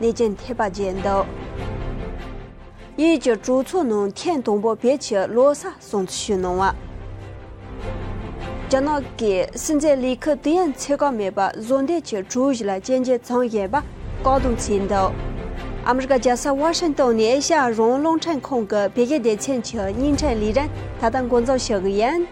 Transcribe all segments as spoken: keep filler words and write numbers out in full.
གནས་ཆེན་ཐེག་པ་བརྒྱད་འདུག། དབྱིན་ཡུལ་གྱི་གྲོས་ཚོགས་ནང་ཐེངས་དང་པོ་བོད་ཀྱི་ལོ་གསར་སྲུང་བརྩི་ཞུས་གནང་བ། རྒྱ་ནག་གི་སྲིད་འཛིན་ལས་ཁུར་དུས་ཡུན་ཚད་བཀག་མེད་པ་བཟོ་འདོད་ཀྱི་གྲོས་གཞི་ལ་བཅར་འདྲི་བྱུང་བཞིན་པ་བཀག་སྡོམ་བྱས་འདུག། ཨ་མི་རི་ཀ་རྒྱལ་ས་ཝ་ཤིང་ཏོན་ནས་ཨེ་ཤ་ཡ་རང་དབང་རླུང་འཕྲིན་ཁང་གི་བོད་སྐད་སྡེ་ཚན་གྱི་བརྙན་འཕྲིན་ལས་རིམ་ད་ལྟ་འགོ་འཛུགས་བྱེད་ཀྱི་ཡིན།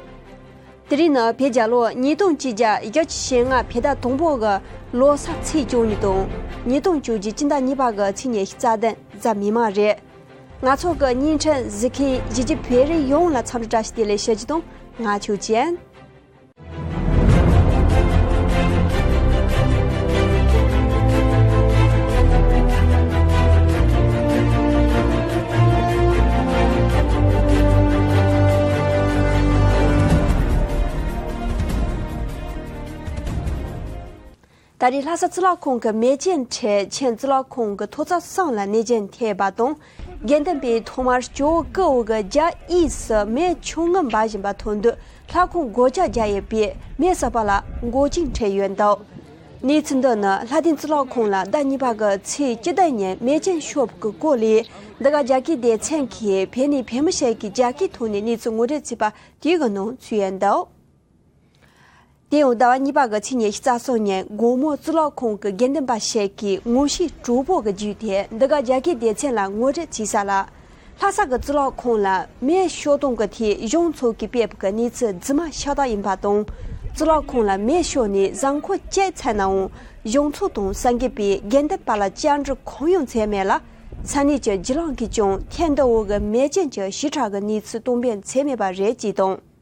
དེ་རིང་ནི་བོད་རྒྱལ་ལོ་ཉིས་སྟོང་གཅིག་བརྒྱ་བཞི་བཅུ་ཞེ་ལྔ་བོད་ཟླ་དང་པོ་གི་ལོ་གསར་ཚེས་བཅུ་གཉིས་དང་། ཉིས་སྟོང་བཅོ་བརྒྱད་སྤྱི་ཟླ་གཉིས་པ་གི་ཚེས་ཉི་ཤུ་རྩ་བདུན་གཟའ་མིག་དམར་རེད། ང་ཚོ་གི་བརྙན་འཕྲིན་གཟིགས་མཁན་གཞིས་བྱེས་བོད་རིགས་ཡོངས་ལ་འཚམས་འདྲི་བཀྲ་ཤིས་བདེ་ལེགས་ཞུ་རྒྱུ་དང་། ང་ཆོས་ཅན། ད་རེས་ལྷ་ས་གཙུག་ལག་ཁང་གི་མེ་ལྕེ་འཕྲོས་ཆེན་གཙུག་ལག་ཁང་གི་ཐོག་བརྩེགས་གསུམ་ལ་གནས་ཆེན་ཐེབས་པ་དང་། དགེ་འདུན་པས་ཐོག་མར་ཇོ་བོ་སྐུ་འོད་ཀྱི་རྒྱབ་གཡས་སུ་མེ་མཆོང་ངུ་འབར་བཞིན་པ་མཐོང་དུས། ལྷ་ཁང་སྒོ་ལྕགས་རྒྱབ་ཡོད་པའི་མེ་ཟུར་པ་ལ་མགོ་ཅིག་འཕྲོས་ཡོད་འདུག། གནས་ཚུལ་འདི་ནི་ལྷ་ལྡན་གཙུག་ལག་ཁང་ལ་ཟླ་གཉིས་པ་གི་ཚེས་བཅུ་བདུན་ཉིན་མེ་ལྕེ་ཤོར་བའི་སྐོར་ལས། འདི་ག་རྒྱ་སྐད་སྡེ་ཚན་གྱིས་བོད་ནས་བོད་མི་ཞིག་གིས་རྒྱ་སྐད་ཐོག་ནས་གནས་ཚུལ་ངོ་སྤྲོད་བྱས་པ་དེའི་ནང་ཚུད་ཡོད་འདུག། དེ་ཡང་ཟླ་བ་གཉིས་པ་གི་ཚེས་ཉི་ཤུ་རྩ་གསུམ་ཉིན་དགོང་མོ་གཙུག་ལག་ཁང་གི་དགེ་འདུན་པ་ཞིག་གིས་ངོ་ཤེས་གྲོགས་པོ་གིས་བརྒྱུད་དེ་འདི་ག་རྒྱ་སྐད་སྡེ་ཚན་ལ་ངོ་སྤྲོད་བྱས་ས་ལ། ལྷ་ས་གི་གཙུག་ལག་ཁང་ལ་མེ་ཤོར་སྟངས་ཀྱི་ཐད་གཞུང་ཚོགས་ཀྱིས་སྤེལ་བའི་གནས་ཚུལ་རྫུན་མ་ཤ་སྟག་ཡིན་པ་དང་། གཙུག་ལག་ཁང་ལ་མེ་ཤོར་ནས་གཟའ་འཁོར་གཅིག་ཚར་ནའང་གཞུང་ཚོགས་དང་སངས་རྒྱས་པས་དགེ་འདུན་པ་ལ་བཅར་འདྲི་གང་ཡང་བྱས་མེད་ལ། ས་གནས་ཀྱི་སྒྱིད་ལམ་གྱིས་ཀྱང་ཐེངས་འདི་འོག་གི་མེ་ལྕེ་གི་ཞེ་དྲག་གི་གནས་ཚུལ་གཏོང་ཕོད་བྱས་མེད་པ་རེད་ཅེས་དང་།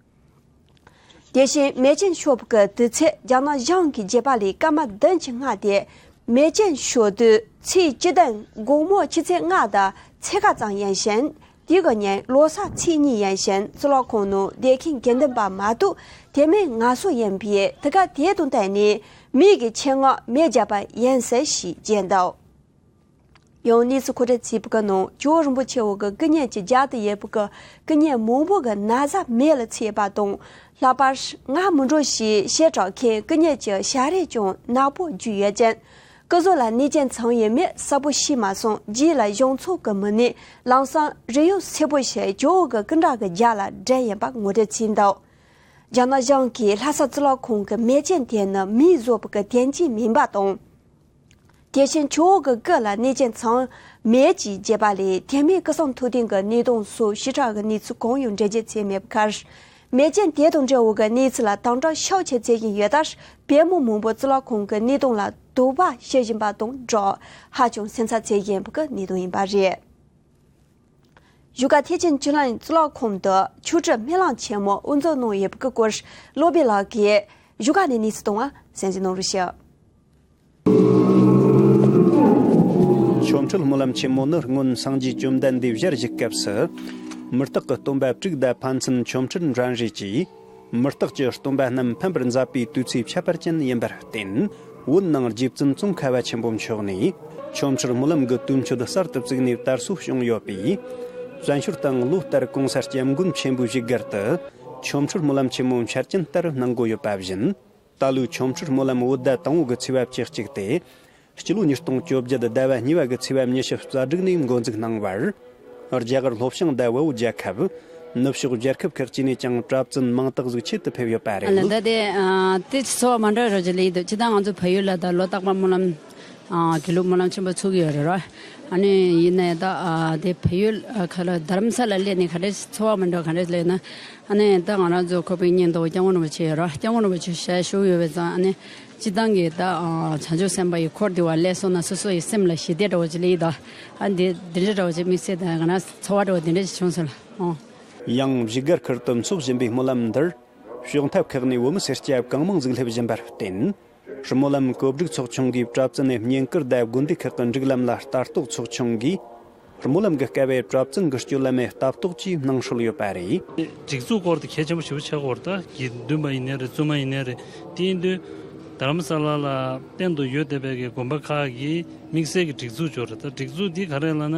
དེ་བཞིན་མེ་ལྕེ་ཤོར་བའི་དུས་ཚོད་རྒྱ་ནག་གཞུང་གིས་བརྗོད་པ་ལས་སྐར་མ་བདུན་གྱི་སྔ་སྟེ། མེ་ལྕེ་ཤོར་དུས་ཚེས་བཅུ་བདུན་དགོང་མོ་ཆུ་ཚོད་ལྔ་དང་ཕྱེད་ཀ་ཙམ་ཡིན་ཞིང་། དེ་གི་ཉིན་ལོ་གསར་ཚེས་གཉིས་ཡིན་ཞིང་། གཙུག་ལག་ཁང་ནང་བསྡད་མཁན་དགེ་འདུན་པ་མ་གཏོགས་དེ་མིན་ངལ་གསོ་ཡིན་པས། དེ་ག་དེ་དང་བསྟུན་ནས་མི་གི་ཆེད་མངགས་མེ་བརྒྱབ་པ་ཡིན་ཟེར་ཞེས་བརྗོད་འདུག། ཡང་གནས་ཚུལ་མཁོ་སྤྲོད་བྱས་པའི་ནང་ཇོ་བོ་རིན་པོ་ཆེ་འོག་གི་སྐུ་བརྙན་གྱི་རྒྱབ་ཏུ་ཡོད་པའི་སྐུ་བརྙན་མང་པོ་གི་ན་བཟའ་མེ་ལ་ཚིག་པ་དང་། ལྷག་པར་སྔར་མུ་འགྲོ་ཞེས་བཤད་གྲབས་མཁན་སྐུ་བརྙན་གྱི་ཞལ་རས་ཀྱང་ནག་པོ་བརྒྱུས་ཡོད་ཅིང་། སྐུ་གཟུགས་ལ་གནས་ཆེན་ཚང་ཡོད་མེད་གསལ་པོ་ཤེས་མ་སོང་། རྗེས་ལ་གཞུང་ཚོགས་ཀྱི་མི་སྣས་ལམ་སང་རིགས་དབྱེ་གསལ་པོ་ཞིག་ཇོ་བོ་གི་སྐུ་འདྲ་གི་རྒྱབ་ལ་བསྒྲིགས་ཡོད་པ་ངོ་སྤྲོད་བྱས་འདུག། རྒྱ་ནག་གཞུང་གིས་ལྷ་ས་གཙུག་ལག་ཁང་གི་མེ་ལྕེ་དེ་ནི་མིས་བཟོས་པའི་གི་དོན་རྐྱེན་མིན་པ་དང་། དེ་བཞིན་ཇོ་བོ་གི་སྐུ་ལ་གནས་ཆེན་ཚང་མེད་ཅེས་བརྗོད་པ་ལས། དེ་མིན་སྐུ་གསུང་ཐུགས་རྟེན་གྱི་གནས་སྟངས་སོགས་ཞེ་དྲག་གི་གནས་ཚུལ་གང་ཡང་འགྲེལ་བརྗོད་བྱས་མེད་པའི་ཁར། མེ་ལྕེ་དེ་དང་འབྲེལ་བའི་གནས་ཚུལ་ལ་དམ་དྲག་ཤུགས་ཆེ་བྱེད་བཞིན་ཡོད་ལྟར། བོད་མི་མང་པོ་གཙུག་ལག་ཁང་གི་གནས་སྟངས་ལ་དོགས་པ་བྱེད་བཞིན་པ་དང་སྦྲགས། ཧ་ཅང་སེམས་འཚབ་བྱེད་བཞིན་པའི་གནས་སྟངས་ཡིན་པ་རེད། བཞུགས་སྒར་ཐེག་ཆེན་ཆོས་གླིང་གཙུག་ལག་ཁང་དུ་ཆོས་ཁྲིད་སྨོན་ལམ་ཆེན་མོ་དབུ་འཛུགས་གནང་ཡོད་པའི་སྐོར། བློ་བྷེ་ལགས་ཀྱིས་བཞུགས་སྒར་ནས་གནས་ཚུལ་གཏོང་བ་གསན་གཟིགས་གནང་རོགས་ཞུ། ཆོ་འཕྲུལ་སྨོན་ལམ་ཆེན་མོ་ནི་སྔོན་སངས་རྒྱས་བཅོམ་ལྡན་འདས་ཞལ་བཞུགས་སྐབས་སུ། མུ་སྟེགས་ཀྱི་སྟོན་པ་དྲུག་དང་ཕན་ཚུན་ཆོ་འཕྲུལ་འགྲན་རེས་ཀྱིས། མུ་སྟེགས་ཀྱི་སྟོན་པ་རྣམས་ཕམ་པར་མཛད་པའི་དུས་ཚིགས་ཁྱད་པར་ཅན་ཡིན་པར་བརྟེན། བོད་ནང་རྗེ་བཙུན་ཙོང་ཁ་པ་ཆེན་པོ་མཆོག་ནས། ཆོ་འཕྲུལ་སྨོན་ལམ་གྱི་དུས་མཆོད་གསར་དུ་བཙུགས་ནས་དར་སྲོལ་བྱུང་ཡོད་པས། བཙན་བྱོལ་དང་ལོ་ལྟར་གོང་ས་སྐྱབས་མགོན་ཆེན་པོའི་བཞུགས་སྒར་དུ། ཆོ་འཕྲུལ་སྨོན་ལམ་ཆེན་མོ་འཆར་ཅན་ལྟར་གནང་དགོས་ཡོད་པ་བཞིན། ད་ལོའི་ཆོ་འཕྲུལ་སྨོན་ལམ་བོད་ཟླ་དང་པོ་གི་ཚེས་པ་བཅུ་གཅིག་སྟེ། སྤྱི་ལོ་ཉིས་སྟོང་བཅོ་བརྒྱད་ཟླ་བ་གཉིས་པ་གི་ཚེས་པ་ཉི་ཤུ་རྩ་དྲུག་ནས་འགོ་འཛུགས་གནང་བར། རྒྱ་གར་ལྷོ་བྱང་དང་བལ་པོ་རྒྱལ་ཁབ། ནུབ་ཕྱོགས་རྒྱལ་ཁབ་ཁག་ཅིག་ནས་ཀྱང་གྲྭ་བཙུན་མང་དག་ཟིག་ཆེད་དུ་ཕེབས་ཡོད་པ་རེད། ཨ་ལ་ད་དེ་ཨ་དེ་ཚོར་བ་མ་འདྲ་རོ་ཅི་ལེགས་འདུག། ཅི་ད་ང་ཚོ་བལ་ཡུལ་ལ་ད་ལོ་རྟག་པར་སྨོན་ལམ་ཨ་དགེ་ལུགས་སྨོན་ལམ་ཆེན་པོ་ཚུགས་ཡོད་རེད་རོ། ཨ་ནི་ཡིན་ནའི་ད་ཨ་དེ་བལ་ཡུལ་ཨ་ཁ་ལ་རྡ་རམ་ས་ལ་སླེབས་ནས་ག་འདྲས་ཚོར་བ་མ་འདྲ་ག་འདྲས་ལེགས་ན། ཨ་ནི་ད་ང་རང་ཚོ་ཁོ་པའི་གཉེན་དོ་སྐྱབས་མགོན་རིན་པོ་ཆེ་ཡོད་རོ། སྐྱབས་མགོན་རིན་པོ་ཆེ་ཞལ་བཞུགས་ཡོད་པའི་ཙང་ཨ་ནི། སྤྱི་བཏང་གི་ད་ཨ་བྱང་ཆུབ་སེམས་དཔའ་ཡི་འཁོར་འདི་བ་སླེབས་སོང་ན་སོ་སོ་ཡི་སེམས་ལ་ཞི་བདེ་འདྲ་བོ་ཅིག་སླེབས་ཡོད་དོ། ཨ་འདི་འདི་འདྲ་འདྲ་བོ་ཅིག་དམིགས་བསལ་དང་ང་རང་ཚོར་བ་འདྲ་བོ་འདི་འདྲ་ཅིག་བྱུང་སོང་ལ། ཨོ། ཡང་བཞུགས་སྒར་ཁུལ་དུ་འཚོགས་བཞིན་པའི་སྨོན་ལམ་འདིར། ཕྱོགས་མཐའ་ཁག་ནས་བོད་མི་སེར་སྐྱ་གང་མང་ཟིག་སླེབས་བཞིན་པར་བརྟེན། སྨོན་ལམ་གོ་སྒྲིག་ཚོགས་ཆུང་གིས་གྲྭ་བཙུན་ནས་བསྙེན་བཀུར་དང་དགོན་སྡེ་ཁག་གི་སྒྲིག་ལམ་ལ་ལྟ་རྟོག་ཚོགས་ཆུང་གིས། སྨོན་ལམ་གྱི་སྐབས་བས་གྲྭ་བཙུན་གྱི་སྤྱོད་ལམ་མེད་ལྟ་རྟོག་བཅས་གནང་སྲོལ་ཡོད་པ་རེད། སྒྲིག་འཛུགས་སྐོར་དེ་གལ་ཆེན་པོ་ཞེ་པོ་ཆགས་ཀྱི་ཡོད་རེད། ད་དགེ་འདུན་པ་ཡིན་ནའི་རེད། བཙུན་མ་ཡིན་ནའི་རེད། དེ་ཡིན་དུས་རྡ་རམ་ས་ལ་ལ་གཏན་དུ་ཡོད་བསྡད་པའི་གི་དགོན་པ་ཁག་གི་དམིགས་བསལ་གྱི་སྒྲིག་འཛུགས་ཅིག་ཡོད་རེད། ད་སྒྲིག་འཛུགས་འདི་ག་རེ་ལབ་ན།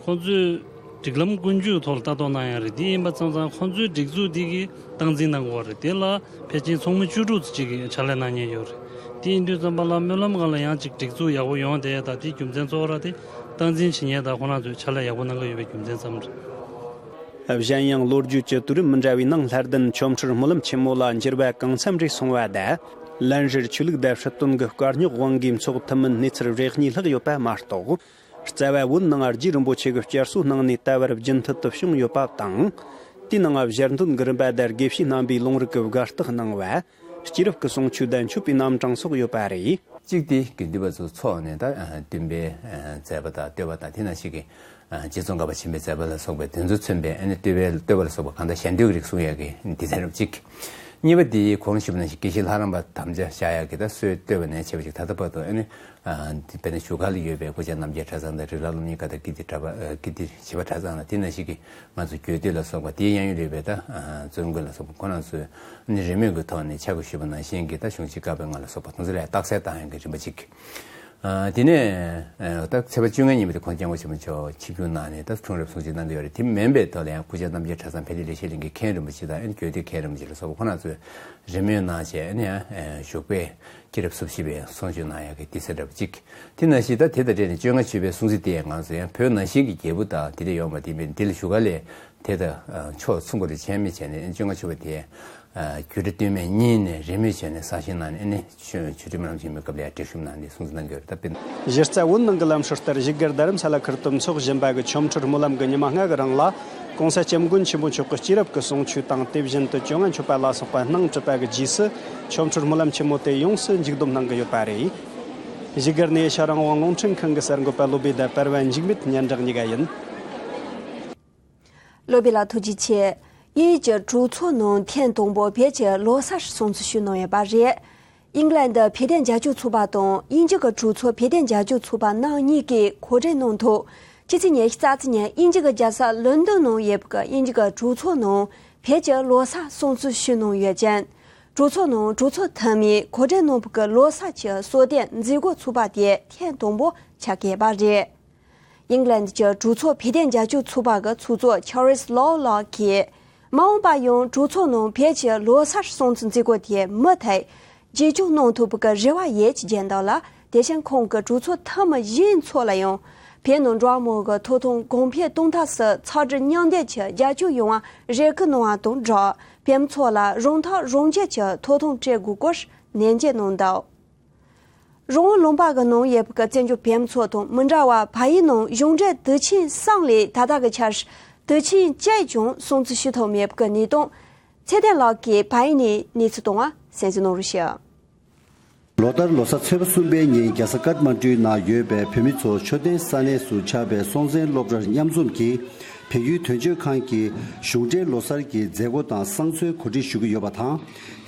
ཁོང་ཚོས་སྒྲིག་ལམ་ཀུན་སྤྱོད་ཐོག་ལ་ལྟ་རྟོག་གནང་ཡ་རེད། དེ་ཡིན་པ་ཙང་ཙང་ཁོང་ཚོའི་སྒྲིག་འཛུགས་འདི་གི་སྟངས་འཛིན་གནང་དགོས་པ་རེད། དེ་ལ་ཕལ་ཆེར་ཚོགས་མི་བཅུ་དྲུག་ཙམ་ཅིག་གིས་ཕྱག་ལས་གནང་མཁན་ཡོད་རེད། དེ་ཡིན་དུས་ཙམ་པ་ལ་སྨོན་ལམ་སྒང་ལ་ཡང་ཅིག་སྒྲིག་འཛུགས་ཡག་པོ་ཡོང་བསྡད་ཡ་དང་། དེའི་རྒྱུ་མཚན་གཙོ་བོ་ར་དེ་སྟངས་འཛིན་བྱེད་མཁན་དང་ཁོ་རང་ཚོས་ཕྱག་ལས་ཡག་པོ་གནང་གི་ཡོད་པའི་རྒྱུ་མཚན་ཙམ་རེད། གཞན་ཡང་ལོ་རྒྱུས་ཀྱི་དུས་རིམ་མི་འདྲ་བའི་ནང་ལྷ་ལྡན་ཆོ་འཕྲུལ་སྨོན་ལམ་ཆེན་མོ་ལ་འགྱུར་བ་གང་འཚམ་རེ་སོང་བ་དང་། ལན་རེར་ཆོས་ལུགས་དང་སྲིད་དོན་གྱི་དཀའ་རྙོག་དབང་གིས་འཚོགས་ཐུབ་མིན་གནས་ཚུལ་རེ་གཉིས་ལྷག་ཡོད་པ་མ་གཏོགས། རྩ་བ་བོད་ནང་རྗེ་རིན་པོ་ཆེ་གི་བསྐྱར་གསོ་གནང་ནས་ད་བར་རྒྱུན་མཐུད་དུ་བྱུང་ཡོད་པ་དང་། དེའི་ནང་ཞལ་འདོན་གྱི་རིམ་པ་དང་དགེ་བཤེས་རྣམ་པས་ལུང་རིགས་ཀྱི་དགའ་རྟགས་གནང་བ། སྐྱེས་རབས་ཀྱི་གསུང་ཆོས་དང་མཆོད་པའི་རྣམ་གྲངས་སོགས་ཡོད་པ་རེད། གཅིག་དེ་དགེ་འདུན་པ་ཚོ་ཚོགས་ནས་ད་ཨ་སྟོན་པའི་ཨ་མཛད་པ་དང་བསྟོད་པ་དང་། དེ་ནང་བཞིན་གྱི་ཨ་རྗེ་ཙོང་ཁ་པ་ཆེན་པོའི་མཛད་པ་ལ་སོགས་པའི་དེ་ཚོ་མཚོན་པའི་ཨ་ནི་བསྟོད་པའི་བསྟོད་པ་ལ་སོགས་པ་གང་དག་ཞལ་འདོན་གྱི་རིགས་གསུང་ཡག་གི་སྡེ་ཚན་རབ་གཅིག་གཉིས་པ་དེ་གོང་ཞུས་པ་ནང་བཞིན་དགེ་བཤེས་ལྷ་རམས་པ་དམ་བཅའ་བཞག་ཡག་གི་ད་སྲོལ་བཏོད་པ་ནས་བྱས་པ་ཅིག་ད་ལྟ་བར་དུ་ཨ་ནི་ཨ་དེ་དཔེར་ན་བཞུགས་སྒར་ལ་ཡོད་པའི་སྐུ་བཅར་རྣམ་རྒྱལ་གྲྭ་ཚང་དང་རིགས་ལམ་སློབ་གཉེར་ཁང་དང་ཀིརྟི་གྲྭ་པ་ཨ་ཀིརྟི་བྱིས་པ་གྲྭ་ཚང་དང་། དེ་ནང་བཞིན་གྱི་ང་ཚོ་རྒྱུད་སྟོད་ལ་སོགས་པ། དེའི་གཡས་གཡོན་ལ་ཡོད་པའི་ད་ཨ་བཙུན་དགོན་ལ་སོགས་པ་ཁོ་རང་ཚོས་ཨ་ནི་རེས་མོས་ཀྱི་ཐོག་ནས་ཕྱག་ཞུས་པ་ནང་བཞིན་གྱི་ད་གཞུང་ཆེན་བཀའ་པོད་ལྔ་ལ་སོགས་པ་དེ་ཚོ་ལ་རྟགས་གསལ་བཏང་ཡག་གི་རིམ་པ་གཅིག་ཨ་དེ་ནས་ཨ་ད་ཚེས་པ་བཅོ་ལྔའི་ཉིན་མོ་དེ་ཁོང་སྐྱབས་མགོན་ཆེན་པོ་མཆོག་ཆིབས་བསྒྱུར་གནང་ནས་ད་འཁྲུངས་རབས་སྲུང་བརྩི་གནང་གི་ཡོད་རེད། དེ་མིན་པའི་ཐོག་ལ་ཡང་སྐུ་བཅར་རྣམ་རྒྱལ་གྲྭ་ཚང་འཕེལ་རྒྱས་ལེགས་བཤད་གླིང་གི་མཁན་རིན་པོ་ཆེ་དང་ཨ་ནི་རྒྱུད་སྟོད་མཁན་རིན་པོ་ཆེ་ལ་སོགས་པ་ཁོ་རང་ཚོས་རེས་མོས་གནང་བྱས། ཨ་ནི་ཡང་ཨ་བཞུགས་པའི་སྐྱེས་རབས་སོ་བཞི་པའི་གསུང་ཆོས་གནང་ཡག་གི་དུས་ཚོད་འདྲ་པོ་གཅིག་དེ་ནང་བཞིན་ད་དེ་དང་འབྲེལ་ནས་བཅོ་ལྔ་མཆོད་པའི་སྲུང་བརྩི་དེ་ཡང་ང་ཚོ་ཡང་བོད་ནང་བཞིན་གྱི་རྒྱལ་པོ་དང་དེ་འདྲ་ཡོད་མ་རེད། དེ་འདི་ལ་བཞུགས་སྒར་ལ་དེ་དང་ཨ་ཕྱོགས་མཚུངས་པ་རེ་བྱས་མི་བྱས་ནས་བཅོ་ལྔ་མཆོད་པ་དེ་ཨ་རྒྱུད་སྟོད་སྟོད་སྨད་གཉིས་ནས་རེས་མོས་བྱས་ནས་གསར་བཞེངས་གནང་ནས་ཨ་ནི་ཆོས་ཆོས་ཁྲིམས་རང་བཞིན་མི་སྐབས་ལ་ཡང་བསྒྲལ་བཤོམ་གནང་ནས་སྲུང་བརྩི་གནང་གི་ཡོད་རེད། ད་དཔེར་ན། གཞི་རྩ་བོད་ནང་གི་ལམ་སྲོལ་ལྟར་བཞུགས་སྒར་རྡ་རམ་ས་ལ་ཁུལ་དུ་འཚོགས་བཞིན་པ་གི་ཆོ་འཕྲུལ་སྨོན་ལམ་གྱི་ཉི་མ་ལྔ་གི་རིང་ལ་༸གོང་ས་༸སྐྱབས་མགོན་ཆེན་པོ་མཆོག་གི་སྐྱེས་རབས་ཀྱི་གསུང་ཆོས་དང་། དེ་བཞིན་དུ་བཅོ་ལྔ་མཆོད་པ་ལ་སོགས་པ་གནང་གྲུབ་པ་གི་རྗེས་སུ་ཆོ་འཕྲུལ་སྨོན་ལམ་ཆེན་མོ་དེ་ཡོངས་སུ་མཇུག་བསྡོམས་གནང་གི་ཡོད་པ་རེད། བཞུགས་སྒར་ནས་ཤ་རིང་དབང་རླུང་འཕྲིན་ཁང་གི་གསར་འགོད་པ་བློ་བྷེ་དང་བར་བ་འཇིགས་མེད་སྙན་གྲགས་གཉིས་ཀ་ཡིན། བློ་བྷེ་ལགས་ཐུགས་རྗེ་ཆེ། དབྱིན་ཡུལ་གྱི་གྲོས་ཚོགས་ནང་ཐེངས་དང་པོ་བོད་ཀྱི་ལོ་གསར་སྲུང་བརྩི་ཞུས་གནང་ཡོད་པ་རེད། ཨིང་ལན་ཌི་བོད་དོན་རྒྱབ་སྐྱོར་ཚོགས་པ་དང་དབྱིན་ཇི་གི་གྲོས་ཚོགས་བོད་དོན་རྒྱབ་སྐྱོར་ཚོགས་པ་རྣམ་གཉིས་ཀས་གོ་སྒྲིག་གནང་ཐོག་ཕྱི་ཚེས་ཉི་ཤུ་རྩ་གཅིག་ཉིན་དབྱིན་ཇི་གི་རྒྱལ་ས་ལོན་ཌོན་ནང་ཡོད་པའི་དབྱིན་ཇི་གི་གྲོས་ཚོགས་ནང་བོད་ཀྱི་ལོ་གསར་སྲུང་བརྩི་ཞུས་གནང་ཡོད་ཅིང་། གྲོས་ཚོགས་ནང་གྲོས་ཚོགས་འཐུས་མིས་གོ་སྒྲིག་གནང་བའི་ལོ་གསར་གྱི་གསོལ་སྟོན་མཛད་སྒོ་ཚོགས་པ་དེ་ཐེངས་དང་པོ་ཆགས་ཀྱི་ཡོད་པ་རེད། ཨིང་ལན་གྱི་གྲོས་ཚོགས་བོད་དོན་རྒྱབ་སྐྱོར་ཚོགས་པ་གི་ཚོགས་གཙོ་ཆར་ལིས་ལོ་ལགས་ཀྱིས། མ་འོངས་པ་ཡང་གྲོས་ཚོགས་ནང་བོད་ཀྱི་ལོ་གསར་སྲུང་བརྩི་མཛད་སྒོ་དེ་མུ་མཐུད་རྒྱབ་སྐྱོར་གནང་ཐུབ་པའི་རེ་བ་ཡོད་ཅེས་བརྗོད་འདུག་ལ། དེ་བཞིན་ཁོང་གིས་གྲོས་ཚོགས་འཐུས་མི་གཞན་ཚོ་ལ་ཡང་བོད་ནང་འགྲོ་བ་མིའི་ཐོབ་ཐང་གོང་འཕེལ་གཏོང་ཐབས་སུ་ཚོགས་སྒྲིག་མཉམ་འདེགས་ཀྱིས་རྒྱབ་སྐྱོར་ཡོང་བར་རེ་སྐུལ་གནང་བ་དང་སྦྲགས། བོད་མི་ཚོ་ལ་རང་ཐག་རང་གཅོད་ཀྱི་ཐོབ་ཐང་སྤྲད་དགོས་སྐོར་ནན་བརྗོད་གནང་འདུག་རང་དབང་ལུང་པ་གི་ནང་ཡོད་པའི་བཙན་བྱོལ་བོད་མི་ཚོ་དང་མི་འདྲ་བར་བལ་ཡུལ་ནང་གཞུང་འབྲེལ་དུས་ཆེན་གསུམ་ལས་ད་ལྟ་གི་ཆར་དུས་ཆེན་གཅིག་ཀྱང་སྲུང་བརྩི་ཞུ་ཐུབ་མེད་པའི་གནས་སྟངས། ཚེ་བརྟན་ལགས་ཀྱིས་བལ་ཡུལ་ནས་གནས་ཚུལ་བཏང་བ་གསན་གཟིགས་གནང་རོགས་ཞུ། ལོ་ལྟར་ལོ་གསར་ཚེས་པ་གསུམ་པའི་ཉིན་རྒྱལ་ས་ཀཏ་མན་ཌུའི་ནང་ཡོད་པའི་བོད་མི་ཚོ་འཕྲོད་བསྟེན་ས་གནས་སུ་ཆགས་པའི་སྲོང་བཙན་སློབ་གྲྭར་མཉམ་འཛོམས་ཀྱིས། བལ་ཡུལ་དོན་གཅོད་ཁང་གི་གཞུང་འབྲེལ་ལོ་གསར་གྱི་མཛད་སྒོ་དང་བསང་གསོལ་གོ་སྒྲིག་ཞུ་གི་ཡོད་པ་དང་།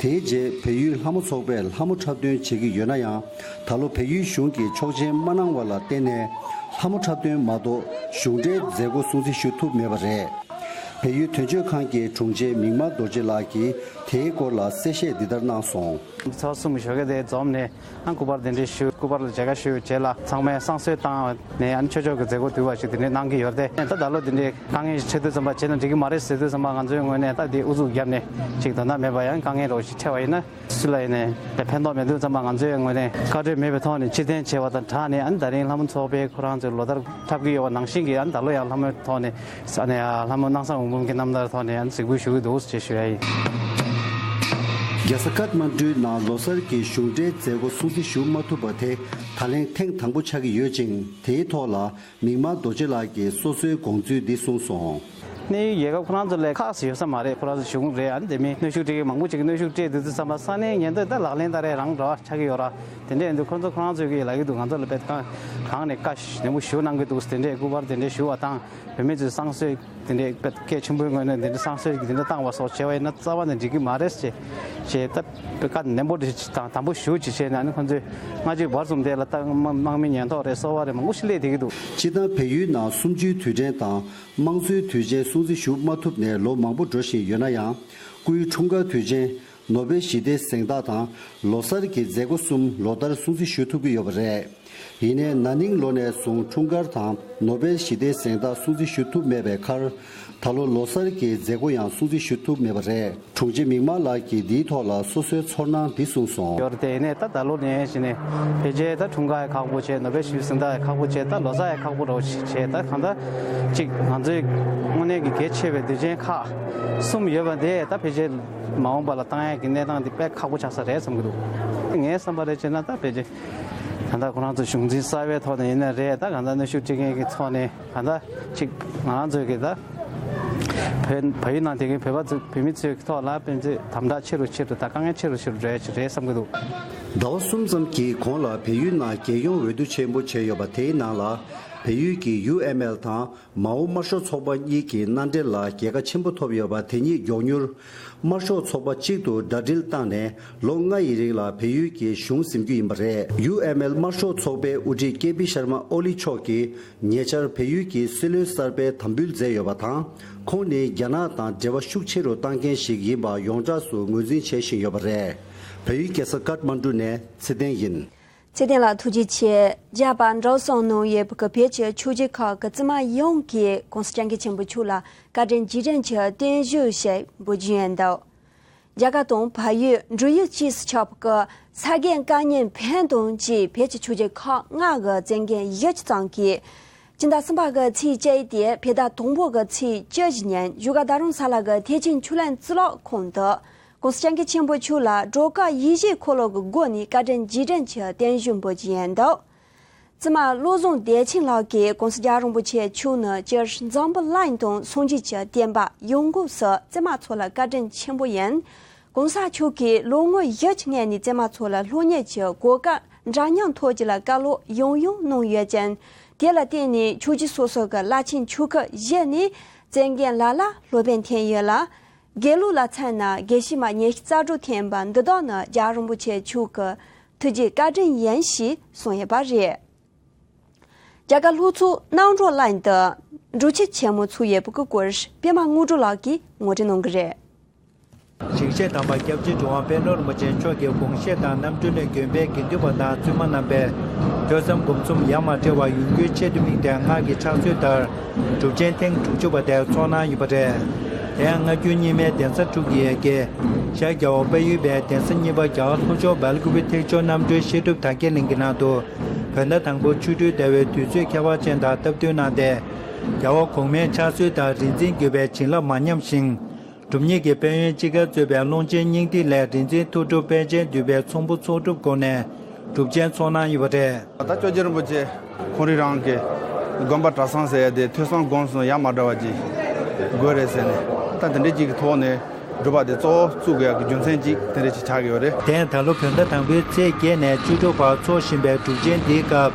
དེའི་རྗེས་བལ་ཡུལ་ལྷ་མོ་ཚོགས་པས་ལྷ་མོ་འཁྲབ་སྟོན་བྱེད་ཀྱི་ཡོད་ན་ཡང་། ད་ལོ་བལ་ཡུལ་གཞུང་གིས་ཆོག་མཆན་མ་གནང་བ་ལ་བརྟེན་ནས། ལྷ་མོ་འཁྲབ་སྟོན་མ་གཏོགས་གཞུང་འབྲེལ་མཛད་སྒོ་སྲུང་བརྩི་ཞུ་ཐུབ་མེད་པ་རེད། བལ་ཡུལ་དོན་གཅོད་ཁང་གི་དྲུང་ཆེ་མིག་དམར་རྡོ་རྗེ་ལགས་ཀྱིས་དེའི་སྐོར་ལ་གསལ་བཤད་འདི་ལྟར་གནང་སོང་། ཚོགས་གསུམ་ཞོགས་ཀས་དེ་འཛོམས་ནས། ཨ་སྐུ་པར་དེ་འདྲས་ཞུ། སྐུ་པར་ལ་མཇལ་ཁ་ཞུ་བྱས་ལ་ཚང་མས་བསང་གསོལ་བཏང་ནས། ཨ་ནི་ཆོས་ཕྱོགས་ཀྱི་མཛད་སྒོ་བསྡུས་པ་ཞིག་དེ་འདྲས་གནང་གི་ཡོད་རེད་དེ། ད་ད་ལོ་དེ་འདྲས་དཀའ་ངལ་ཞིག་འཕྲད་དུས་ཙམ་པ་བྱས་ན་འགྲིག་གི་མ་རེད་ཟེར་དུས་ཙམ་པ། ང་ཚོའི་ངོས་ནས་ད་དེ་ཨུ་ཚུགས་བརྒྱབ་ནས་ཅིག་དོན་དག་མེད་པ་ཡང་དཀའ་ངལ་རོགས་ཤིག་འཕྲད་པ་ཡིན་ན། སུ་ལ་ཡིན་ནས་ཕན་ཐོགས་མེད་དུས་ཙམ་པ། ང་ཚོའི་ངོས་ནས་བཀའ་འཁྲོལ་མེད་པའི་ཐོག་ནས་ཕྱིར་འཐེན་བྱས་པ་དང་སྦྲགས་ནས། ཨ་ནི་ད་རིང་ལྷ་མོ་ཚོགས་པས་ཁོ་རང་ཚོའི་ལོ་ལྟར་འཁྲབ་ཀྱི་ཡོད་པ་ནང་བཞིན་གྱི། ཨ་ནི་ད་ལོ་ཡང་ལྷ་མོའི་ཐོག་ནས། ཨ་ནི་ལྷ་མོ་སྣང་བཟང་འོད་འབུམ་གྱི་རྣམ་ཐར་ཐོག་ནས། ཨ་ནི་གཟིགས་འབུལ་ཞུ་གི་འདུག་ཅེས་ཞུ་ཡ་ཡིན། རྒྱལ་ས་ཀཏ་མན་ཌུའི་ནང་ལོ་གསར་གྱི་གཞུང་འབྲེལ་མཛད་སྒོ་སྲུང་བརྩི་ཞུ་མ་ཐུབ་པ་དེ་ད་ལན་ཐེངས་དང་པོ་ཆགས་ཀྱི་ཡོད་ཅིང་། དེའི་ཐོག་ལ་མིག་དམར་རྡོ་རྗེ་ལགས་ཀྱིས་སོ་སོའི་དགོངས་ཚུལ་འདི་གསུངས་སོང་། ནི་རྒྱལ་ཁབ་ཁོ་རང་ཚོ་ལ་ཁག་ཡོད་ས་མ་རེད། ཁོ་རང་ཚོ་གཞུང་རེད། ཨ་ནི་དེ་མིན་གནོན་ཤུགས་སྤྲད་མཁན་མང་པོ་ཅིག་གིས་གནོན་ཤུགས་སྤྲད་དུས་ཙམ་པ། ས་གནས་ཉེན་རྟོག་ད་ལག་ལེན་བསྟར་ཡ་རང་འདྲ་བ་ཆགས་ཀྱི་ཡོད་ར། དེ་འདྲ་ཡིན་དུས་ཁོ་ཚོ་ཁོ་རང་ཚོས་ཀྱིས་ལབ་ཀྱི་འདུག་ང་ཚོ་ལ་དཔེ་གང་གང་ནས་བཀའ་ནན་པོ་ཞུ་གནང་གི་འདུག་དེ་འདྲས་སྐུ་པར་དེ་འདྲས་ཞུ་བ་དང་། བུད་མེད་ཚོས་བསང་གསོལ་དེ་འདྲས་དཔེ་སྐད་ཆེན་པོའི་ངོས་ནས་དེ་འདྲས་བསང་གསོལ་གྱི་དེ་འདྲས་བཏང་བ་སོགས་བྱས་པ་ཡིན་ན་རྩ་བ་ནས་འགྲིག་གི་མ་རེད་ཅེས་བྱས། ད་དཔེ་བཀའ་ནན་པོ་དེ་དང་དམ་པོ་ཞུ་ཅེས་བྱས་ནས། ཨ་ནི་ཁོ་ཚོས་སྔ་ཕྱི་བར་གསུམ་དེ་ལ་ད་དམག་མི་ཉེན་རྟོག་རེད། སོ་པ་རེད། མང་པོ་ཞིག་སླེབས་བསྡད་ཀྱི་འདུག་སྤྱིར་བཏང་བལ་ཡུལ་ནང་གསུམ་བཅུའི་དུས་དྲན་དང་། དམངས་གཙོའི་དུས་ཆེན་སྲུང་བརྩི་ཞུ་མ་ཐུབ་ནས་ལོ་མང་པོ་འགྲོ་བཞིན་ཡོད་ན་ཡང་། སྐུའི་འཁྲུངས་སྐར་དུས་ཆེན། ནོ་བེལ་ཞི་བདེའི་གཟེངས་རྟགས་དང་། ལོ་གསར་གྱི་མཛད་སྒོ་གསུམ་ལོ་ལྟར་སྲུང་བརྩི་ཞུ་ཐུབ་ཀྱི་ཡོད་པ་རེད། ཡིན་ནའི་ན་ནིང་ལོ་ནས་བཟུང་འཁྲུངས་སྐར་དང་ནོ་བེལ་ཞི་བདེའི་གཟེངས་རྟགས་སྲུང་བརྩི་ཞུ་ཐུབ་མེད་པའི་ཁར། ད་ལོ་ལོ་གསར་གྱི་མཛད་སྒོ་ཡང་སྲུང་བརྩི་ཞུ་ཐུབ་མེད་པ་རེད། དྲུང་ཆེ་མིག་དམར་ལགས་ཀྱིས་འདིའི་ཐོག་ལ་སོ་སོའི་ཚོར་སྣང་འདི་གསུངས་སོང་། ཡོད་རེད་དེ། ཡིན་ནའི་ད་ད་ལོ་ནས་བྱས་ནས་ཕལ་ཆེར་ད་འཁྲུངས་སྐར་ཡང་ཁག་པོ་བྱས། ནོ་བེལ་ཞི་བདེའི་གཟེངས་རྟགས་ཡང་ཁག་པོ་བྱས། ད་ལོ་གསར་ཡང་ཁག་པོ་འདྲ་བོ་ཞིག་བྱས། ད་གང་ལྟར་ཅིག་ང་ཚོའི་དངོས་གནས་ཀྱི་གལ་ཆེ་བའི་དུས་ཆེན་ཁག་གསུམ་ཡོད་པ་དེ་ད་ཕལ་ཆེར་མ་འོངས་པ་ལ་བཏང་ཡག་གི་གནས་སྟངས་འདི་དཔེ་ཁག་པོ་ཆགས་ས་རེད་བསམ་གྱི་འདུག་ངའི་བསམ་པ་རེ་བྱས་ན་ད་ཕལ་ཆེར་ད་ལྟ་ཁོ་རང་ཚོ་གཞུང་འཛིན་གསར་པའི་ཐོག་ནས་ཡིན་ན་རེད། ད་གང་ལྟར་གནོན་ཤུགས་སྤྲད་མཁན་གྱི་ཐོག་ནས་གང་ལྟར་ཅིག་ང་རང་ཚོའི་གི་ད་བོད་བལ་ཡུལ་ནང་བསྡད་མཁན་བོད་པ་ཚོ་བོད་མི་ཚོའི་ཐོག་ལ་དཔེ་མཛོད་དམ་དྲག་ཆེ་རུ་ཆེ་རུ་དང་དཀའ་ངལ་ཆེ་རུ་ཆེ་རུ་འགྲོ་ཡ་ཅིག་རེད་བསམ་གྱི་འདུག་ཟླ་བ་གསུམ་ཙམ་གྱི་གོང་ལ་བལ་ཡུལ་ནང་རྒྱལ་ཡོངས་འོས་བསྡུ་ཆེན་པོ་བྱས་ཡོད་པ་དེའི་ནང་ལ་བལ་ཡུལ་གྱི་ཡུ་ཨེམ་ཨེལ་དང་མའོ་དམར་ཤོག་ཚོགས་པ་གཉིས་ཀྱི་མནའ་འབྲེལ་ལ་རྒྱལ་ཁ་ཆེན་པོ་ཐོབ་ཡོད་པ་དེ་ཉིད་མགྱོགས་མྱུར་དམར་ཤོག་ཚོགས་པ་གཅིག་ཏུ་ཟླ་སྒྲིལ་བཏང་ནས་ལོ་ལྔ་ཡི་རིང་ལ་བལ་ཡུལ་གྱི་གཞུང་འཛིན་རྒྱུ་ཡིན་པ་རེད། ཡུ་ཨེམ་ཨེལ་དམར་ཤོག་ཚོགས་པའི་དབུ་ཁྲིད་ཀེ་པི་ཤར་མ་ཨོ་ལི་མཆོག་གིས་ཉེ་ཆར་བལ་ཡུལ་གྱི་སྲིད་བློན་གསར་པའི་དམ་འབུལ་མཛད་ཡོད་པ་དང་། ཁོང་ནི་རྒྱ་ནག་དང་འབྲེལ་བ་ཤུགས་ཆེ་རུ་བཏང་མཁན་ཞིག་ཡིན་པ་ཡོངས་གྲགས་སུ་ངོས་འཛིན་བྱེད་བཞིན་ཡོད་པ་རེད། བལ་ཡུལ་རྒྱལ་ས་ཀཏ་མན་གྲུ་ནས་ཚེ་བརྟན་ཡིན། ཚེ་བརྟན་ལགས་ཐུགས་རྗེ་ཆེ། རྒྱ་བལ་འབྲེལ་ཟམ་ནང་ཡོད་པའི་བོད་ཀྱི་ཆོས་བརྒྱུད་ཁག་གི་བཙུན་མ་ཡོངས་ཀྱིས་གོང་ས་སྐྱབས་མགོན་ཆེན་པོ་མཆོག་ལ་བཀའ་དྲིན་རྗེས་དྲན་གྱི་རྟེན་བཞེས་ཞིག་འབུལ་རྒྱུ་ཡིན་འདུག་རྒྱ་གར་དང་བལ་ཡུལ་འབྲེལ་ཡོད་ཅེས་སུ་ཆགས་པའི་ས་དགེ་བཀའ་རྙིང་ཕན་དང་བཅས་བོད་ཀྱི་ཆོས་བརྒྱུད་ཁག་ལྔ་གི་བཙུན་མཁན་ཡོད་ཙང་གིས། སྤྱི་ཟླ་གསུམ་པ་གི་ཚེས་བཅུ་དེ་བོད་ཟླ་དང་པོ་གི་ཚེས་བཅུ་བཞི་ཉིན་བཞུགས་སྒར་རྡ་རམ་ས་ལ་གི་ཐེག་ཆེན་ཆོས་གླིང་གཙུག་ལག་ཁང་དུ་གོང་ས་སྐྱབས་མགོན་ཆེན་པོ་མཆོག་ལ་སྒྲོལ་དཀར་ཡེ་ཤེས་འཁོར་ལོ་གི་སྒོ་ནས་བཀའ་དྲིན་རྗེས་དྲན་གྱི་རྟེན་བཞེས་འབུལ་རྒྱུ་ཡིན་འདུག་བཙུན་མ་བློ་བཟང་བདེ་ཆེན་ལགས་ཀྱིས་༸གོང་ས་༸རྒྱལ་བ་རིན་པོ་ཆེ་མཆོག་ནི་སྤྱིར་འཛམ་བུ་གླིང་དང་སངས་རྒྱས་ཀྱི་བསྟན་པ་ཡོངས་ཁྱབ་སུ་བཙུན་མ་ཚོ་ལ་བཀའ་དྲིན་ཆེན་པོ་ཡིན། ༸གོང་ས་མཆོག་གིས་ལོ་ངོ་བཞི་ཡི་སྔོན་ནས་བཙུན་མ་ཚོ་ལ་སློབ་གཉེར་གྱི་གོ་སྐབས་འདྲ་མཉམ་ཐོབ་རྒྱུ་ལ་བཀའ་སློབ་ཡང་ཡང་གནང་ཡོད་ཅིང་། དེ་ལ་བརྟེན་ནས་ཆོས་བརྒྱུད་སོ་སོ་གི་བླ་ཆེན་ཆོས་སྐུ་བཞི་ནས་བཙུན་མཁན་ལ་ལ་སློབ་དཔོན་ཐོན་ཡོད་ལ། དགེ་ལུགས་ལ་མཚོན་ན་དགེ་བཤེས་མ་ཉི་ཤུ་རྩ་དྲུག་ཐོན་པ་འདི་དག་ནི་རྒྱལ་བ་རིན་པོ་ཆེ་མཆོག་གི་ཐུགས་རྗེ་བཀའ་དྲིན་ཡིན་ཞེས་གསུངས་ཡོད་པ་རེད། རྒྱ་གར་ལྷོ་ཕྱོགས་རྣམ་གྲོལ་གླིང་དུ་འབྲུག་ཆུ་ཆེན་མོ་ཚུགས་ཡོད་པའི་སྐོར་པད་མ་དངོས་གྲུབ་ལགས་ཀྱིས་ངོ་སྤྲོད་གནང་གི་རེད། ཞིང་གཤེགས་དམ་པ་སྐྱབས་རྗེ་གྲུབ་དབང་དཔལ་ལྡན་རིན་པོ་ཆེ་མཆོག་གི་དགོངས་བཞེད་དང་རྣམ་གྲོལ་གླིང་དགོན་པའི་དགེ་འདུན་པ་དང་བཙུན་མ་རྣམ་པས་ཐོས་བསམ་སྒོམ་གསུམ་ཡ་མ་བྲལ་བར་ཡོང་རྒྱུའི་ཆེད་དུ་དམིགས་ཏེ་སྔར་གྱི་ཕྱག་སྲོལ་ལྟར་སྒྲུབ་ཆེན་ཐེངས་དྲུག་ཅུ་པ་དེར་ཚོགས་གནང་ཡོད་པ་རེད། དེ་ཡང་སྔ་འགྱུར་རྙིང་མའི་གདན་ས་དྲུག་གི་ཡ་གྱལ་ཤར་རྒྱལ་བ་དཔལ་ཡུལ་པའི་གདན་ས་གཉིས་པ་རྒྱ་གར་ལྷོ་ཕྱོགས་སྦེལ་ཀུ་པེ་ཐེག་མཆོག་རྣམ་གྲོལ་བཤད་སྒྲུབ་དར་རྒྱས་གླིང་གི་ནང་དུ་བོད་ཟླ་དང་པོ་ཆོ་འཕྲུལ་ཟླ་བའི་དུས་ཚོད་ཁྱད་པར་ཅན་དང་སྟབས་བསྟུན་གནང་སྟེ། རྒྱལ་བ་གོང་མའི་ཕྱག་སྲོལ་ལྟར་རིག་འཛིན་བརྒྱུད་པའི་བྱིན་རླབས་མ་ཉམས་ཤིང་། སྒྲུབ་གཉེར་གྱི་ཕན་ཡོན་ཅི་དགར་གཙོས་པའི་ཀློང་ཆེན་སྙིང་ཐིག་ལས་རིག་འཛིན་ཐུགས་སྒྲུབ་པཎ་ཆེན་འདུས་པའི་ཚོམ་བུ་ཚོགས་སྒྲུབ་སྐོར་ནས་སྒྲུབ་ཆེན་ཚོགས་གནང་ཡོད་པ་རེད། ད་སྐྱབས་རྗེ་རིན་པོ་ཆེ་ཁོང་རང་རང་གི་དགོན་པ་གྲྭ་ཚང་ཟེར་ཡ་དེ་ཐོས་བསམ་སྒོམ་གསུམ་ཡ་མ་བྲལ་བ་ཅིག་དགོས་རེད་ཟེར་ནས། ད་དེ་འདྲའི་ཅིག་གི་ཐོག་ནས་སྒྲུབ་པ་དེ་གཙོ་བོ་བཙུགས་དགོས་ཡ་གི་རྒྱུ་མཚན་ཅིག་དེ་འདྲ་ཅིག་ཆགས་ཀྱི་ཡོད་རེད། དེ་ཡང་ད་ལོ་བོད་ཟླ་དང་པོའི་ཚེས་བརྒྱད་ནས་བཅུ་དྲུག་བར་འཚོགས་བཞིན་པའི་སྒྲུབ་ཆེན་འདིའི་སྐབས།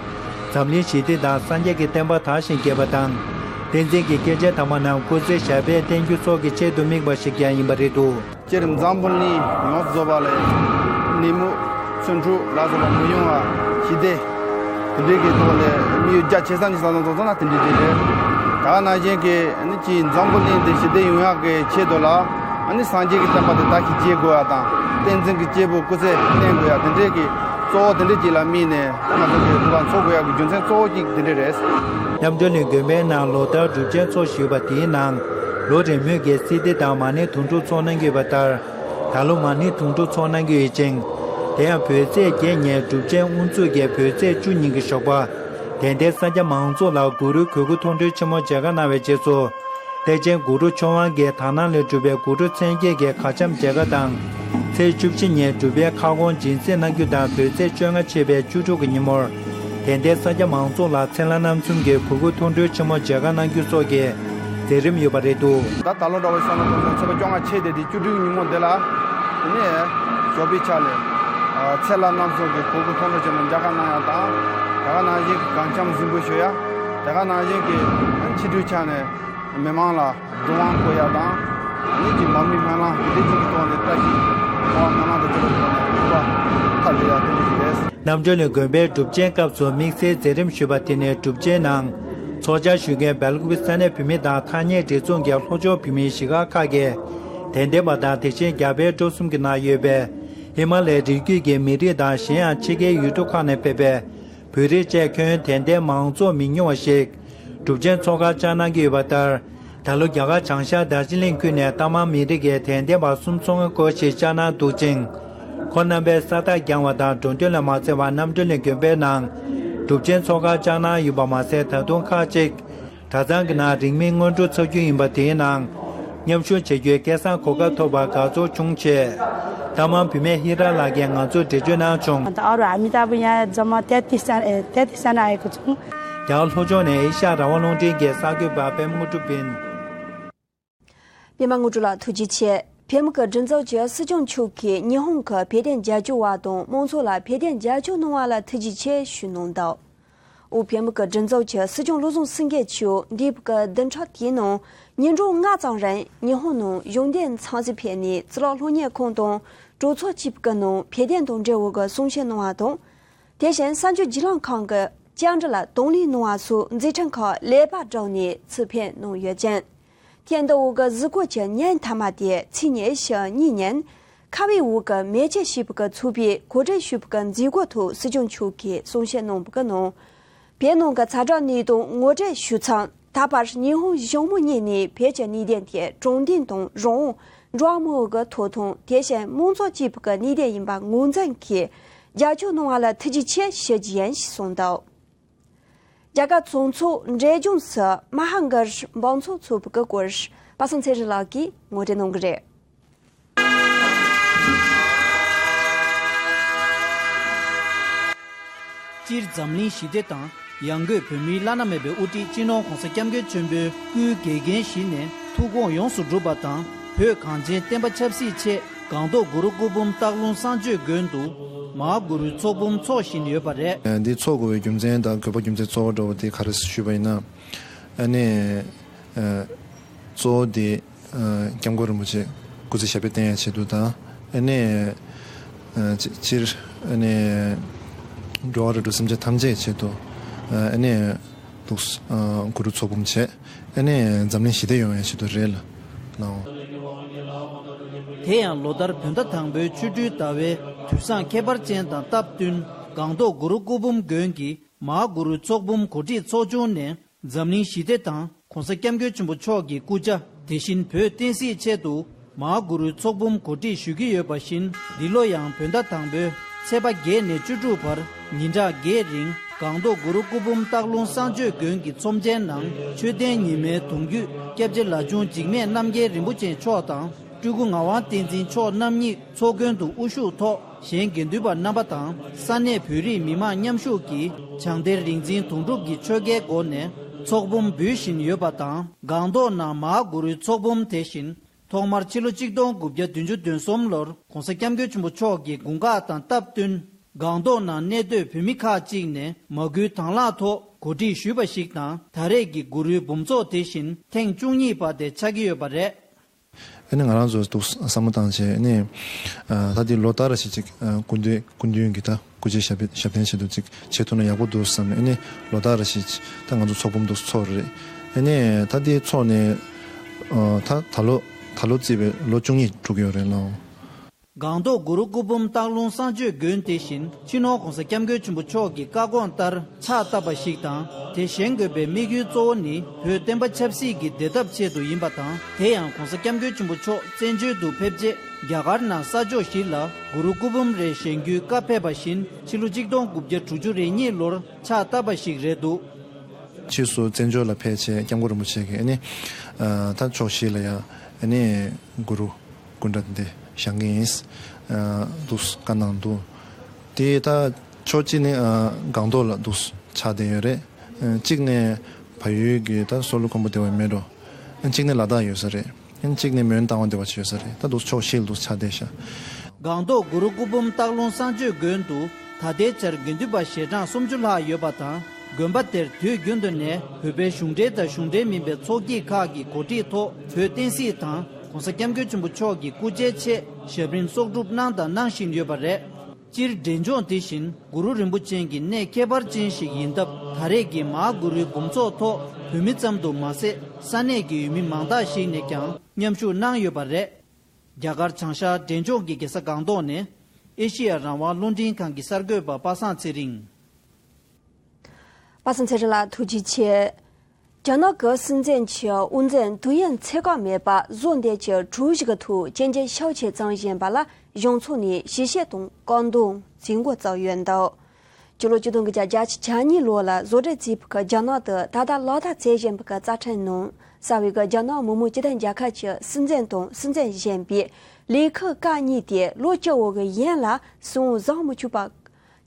འཛམ་གླིང་ཞི་བདེ་དང་སངས་རྒྱས་ཀྱི་བསྟན་པ་དར་ཞིང་རྒྱས་པ་དང་། བསྟན་འཛིན་གྱི་སྐྱེས་ཆེན་དམ་པ་རྣམས་སྐུ་ཚེ་ཞབས་པད་བརྟན་འགྱུར་སོགས་ཀྱི་ཆེད་དུ་དམིགས་པ་ཞིག་ཀྱང་ཡིན་པ་རེད་འདུག་སྤྱིར་འཛམ་བུ་གླིང་ཡོངས་རྫོགས་པ་ལ་ནད་མུག་ཚུ་འཁྲུག་ལ་སོགས་པ་མི་ཡོང་བ་ཞི་བདེ་དེ་འདྲའི་གི་ཐོག་ལ་དམིགས་ཡུལ་རྒྱ་ཆེ་ས་ནས་བསམ་བློ་བཏང་སོང་ན་དེ་འདྲའི་རེད། ད་ག་ནང་བཞིན་གྱི་ཨ་ནི་ཅིག་འཛམ་བུ་གླིང་འདི་ཞི་བདེ་ཡོང་ཡག་གི་ཆེད་དུ་ལ་ཨ་ནི་སངས་རྒྱས་ཀྱི་བསྟན་པ་དེ་དར་ཞིང་རྒྱས་དགོས་ཡ་དང་། བསྟན་འཛིན་གྱི་སྐྱེས་བུ་སྐུ་ཚེ་བརྟན་དགོས་ཡ་དེ་འདྲའི་གི་གཙོ་བོ་དེ་འདྲའི་ཅིག་ལ་དམིགས་ནས་ང་ཚོ་གི་སྒྲུབ་པ་འཚོགས་དགོས་ཡ་གི་རྒྱུ་མཚན་གཙོ་བོ་གཅིག་དེ་འདྲ་རེད། རྣམ་གྲོལ་གླིང་དགོན་པའི་ནང་ལོ་ལྟར་སྒྲུབ་ཆེན་འཚོགས་བཞིན་ཡོད་པ་དེའི་ནང་། ལོ་རེ་མོས་ཀྱི་སིལ་སྡེ་དང་མ་ཎི་དུང་སྒྲུབ་འཚོགས་གནང་གི་ཡོད་པ་ལྟར། ད་ལོ་མ་ཎི་དུང་སྒྲུབ་འཚོགས་གནང་གི་ཡོད་ཅིང་། དེ་ཡང་བོད་ཚེས་བརྒྱད་ཉིན་སྒྲུབ་ཆེན་དབུ་འཛུགས་ཀྱིས་བོད་ཚེས་བཅུ་ཉིན་གྱི་ཞོགས་པ། དད་ལྡན་གསན་མཁན་མང་ཚོགས་ལ་གུ་རུའི་གོས་སྐུ་མཐོང་གྲོལ་ཆེན་མོ་མཇལ་ཁ་གནང་བའི་རྗེས་སུ། གཏེར་ཆེན་གུ་རུ་ཆོས་དབང་གིས་དག་སྣང་ལས་གྲུབ་པའི་གུ་རུ་མཚན་བརྒྱད་ཀྱི་གར་འཆམ་མཇལ་ཁ་དང་། ཚེས་བཅུ་བཞི་ཉིན་སྒྲུབ་པའི་ཁ་སྐོང་སྦྱིན་སྲེག་གནང་རྒྱུ་དང་། བོད་ཚེས་བཅོ་ལྔ་ཆེ་བའི་བཅུ་དྲུག་གི་ཉིན་མོར། དད་ལྡན་གསན་མཁན་མང་ཚོགས་ལ་མཚན་ལྷ་རྣམ་གསུམ་གྱི་གོས་སྐུ་མཐོང་གྲོལ་ཆེན་མོ་མཇལ་ཁ་གནང་རྒྱུ་སོགས་ཀྱི་མཛད་རིམ་ཡོད་པ་རེད་འདུག་ད་ད་ལོ་འདྲ་བོ་བསམ་བློ་གཏོང་ཚེ་ཚེས་པ་བཅོ་ལྔ་ཆེ་དེ་དེ་བཅུ་དྲུག་གི་ཉིན་མོ་དེ་ལ། དེ་ནས་ཞོགས་པའི་ཆ་ལས། མཚན་ལྷ་རྣམ་གསུམ་གྱི་གོས་སྐུ་མཐོང་གྲོལ་ཆེན་མོ་མཇལ་ཁ་གནང་ཡག་དང་། དེ་ག་ནང་བཞིན་གྱི་གར་འཆམ་གཟིགས་འབུལ་ཞུ་ཡ། དེ་ག་ནང་བཞིན་གྱི་ཕྱི་དྲོའི་ཆ་ནས་མི་མང་ལ་གདུང་བ་འཁོལ་ཡ་དང་། ཉིད་ཀྱི་མར་མེ་སྨོན་ལམ་དེ་འདྲའི་ཅིག་གི་ཐོག་ནས་བཀྲ་ཤིས་སྨོན་ལམ་དང་བཅས་པའི་ཐོག་ནས་སྒྲུབ་པ་མཐར་འདེགས་ཡ་དེ་འདྲ་ཞིག་རེད། རྣམ་གྲོལ་གླིང་དགོན་པའི་སྒྲུབ་ཆེན་སྐབས་སུ་དམིགས་བསལ་མཛད་རིམ་ཞུས་པ་དེ་ནི་སྒྲུབ་ཆེན་ནང་། ཚོགས་བཅར་ཞུ་མཁན་སྦེལ་ཀོབ་ས་གནས་བོད་མི་དང་ཐ་སྙད་སྒྲིག་མཚུངས་ཀྱི་ལྷོ་ཕྱོགས་བོད་མིའི་གཞིས་སྒར་ཁག་གི་དད་ལྡན་པ་དང་། དེ་བཞིན་རྒྱ་བལ་འབྲུག་གསུམ་གྱི་ནང་ཡོད་པའི་ཧི་མ་ལའི་རི་རྒྱུད་ཀྱི་མི་རིགས་དང་། གཞན་ཡང་ཕྱི་རྒྱལ་ཡུལ་གྲུ་ཁག་ནས་ཕེབས་པའི་ བོད་རིགས་བཅས་ཁྱོན་དད་ལྡན་མང་ཚོགས་མི་ཉུང་བ་ཞིག་གྲུབ་ཆེན་ཚོགས་ཁག་བཅར་གནང་གི་ཡོད་པ་ལྟར། ད་ལོ་རྒྱ་གར་བྱང་ཤར་དར་ཇི་ལིང་ཁུལ་ནས་ལྟ་མང་མི་རིགས་ཀྱི་དད་ལྡན་པ་སུམ་ཅུ་སོ་ལྔ་སྐོར་ཞིག་བཅར་གནང་འདུག་ཅིང་། ཁོང་རྣམ་པས་ས་ཐག་རྒྱང་བ་དང་འགྲོ་འདོད་ལ་མ་འཚེར་བར་གནམ་གྲུ་ནས་དགོན་པའི་ནང་གྲུབ་ཆེན་ཚོགས་ཁག་བཅར་གནང་ཡོད་པ་མ་ཟད། ད་དུང་ཁག་ཅིག་གྲྭ་ཚང་གི་ནང་རིང་མིན་སྔོན་འགྲོ་འཚོགས་རྒྱུ་ཡིན་པ་དེའི་ནང་མཉམ་ཞུགས་བྱེད་རྒྱུའི་སྐལ་བཟང་གོ་སྐབས་ཐོབ་པར་དགའ་ཚོར་བྱུང་ཞེས། ལྟ་མང་བུད་མེད་ཧི་ར་ལགས་ཀྱིས་ང་ཚོར་འགྲེལ་བརྗོད་གནང་བྱུང་། और अमिताभ यहाँ जमा तैंतीस जना, तैंतीस जना आएको छौँ। རྒྱ་གར་ལྷོ་ཕྱོགས་ནས་ཨེ་ཤ་ཡ་རང་དབང་རླུང་འཕྲིན་གྱི་གསར་འགོད་པ་པད་མ་དངོས་གྲུབ་ཡིན། པད་མ་དངོས་གྲུབ་ལགས་ཐུགས་རྗེ་ཆེ། བོད་མི་གི་སྒྲིག་འཛུགས་ཀྱི་སྲིད་སྐྱོང་མཆོག་གིས་ཉི་ཧོང་གི་བོད་དོན་རྒྱབ་སྐྱོར་བ་དང་མང་ཚོགས་ལ་བོད་དོན་རྒྱབ་སྐྱོར་གནང་བ་ལ་ཐུགས་རྗེ་ཆེ་ཞུས་གནང་འདུག་འོ་བོད་མི་གི་སྒྲིག་འཛུགས་ཀྱི་སྲིད་སྐྱོང་བློ་བཟང་སེང་གེ་མཆོག་འདས་པའི་གི་བདུན་ཕྲག་དེའི་ནང་ཉིན་གྲངས་ལྔ་ཙམ་རིང་ཉི་ཧོང་ནང་གཞུང་འབྲེལ་འཚམས་གཟིགས་ཕེབས་ནས་གཙུག་ལག་སློབ་གཉེར་ཁང་དང་གྲོས་ཚོགས་བཅས་ཀྱི་ནང་བོད་དོན་དང་འབྲེལ་བའི་གི་གསུང་བཤད་གནང་བ་དང་། དེ་བཞིན་གསར་འགྱུར་བརྒྱུད་ལམ་ཁང་གི་བཅར་འདྲི་ལ་དང་ལེན་གནང་བ་སོགས་མཛད་འཕྲིན་ཁག་ལེགས་པར་བསྒྲགས་ནས་ཆེད་ཕེབས་གནང་ཡོད་ཅིང་། ཐེངས་འདིའི་གི་གཟིགས་སྐོར་གྱི་ཉིན་མཐའ་མ་དེ་ཚེས་ཉི་ཤུ་གཉིས་ཉིན་ཁ་བའི་འོག་གི་མེ་ལྕེ་ཞེས་པའི་གི་ཚོགས་པས་གོ་སྒྲིག་ཞུས་པའི་གི་མཛད་སྒོའི་ཐོག་སྲིད་སྐྱོང་མཆོག་གིས་གསུང་བཤད་གནང་བའི་གི་ནང་། བོད་ནང་གི་ཛ་དྲག་གནད་དོན་ངོ་སྤྲོད་ཞུས་ཙང་། ད་བར་ཉི་ཧོང་གཞུང་མང་གཉིས་ནས་བོད་ཀྱི་གནད་དོན་དེ་དྲང་བདེན་དང་རང་དབང་འགྲོ་བ་མིའི་གི་ཐོབ་ཐང་དེ་བཞིན་མང་གཙོ་གཅིག་པུའི་གི་གནད་དོན་ཡིན་པ་ངོས་འཛིན་གྱིས་རྒྱབ་སྐྱོར་གནང་བ་ལ་ཐུགས་རྗེ་ཆེ་ཞུ་རྒྱུ་ཡིན་ཞེས་གསུངས་འདུག་རྒྱ་གར་བཙོན་ཚོགས་འབྲས་ལྗོངས་སུ་མ་ཧཱ་གར་འབུམ་ཚོགས་འཚོགས་པའི་གི་སྐོར་པ་སངས་ཚེ་རིང་ལགས་ཀྱིས་ངོ་སྤྲོད་གནང་གི་རེད། སྤྱིར་འཛམ་གླིང་ཞི་བདེ་དང་ཡང་སྒོས་བོད་མིའི་བླ་ན་མེད་པའི་དབུ་ཁྲིད་སྤྱི་ནོར་༧གོང་ས་༧སྐྱབས་མགོན་ཆེན་པོའི་སྐུའི་འགལ་རྐྱེན་ཞི་ནས་ཐུགས་དགོངས་ཡོངས་སུ་འགྲུབ་པ་དང་བོད་གངས་ཅན་བསྟན་པ་ཆབ་སྲིད་ཆེད་སྒང་ཏོག་གུ་རུ་སྐུ་འབུམ་སྟག་ལུང་གསང་སྤྱོད་དགོན་དུ་མ་ཧཱ་གུ་རུའི་ཚོགས་འབུམ་འཚོགས་བཞིན་ཡོད་པ་རེད། འདི་འཚོགས་དགོས་པའི་རྒྱུ་མཚན་དང་དགོས་པ་རྒྱུ་མཚན་གཙོ་བོ་འདྲ་བོ་དེ་ག་རེ་ཞུས་པ་ཡིན་ན། ཨ་ནི། གཙོ་བོ་དེ། སྐྱབས་མགོན་རིན་པོ་ཆེ་སྐུ་ཚེ་ཞབས་པད་བརྟན་ཡག་ཆེད་དུ་དང་། ཨ་ནི། སྤྱིར་ཨ་ནི། འགྲོ་བ་རིགས་དྲུག་སེམས་ཅན་ཐམས་ཅད་ཆེད་དུ། ཨ་ནི། འདུག་གུ་རུ་ཚོགས་འབུམ་བྱས། ཨ་ནི། འཛམ་གླིང་ཞི་བདེ་ཡོང་ཡག་ཆེད་དུ་རེད་ལ། ལའོ། དེ་ཡང་ལོ་ལྟར་བོད་ཟླ་དང་པོའི་ཆོ་འཕྲུལ་ཟླ་བའི་དུས་བཟང་ཁྱད་པར་ཅན་དང་སྟབས་བསྟུན་སྒང་ཏོག་གུ་རུ་སྐུ་འབུམ་དགོན་གྱི་མ་ཧཱ་གུ་རུའི་ཚོགས་འབུམ་གོ་སྒྲིག་ཚོགས་ཆུང་ནས། འཛམ་གླིང་ཞི་བདེ་དང་༧གོང་ས་༧སྐྱབས་མགོན་ཆེན་པོ་མཆོག་གི་སྐུ་ཕྱྭ་དེ་བཞིན་བོད་བསྟན་སྲིད་ཆེད་དུ་མ་ཧཱ་གུ་རུའི་ཚོགས་འབུམ་གོ་སྒྲིག་ཞུ་གི་ཡོད་པ་བཞིན། འདི་ལོ་ཡང་བོད་ཟླ་དང་པོའི་ཚེས་པ་བརྒྱད་ནས་བཅུ་དྲུག་བར་ཉིན་གྲངས་བརྒྱད་རིང་སྒང་ཏོག་གུ་རུ་སྐུ་འབུམ་སྟག་ལུང་གསང་སྤྱོད་དགོན་གྱི་ཚོམས་ཆེན་ནང་མཆོད་རྟེན་ཉི་མའི་གདུང་རྒྱུད་སྐྱབས་རྗེ་ལ་ཆུང་འཇིགས་མེད་རྣམ་རྒྱལ་རིན་པོ་ཆེ་མཆོག་དང་། སྤྲུལ་སྐུ་ངག་དབང་བསྟན་འཛིན་མཆོག་རྣམ་གཉིས་ཚོགས་མགོན་དུ་དབུ་བཞུགས་ཐོག་གཞན་དགེ་འདུན་པ་རྣམ་པ་དང་ས་གནས་བོད་རིགས་མི་མང་མཉམ་ཞུགས་ཀྱིས་བྱང་གཏེར་རིག་འཛིན་དོན་གྲུབ་ཀྱི་ཆོས་སྐལ་སྒོ་ནས་ཚོགས་འབུམ་འབུལ་བཞིན་ཡོད་པ་དང་། སྒང་ཏོག་ནང་མ་ཧཱ་གུ་རུའི་ཚོགས་འབུམ་དེ་བཞིན་ཐོག་མར་ཕྱི་ལོ་ཆིག་སྟོང་དགུ་བརྒྱ་བདུན་ཅུ་དོན་གསུམ་ལོར་༧གོང་ས་༧སྐྱབས་མགོན་ཆེན་པོ་མཆོག་གི་དགུང་ཁག་དང་སྟབས་བསྟུན་སྒང་ཏོག་ནང་གནས་སྡོད་བོད་མི་ཁག་ཅིག་ནས་མ་སྐུལ་དང་བླངས་ཐོག་གོ་སྒྲིག་ཞུས་པ་ཞིག་དང་། ད་རེས་ཀྱི་གུ་རུའི་འབུམ་ཚོགས་དེ་བཞིན་ཐེངས་བཅུ་གཉིས་པ་དེ་ཆགས་ཀྱི་ཡོད་པ་རེད། ཨ་ནི་ང་རང་ཚོ་འདུག་བསམ་བློ་བཏང་བྱས་ཨ་ནི། ད་དེ་ལོ་ལྟར་རེ་བཞིན་ཅིག་སྐུ་མདུན་སྐུ་མདུན་གྱི་ད་སྐུ་ཕྱྭའི་ཞབས་ཞབས་བརྟན་ཆེད་དུ་ཅིག་བྱེད་ཐུབ་ན་ཡག་པོ་འདུག་བསམ་ནས་ཨ་ནི་ལོ་ལྟར་རེ་བཞིན་ད་ང་ཚོ་ཚོགས་འབུམ་འདུག་ཚོགས་རེད། ཨ་ནི་ད་དེ་ཚོགས་ནས་ད་ད་ལོ་ད་ལོ་བརྩིས་པའི་ལོ་བཅུ་གཉིས་འགྲོ་གི་ཡོད་རེད་ལགས། སྒང་ཏོག་གུ་རུ་སྐུ་འབུམ་སྟག་ལུང་གསང་སྤྱོད་དགོན་དེ་བཞིན་སྤྱི་ནོར་༧གོང་ས་༧སྐྱབས་མགོན་ཆེན་པོ་མཆོག་གི་བཀའ་དགོངས་ལྟར་ཕྱག་བཏབ་པ་ཞིག་དང་། དེ་བཞེངས་དགོས་པའི་དམིགས་ཡུལ་གཙོ་བོ་ནི་བོད་བསྟན་པ་ཆབ་སྲིད་ཀྱི་བདེ་ཐབས་ཆེད་དུ་ཡིན་པ་དང་། དེ་ཡང་༧གོང་ས་༧སྐྱབས་མགོན་ཆེན་པོ་མཆོག་བཙན་བྱོལ་དུ་ཕེབས་རྗེས་རྒྱ་གར་ནང་ས་ཕྱོགས་བཞི་ལ་གུ་རུ་སྐུ་འབུམ་རེ་བཞེངས་རྒྱུའི་བཀའ་ཕེབས་པ་བཞིན་ཕྱི་ལོ་ཆིག་སྟོང་དགུ་བརྒྱ་དྲུག་ཅུ་རེ་གཉིས་ལོར་ཕྱག་བཏབ་པ་ཞིག་རེད་འདུག་ཕྱིས་སུ་བཙན་བྱོལ་ལ་ཕེབས་བྱས་སྐྱབས་མགོན་རིན་པོ་ཆེ་གིས་ཨ་ནི་ད་ཕྱོགས་བཞི་ལ་ཡང་ཨ་ནི་གུ་རུ་སྐུ་འདྲ་འདི་བཞེངས་ཀྱི་ཡིན་འདུག་བཀའ་གནང་འདུག་དེ་ད་ཕྱོགས་གཅིག་ནས་སྒང་ཏོག་ལ་འདུག་ཆགས་བསྡད་ཡོད་རེད། གཅིག་ནས་བལ་ཡུལ་གྱི་ད་སྲོག་བླུ་མཁན་པོ་སྡེ་བའི་མལ་གྲོ། གཅིག་ནས་ལ་དྭགས་ཡོད་ས་རེད། གཅིག་ནས་མོན་རྟ་དབང་སྡེ་བ་ཆེ་ཡོད་ས་རེད། ད་འདུག་ཕྱོགས་བཞི་ལ་འདུག་ཆགས་བསྡད་ཤག་སྒང་ཏོག་གུ་རུ་སྐུ་འབུམ་སྟག་ལུང་གསང་སྤྱོད་དགོན་དུ་ད་ལྟའི་ཆར་དགེ་འདུན་པ་ཞལ་གྲངས་སུམ་ཅུ་ལྷག་ཡོད་པ་དང་། དགོན་པ་དེར་དུས་རྒྱུན་དུ་ནས་བོད་པའི་གཞུང་འབྲེལ་དང་གཞུང་འབྲེལ་མིན་པའི་ཚོགས་སྐྱིད་ཁག་གི་གོ་སྒྲིག་ཐོག་བོད་བསྟན་སྲིད་དང་༧གོང་ས་༧སྐྱབས་མགོན་ཆེན་པོ་མཆོག་གི་སྐུ་ཕྱྭའི་ཆེད་ཞབས་རིམ་གསོག་སྒྲུབ་གནང་དང་གནང་བཞིན་ཡོད་པ་རེད། སྤྱིར་འབྲས་ལྗོངས་དེ་བཞིན་གུ་རུ་རིན་པོ་ཆེ་གི་གནས་ཁྱད་པར་ཅན་ཞིག་ཡིན་སྟབས། ད་རེས་ཀྱི་མ་ཧཱ་གུ་རུའི་འབུམ་ཚོགས་ཐོག་བོད་མི་ཙམ་དུ་མ་ཟད། ས་གནས་ཀྱི་ཡུལ་མི་མང་དག་ཞིག་ནས་ཀྱང་མཉམ་ཞུགས་གནང་ཡོད་པ་རེད། རྒྱ་གར་བྱང་ཤར་འབྲས་ལྗོངས་ཀྱི་རྒྱལ་ས་སྒང་ཏོག་ནས་ཨེ་ཤེ་ཡ་རང་དབང་རླུང་འཕྲིན་ཁང་གི་གསར་འགོད་པ་པ་སངས་ཚེ་རིང་། པ་སངས་ཚེ་རིང་ལགས་ཐུགས་རྗེ་ཆེ། རྒྱ་ནག་གི་སྲིད་འཛིན་གྱི་དབུ་འཛིན་ཏུའུ་ཡན་ཚེ་གང་མེད་པ་བཟོ་འདེད་ཀྱི་གྲུ་བཞི་གི་ཐོག་གཅིག་འགྱུར་ཤོག་ཆས་བཙོང་བཞིན་པ་ལ་གཞུང་ཚོགས་ནས་ཞིབ་བཤེར་དང་བཀག་སྡོམ་བྱེད་འགོ་བཙུགས་ཡོད་འདུག་སྤྱི་ལོ་ཆིག་སྟོང་དགུ་བརྒྱ་གྱ་གཉིས་ལོ་ལ་བཟོ་གྲྭ་བཙུགས་པའི་རྒྱ་ནག་ཏུ་ད་ལྟ་ལག་བསྟར་མཛད་བཞིན་པའི་རྩ་ཁྲིམས་ནང་གསལ་བའི་རྒྱ་ནག་མི་དམངས་སྤྱི་མཐུན་རྒྱལ་ཁབ་ཀྱི་སྲིད་འཛིན་དང་སྲིད་འཛིན་གཞོན་པའི་ལས་ཁུངས་ཁག་གཉིས་ཏེ་ལོ་བཅུ་བོ་གི་ཡན་ལ་སྲིད་དབང་བཟུང་མི་ཆོག་པ་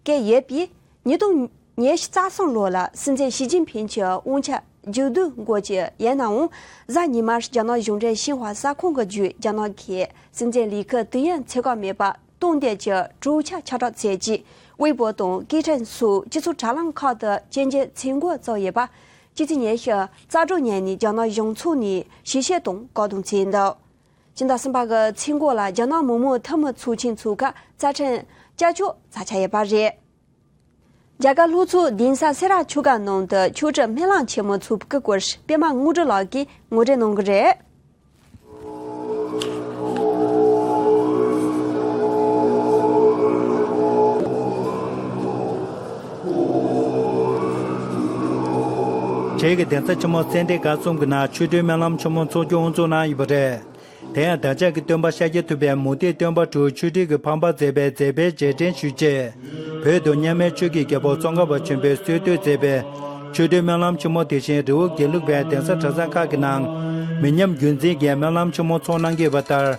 བཀོད་ཡོད་པས། ཉིས་སྟོང་ཉི་ཤུ་རྩ་གསུམ་ལོ་ལ་སྲིད་འཛིན་ཞི་ཅིན་ཕིང་གི་དབང་ཆ་མཇུག་བསྡུ་འགོ་བཙུགས་ཡོད་ནའང་། གཟའ་ཉི་མར་རྒྱ་ནག་གཞུང་འབྲེལ་ཤིན་ཧྭ་གསར་ཁང་གི་བརྒྱུད་རྒྱ་ནག་གི་སྲིད་འཛིན་ལས་ཁུངས་ཏུའུ་ཡན་ཚེ་གང་མེད་པ་གཏོང་འདོད་ཀྱི་གྲོས་འཆར་ཁྱབ་བསྒྲགས་མཛད་རྗེས་ཝེ་པོ་དང་ཀི་ཁྲན་སོགས་སྤྱི་ཚོགས་དྲ་ལམ་ཁག་ཏུ་སྐྱོན་བརྗོད་བྱེད་འགོ་བཙུགས་ཡོད་པ། ཕྱི་ཚེས་ཉི་ཤུ་རྩ་དྲུག་ཉིན་ནས་རྒྱ་ནག་གཞུང་ཚོགས་ནས་ཞིབ་བཤེར་དང་བཀག་སྡོམ་བྱས་འདུག་སྤྱི་ཟླ་གསུམ་པ་གི་ཚེས་འགོ་ལ་རྒྱ་ནག་མི་དམངས་འཐུས་མི་ཚོགས་ཆེན་འཚོགས་སྐབས་རྩ་ཁྲིམས་བསྐྱར་བཅོས་བྱ་འཆར་ཡོད་པ་རེད། རྒྱ་གར་ལྷོ་ཕྱོགས་གདན་ས་སེ་ར་ཆོས་སྒར་ནང་དུ་ཆོས་ཁྲིད་སྨོན་ལམ་ཆེན་མོ་ཚོགས་པའི་སྐོར་པད་མ་དངོས་གྲུབ་ལགས་ཀྱིས་ངོ་སྤྲོད་གནང་གི་རེད། བྱེས་ཀྱི་གདན་ས་ཆེན་མོ་སེ་འབྲས་དགའ་གསུམ་གྱི་ནང་ཆོས་ཁྲིད་སྨོན་ལམ་ཆེན་མོ་ཚོགས་རྒྱུ་དབུ་འཛུགས་གནང་ཡོད་པ་རེད། དེ་ཡང་བདག་ཅག་གི་སྟོན་པ་ཤཱཀྱ་ཐུབ་པའི་མུ་སྟེགས་སྟོན་པ་དྲུག་ཆོས་ཁྲིད་ཀྱི་ཕམ་པར་མཛད་པའི་མཛད་པའི་རྗེས་དྲན་ཞུ་ཆེད། བོད་དུ་མཉམ་མེད་ཆོས་ཀྱི་རྒྱལ་པོ་ཙོང་ཁ་པ་ཆེན་པོས་གསོལ་སྟོན་མཛད་པའི་ཆོས་ཁྲིད་སྨོན་ལམ་ཆེན་མོ་དེ་བཞིན་རི་བོ་དགེ་ལུགས་པའི་གདན་ས་གྲྭ་ཚང་ཁག་གི་ནང་མི་ཉམས་རྒྱུན་འཛིན་གྱི་སྨོན་ལམ་ཆེན་མོ་ཚོགས་གནང་གི་ཡོད་པ་ལྟར།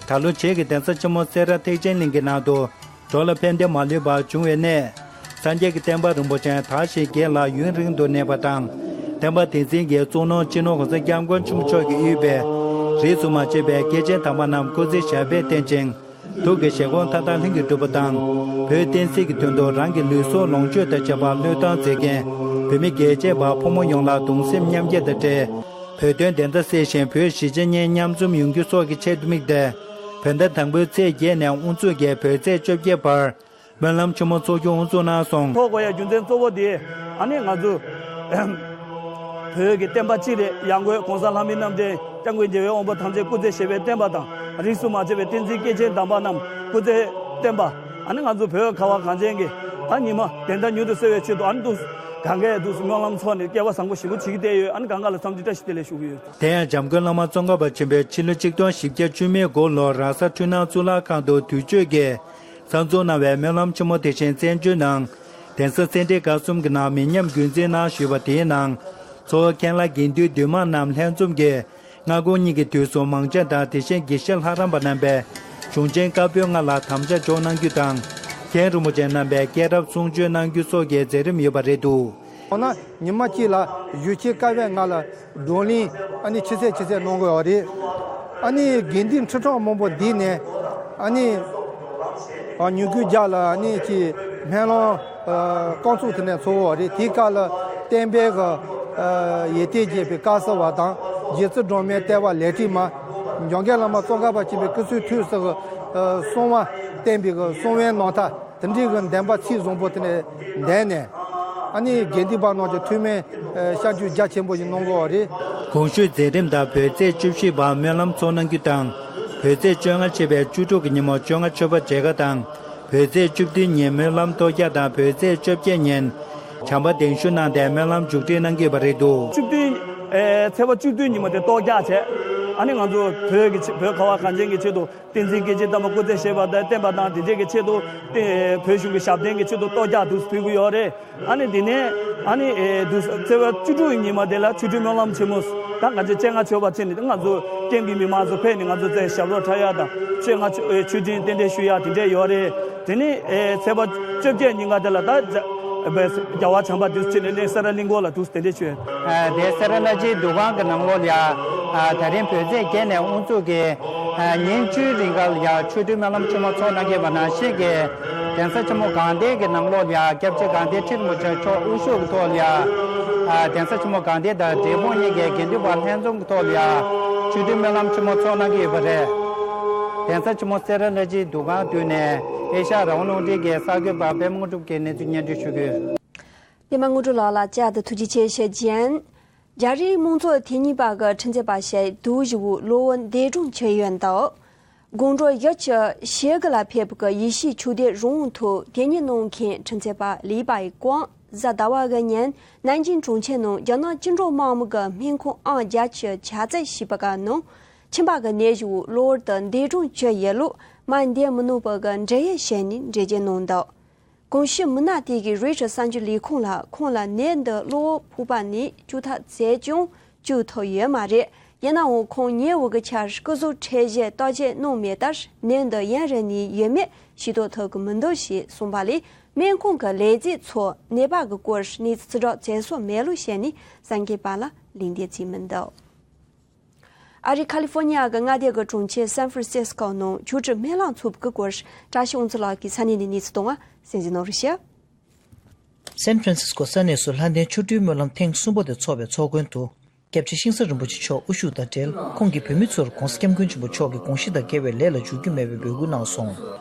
ད་ལོ་བྱེས་ཀྱི་གདན་ས་ཆེན་མོ་སེ་ར་ཐེག་ཆེན་གླིང་གི་ནང་དུ། འགྲོ་ལ་ཕན་བདེ་མ་ལུས་པ་འབྱུང་བའི་གནས། སངས་རྒྱས་ཀྱི་བསྟན་པ་རིན་པོ་ཆེ་དར་ཞིང་རྒྱས་ལ་ཡུན་རིང་དུ་གནས་པ་དང་། བསྟན་པ་དེ་འཛིན་གྱི་གཙུག་ནོར་སྤྱི་ནོར་༸གོང་ས་༸སྐྱབས་མགོན་ཆེན་པོ་མཆོག་གིས་དབུས་པའི་རིས་སུ་མ་ཆད་པའི་སྐྱེས་ཆེན་དམ་པ་རྣམས་སྐུ་ཚེ་ཞབས་པད་བརྟན་ཅིང་། ཐུགས་ཀྱི་བཞེད་དགོངས་མཐའ་དག་ལྷུན་གྱིས་གྲུབ་པ་དང་། བོད་བསྟན་སྲིད་ཀྱི་དོན་དུ་རང་གི་ལུས་སྲོག་ལོངས་སྤྱོད་དང་བཅས་པ་བློས་བཏང་མཛད་མཁན་བོད་མི་རྒྱལ་གཅེས་པ་ཕོ་མོ་ཡོངས་ལ་གདུང་སེམས་མཉམ་སྐྱེད་དང་འབྲེལ། བོད་དོན་བདེན་མཐའ་གསལ་ཞིང་བོད་གཞིས་བྱེས་གཉིས་མཉམ་འཛོམས་ཡོང་རྒྱུ་སོགས་ཀྱི་ཆེད་དུ་དམིགས་ཏེ། བོད་ཟླ་དང་པོའི་ཚེས་བརྒྱད་ནས་དབུ་འཛུགས་ཀྱིས་བོད་ཚེས་བཅོ་བརྒྱད་བར་སྨོན་ལམ་ཆེན་མོ་ཚོགས་རྒྱུ་དབུ་འཛུགས་གནང་སོང་། ཐོག་གོ་ཡ་རྒྱུ་མཚན་གཙོ་བོ་དེ་ཨ་ནི་ང་ཚོ་བོད་ཀྱི་བསྟན་པ་སྤྱི་རེད། ཡང་སྒོས་༸གོང་ས་ལྷ་མིའི་རྣམ་འདྲེན་སྐྱབས་མགོན་རྒྱལ་བའི་དབང་པོ་ཐམས་ཅད་སྐུ་ཚེ་ཞབས་པད་བརྟན་པ་དང་། རིས་སུ་མ་ཆད་པའི་བསྟན་འཛིན་སྐྱེས་ཆེན་དམ་པ་རྣམས་སྐུ་ཚེ་བརྟན་པ། ཨ་ནི་ང་ཚོ་བོད་ཁ་བ་གངས་ཅན་གྱི་ད་ཉི་མ་བདེན་མཐའ་མྱུར་དུ་གསལ་བའི་ཆེད་དུ་ཨ་ནི་འདུག་གང་གས་འདུག་སྨོན་ལམ་ཚོགས་ནས་སྐལ་བ་བཟང་པོ་ཞེ་པོ་བྱེད་ཀྱི་བསྡད་ཡོད། ཨ་ནི་གང་ག་ལ་འཚམས་འདྲི་བཀྲ་ཤིས་བདེ་ལེགས་ཞུ་གི་ཡོད། དེ་ཡང་འཇམ་མགོན་བླ་མ་ཙོང་ཁ་པ་ཆེན་པོས་ཕྱི་ལོ་ཆིག་སྟོང་བཞི་བརྒྱ་བཅུ་མེད་དགུ་ལོར་ར་ས་འཕྲུལ་སྣང་གཙུག་ལག་ཁང་དུ་དུས་མཆོད་ཀྱི་གསར་འཛུགས་གནང་བའི་སྨོན་ལམ་ཆེན་མོ་དེ་བཞིན་བཙན་བྱོལ་ནང་གདན་ས་སེ་འབྲས་དགའ་གསུམ་གྱི་ནང་མི་ཉམས་རྒྱུན་འཛིན་གནང་ཞུས་པ་དེའི་ནང་། གཙོ་བོ་མཁན་བླ་དགེ་འདུན་འདུས་མང་རྣམས་ལྷན་འཛོམས་ཀྱིས་སྔ་དགོང་གཉིས་ཀྱི་དུས་སུ་མང་ཇ་དང་དེ་བཞིན་དགེ་བཤེས་ལྷ་རམས་པ་རྣམ་པས་གཞུང་ཆེན་བཀའ་པོད་ལྔ་ལ་དམ་བཅའ་འཇོག་གནང་རྒྱུ་དང་། མཁན་རིན་པོ་ཆེ་རྣམ་པས་སྐྱེས་རབས་གསུང་ཆོས་གནང་རྒྱུ་སོགས་ཀྱི་མཛད་རིམ་ཡོད་པ་རེད་འདུག་འོ་ན་ཉི་མ་གཅིག་ལ་གཞུང་ཆེན་བཀའ་པོད་ལྔ་ལ་བགྲོ་གླེང་ཨ་ནི་ཆེ་ཚད་ཆེ་ཚད་གནང་དགོས་པ་རེད། ཨ་ནི་དགེ་འདུན་ཁྲི་ཕྲག་མང་པོ་འདུས་ནས་ཨ་ནི་ཨ་ཉིན་གུང་རྒྱབ་ལ་ཨ་ནི་ཅིག་སྨོན་ལམ་ཨ་བསྐང་ཚོགས་དེ་ནས་ཚོགས་པ་རེད། དེའི་སྐབས་ལ་བསྟན་པའི་གི་ཨ་ཡོན་ཏན་རྒྱས་པའི་བཀའ་སྩལ་བ་དང་རྗེ་བཙུན་སྒྲོལ་མའི་བསྟོད་པ་ལེགས་བྲིས་མ། འཇམ་མགོན་བླ་མ་ཙོང་ཁ་པ་ཆེན་པོའི་སྐུ་ཚེའི་དུས་སུ་གི་ཨ་གསང་བ་བསྟན་པའི་གི་གསང་བའི་རྣམ་ཐར། དེ་འདྲའི་གི་བདེན་པ་ཚིག་བཟང་པོ་དེ་ནས་བསྡད་ནས། ཨ་ནི་དགེ་འདུན་པ་རྣམས་ཀྱི་ཐུགས་སྨོན་ཨ་བཤད་རྒྱུ་རྒྱ་ཆེན་པོ་ཞིག་གནང་དགོས་པ་རེད། གོང་ཞུས་མཛད་རིམ་དང་བོད་ཚེས་བཅུ་བཞི་པར་སྨོན་ལམ་ཚོགས་གནང་རྒྱུ་དང་། བོད་ཚེས་བཅོ་ལྔ་ཆེ་བའི་བཅུ་དྲུག་གི་ཉིན་མོ་བཅོ་ལྔ་མཆོད་པ་མཇལ་ཁ་དང་། བོད་ཚེས་བཅུ་བདུན་ཉིན་སྨོན་ལམ་གཏོར་རྒྱག་དང་བོད་ཚེས་བཅོ་བརྒྱད་ཉིན་བྱམས་པ་གདན་ཞུ་གནང་སྟེ་སྨོན་ལམ་མཇུག་སྒྲིལ་གནང་གི་ཡོད་པ་རེད་འདུག་བཅུ་བདུན་ཨེ་ཚེས་པ་བཅུ་བདུན་ཉིན་མོ་དེ་གཏོར་རྒྱག་བྱས། ཨ་ནི་ང་ཚོ་བོད་ཀྱི་ཆེད་བོད་ཁ་བ་གངས་ཅན་གྱི་ཆེད་དུ། བསྟན་འཛིན་སྐྱེས་ཆེན་དམ་པ་སྐུ་ཚེ་ཞབས་པད་བརྟན་པ་དང་དེ་འདྲས་ཀྱི་ཆེད་དུ་ཏེ་བོད་གཞུང་གི་ཞབས་བརྟན་གྱི་ཆེད་དུ་གཏོར་རྒྱག་དུ་ཕུལ་གྱི་ཡོད་རེད། ཨ་ནི་དེ་ནས་ཨ་ནི་ཨེ་དུ་ཚེས་པ་བཅུ་དྲུག་ཉིན་མ་དེ་ལ་ཆོས་ཁྲིད་སྨོན་ལམ་ཆེན་མོ་ད་ང་ཚོས་བཅོ་ལྔ་མཆོད་པ་ཕྱིན་ནས་ང་ཚོ་ཀེམ་གྱི་མི་མང་ཚོ་ཕེབས་ནས་ང་ཚོ་ཚེ་ཞབས་བྲོ་འཁྲབ་ཡག་དང་བཅོ་ལྔ་མཆོད་ཨེ་ཆོས་ཁྲིད་རྟེན་འབྲེལ་ཞུ་ཡག་དེ་འདྲས་ཡོད་རེད། དེ་ནས་ཨེ་ཚེས་པ་བཅོ་བརྒྱད་ཉིན་ཀ་དེ་ལ་ད་རྒྱ་བའི་རྒྱལ་བ་བྱམས་པ་དུ་ཕྱིན་ནས་ནས་སེ་ར་གླིང་སྐོར་ལ་དུ། དེ་འདྲ་བྱོས། ཨ་དེ་སེ་ར་བླ་སྤྱིའི་འདུ་ཁང་གི་ནང་ལོགས་ལ་ཡ། ཨ་ད་རིང་བོད་ཚེས་བརྒྱད་ནས་དབུ་འཛུགས་ཀྱིས་ཨ་ཉིན་བཅུའི་རིང་ག་ལ་ཡ་ཆོས་ཁྲིད་སྨོན་ལམ་ཆེན་མོ་ཚོགས་གནང་གི་ཡོད་པ་ནང་བཞིན་གྱི་གདན་ས་ཆེན་མོ་དགའ་ལྡན་གྱི་ནང་ལོགས་ལ་ཡ་སྐྱབས་རྗེ་དགའ་ལྡན་ཁྲི་རིན་པོ་ཆེ་མཆོག་དབུ་བཞུགས་ཀྱི་ཐོག་ལ་ཡ། ཨ་གདན་ས་ཆེན་མོ་དགའ་ལྡན་དང་འབྲས་སྤུངས་གཉིས་ཀྱི་དགེ་འདུན་པ་ལྷན་འཛོམས་ཀྱི་ཐོག་ལ་ཡ་ཆོས་ཁྲིད་སྨོན་ལམ་ཆེན་མོ་ཚོགས་གནང་གི་ཡོད་པ་རེད། གདན་ས་ཆེན་མོ་སེ་ར་བླ་སྤྱིའི་འདུ་ཁང་མདུན་ནས་ཨེ་ཤ་ཡ་རང་དབང་རླུང་འཕྲིན་གྱི་གསར་འགོད་པ་པད་མ་དངོས་གྲུབ་ཀྱིས་གནས་ཚུལ་སྙན་སྒྲོན་ཞུ་གི་ཡོད། པད་མ་དངོས་གྲུབ་ལགས་ལ་བཅར་དུ་ཐུགས་རྗེ་ཆེ་ཞུ་རྒྱུ་ཡིན། རྒྱ་རིགས་དམངས་གཙོ་འཐུས་མི་པ་གི་ཁྲིམས་རྩོད་པ་ཞིག་དུ་བཞི་བོ་གློ་བུར་འདས་གྲོངས་བྱས་ཡོད་འདུག་དགོང་དྲོ་ཡུལ་གྱི་ཞི་གི་ལ་ཕེབས་པའི་ཡེ་ཤུའི་ཆོས་དད་རང་དབང་ཐོག་དེ་ཉིད་གནང་མཁན་ཁྲིམས་རྩོད་པ་ལི་པའི་ཀོང་ གཟའ་ཟླ་བ་གི་ཉིན་ནན་ཅིང་གྲོང་ཁྱེར་ནང་རྒྱ་ནག་བཅིངས་འགྲོལ་དམག་མི་གི་སྨན་ཁང་ཨང་བརྒྱད་ཅུ་ཕྱག་འཚལ་ཞེས་པ་ག་ནང་ཁྱིམ་པ་གི་ནད་གཞི་བོ་གློ་བུར་དུ་འདས་གྲོངས་བྱུང་ཡོད་ལུགས་མ་འདས་མི་ནུས་པ་གི་འབྲེལ་ཡོད་བྱས་ནས་འགྲེལ་བརྗོད་གནང་འདུག་གོང་ཞུས་མི་སྣ་དེ་གིས་རོའི་ཊར་གསར་འགྱུར་ལས་ཁུངས་ལ་ཁོང་ལ་ནད་འདི་གློ་བུར་ཕོག་པ་ནས་བཅོས་ཐབས་མཛད་ཀྱང་བཅོས་ཐུབ་ཡོད་མ་རེད། ཡིན་ནའང་ཁོང་ཉེ་བོ་གི་ཆར་སྐུ་གཟུགས་ཁྲལ་བཞེས་བརྟག་དཔྱད་གནང་མེད་ལྟར་ནད་འདི་ཡུན་རིང་ནས་ཡོད་མེད་ཤེས་རྟོགས་ཐུབ་ཀྱི་མི་འདུག་ཞེས་གསུངས་པ་ལས་སྨན་ཁང་གི་ལས་བྱེད་ཚོ་ནད་པ་གི་སྐོར་གནས་ཚུལ་བརྗོད་བྱེད་ས་མེད་ལུགས་བཤད་ནས་གསར་འགོད་པ་ལ་ལན་འདེབས་བྱས་མི་འདུག་ཨ་རིའི་ཁ་ལི་ཧྥོ་ནི་ཡ་གི་མངའ་སྡེ་གི་གྲོང་ཁྱེར་སན་ཧྥ་རན་སིས་ཀོ་ནང་ཆོས་ཁྲིད་སྨོན་ལམ་ཚོགས་པའི་སྐོར་བཀྲ་ཤིས་དབང་ཚེ་ལགས་ཀྱིས་ས་གནས་ནས་གནས་ཚུལ་གཏོང་བ་གསན་གཟིགས་གནང་རོགས་ཞུ། སན་ཧྥ་རན་སིས་ཀོ་ས་གནས་སུ་ལྷ་ལྡན་ཆོ་འཕྲུལ་སྨོན་ལམ་ཐེངས་གསུམ་པ་དེ་འཚོགས་པའི་ཚོགས་མགོན་དུ་སྐྱབས་རྗེ་ཤིང་བཟའ་རིན་པོ་ཆེ་མཆོག་དབུ་བཞུགས་དང་འབྲེལ་ཁོང་གིས་བོད་མི་ཚོར་༧གོང་ས་༧སྐྱབས་མགོན་ཆེན་པོ་མཆོག་གི་དགོངས་གཞི་དང་འགལ་བའི་ལས་ལ་འཇུག་རྒྱུ་མེད་པའི་འབོད་སྐུལ་གནང་སོང་།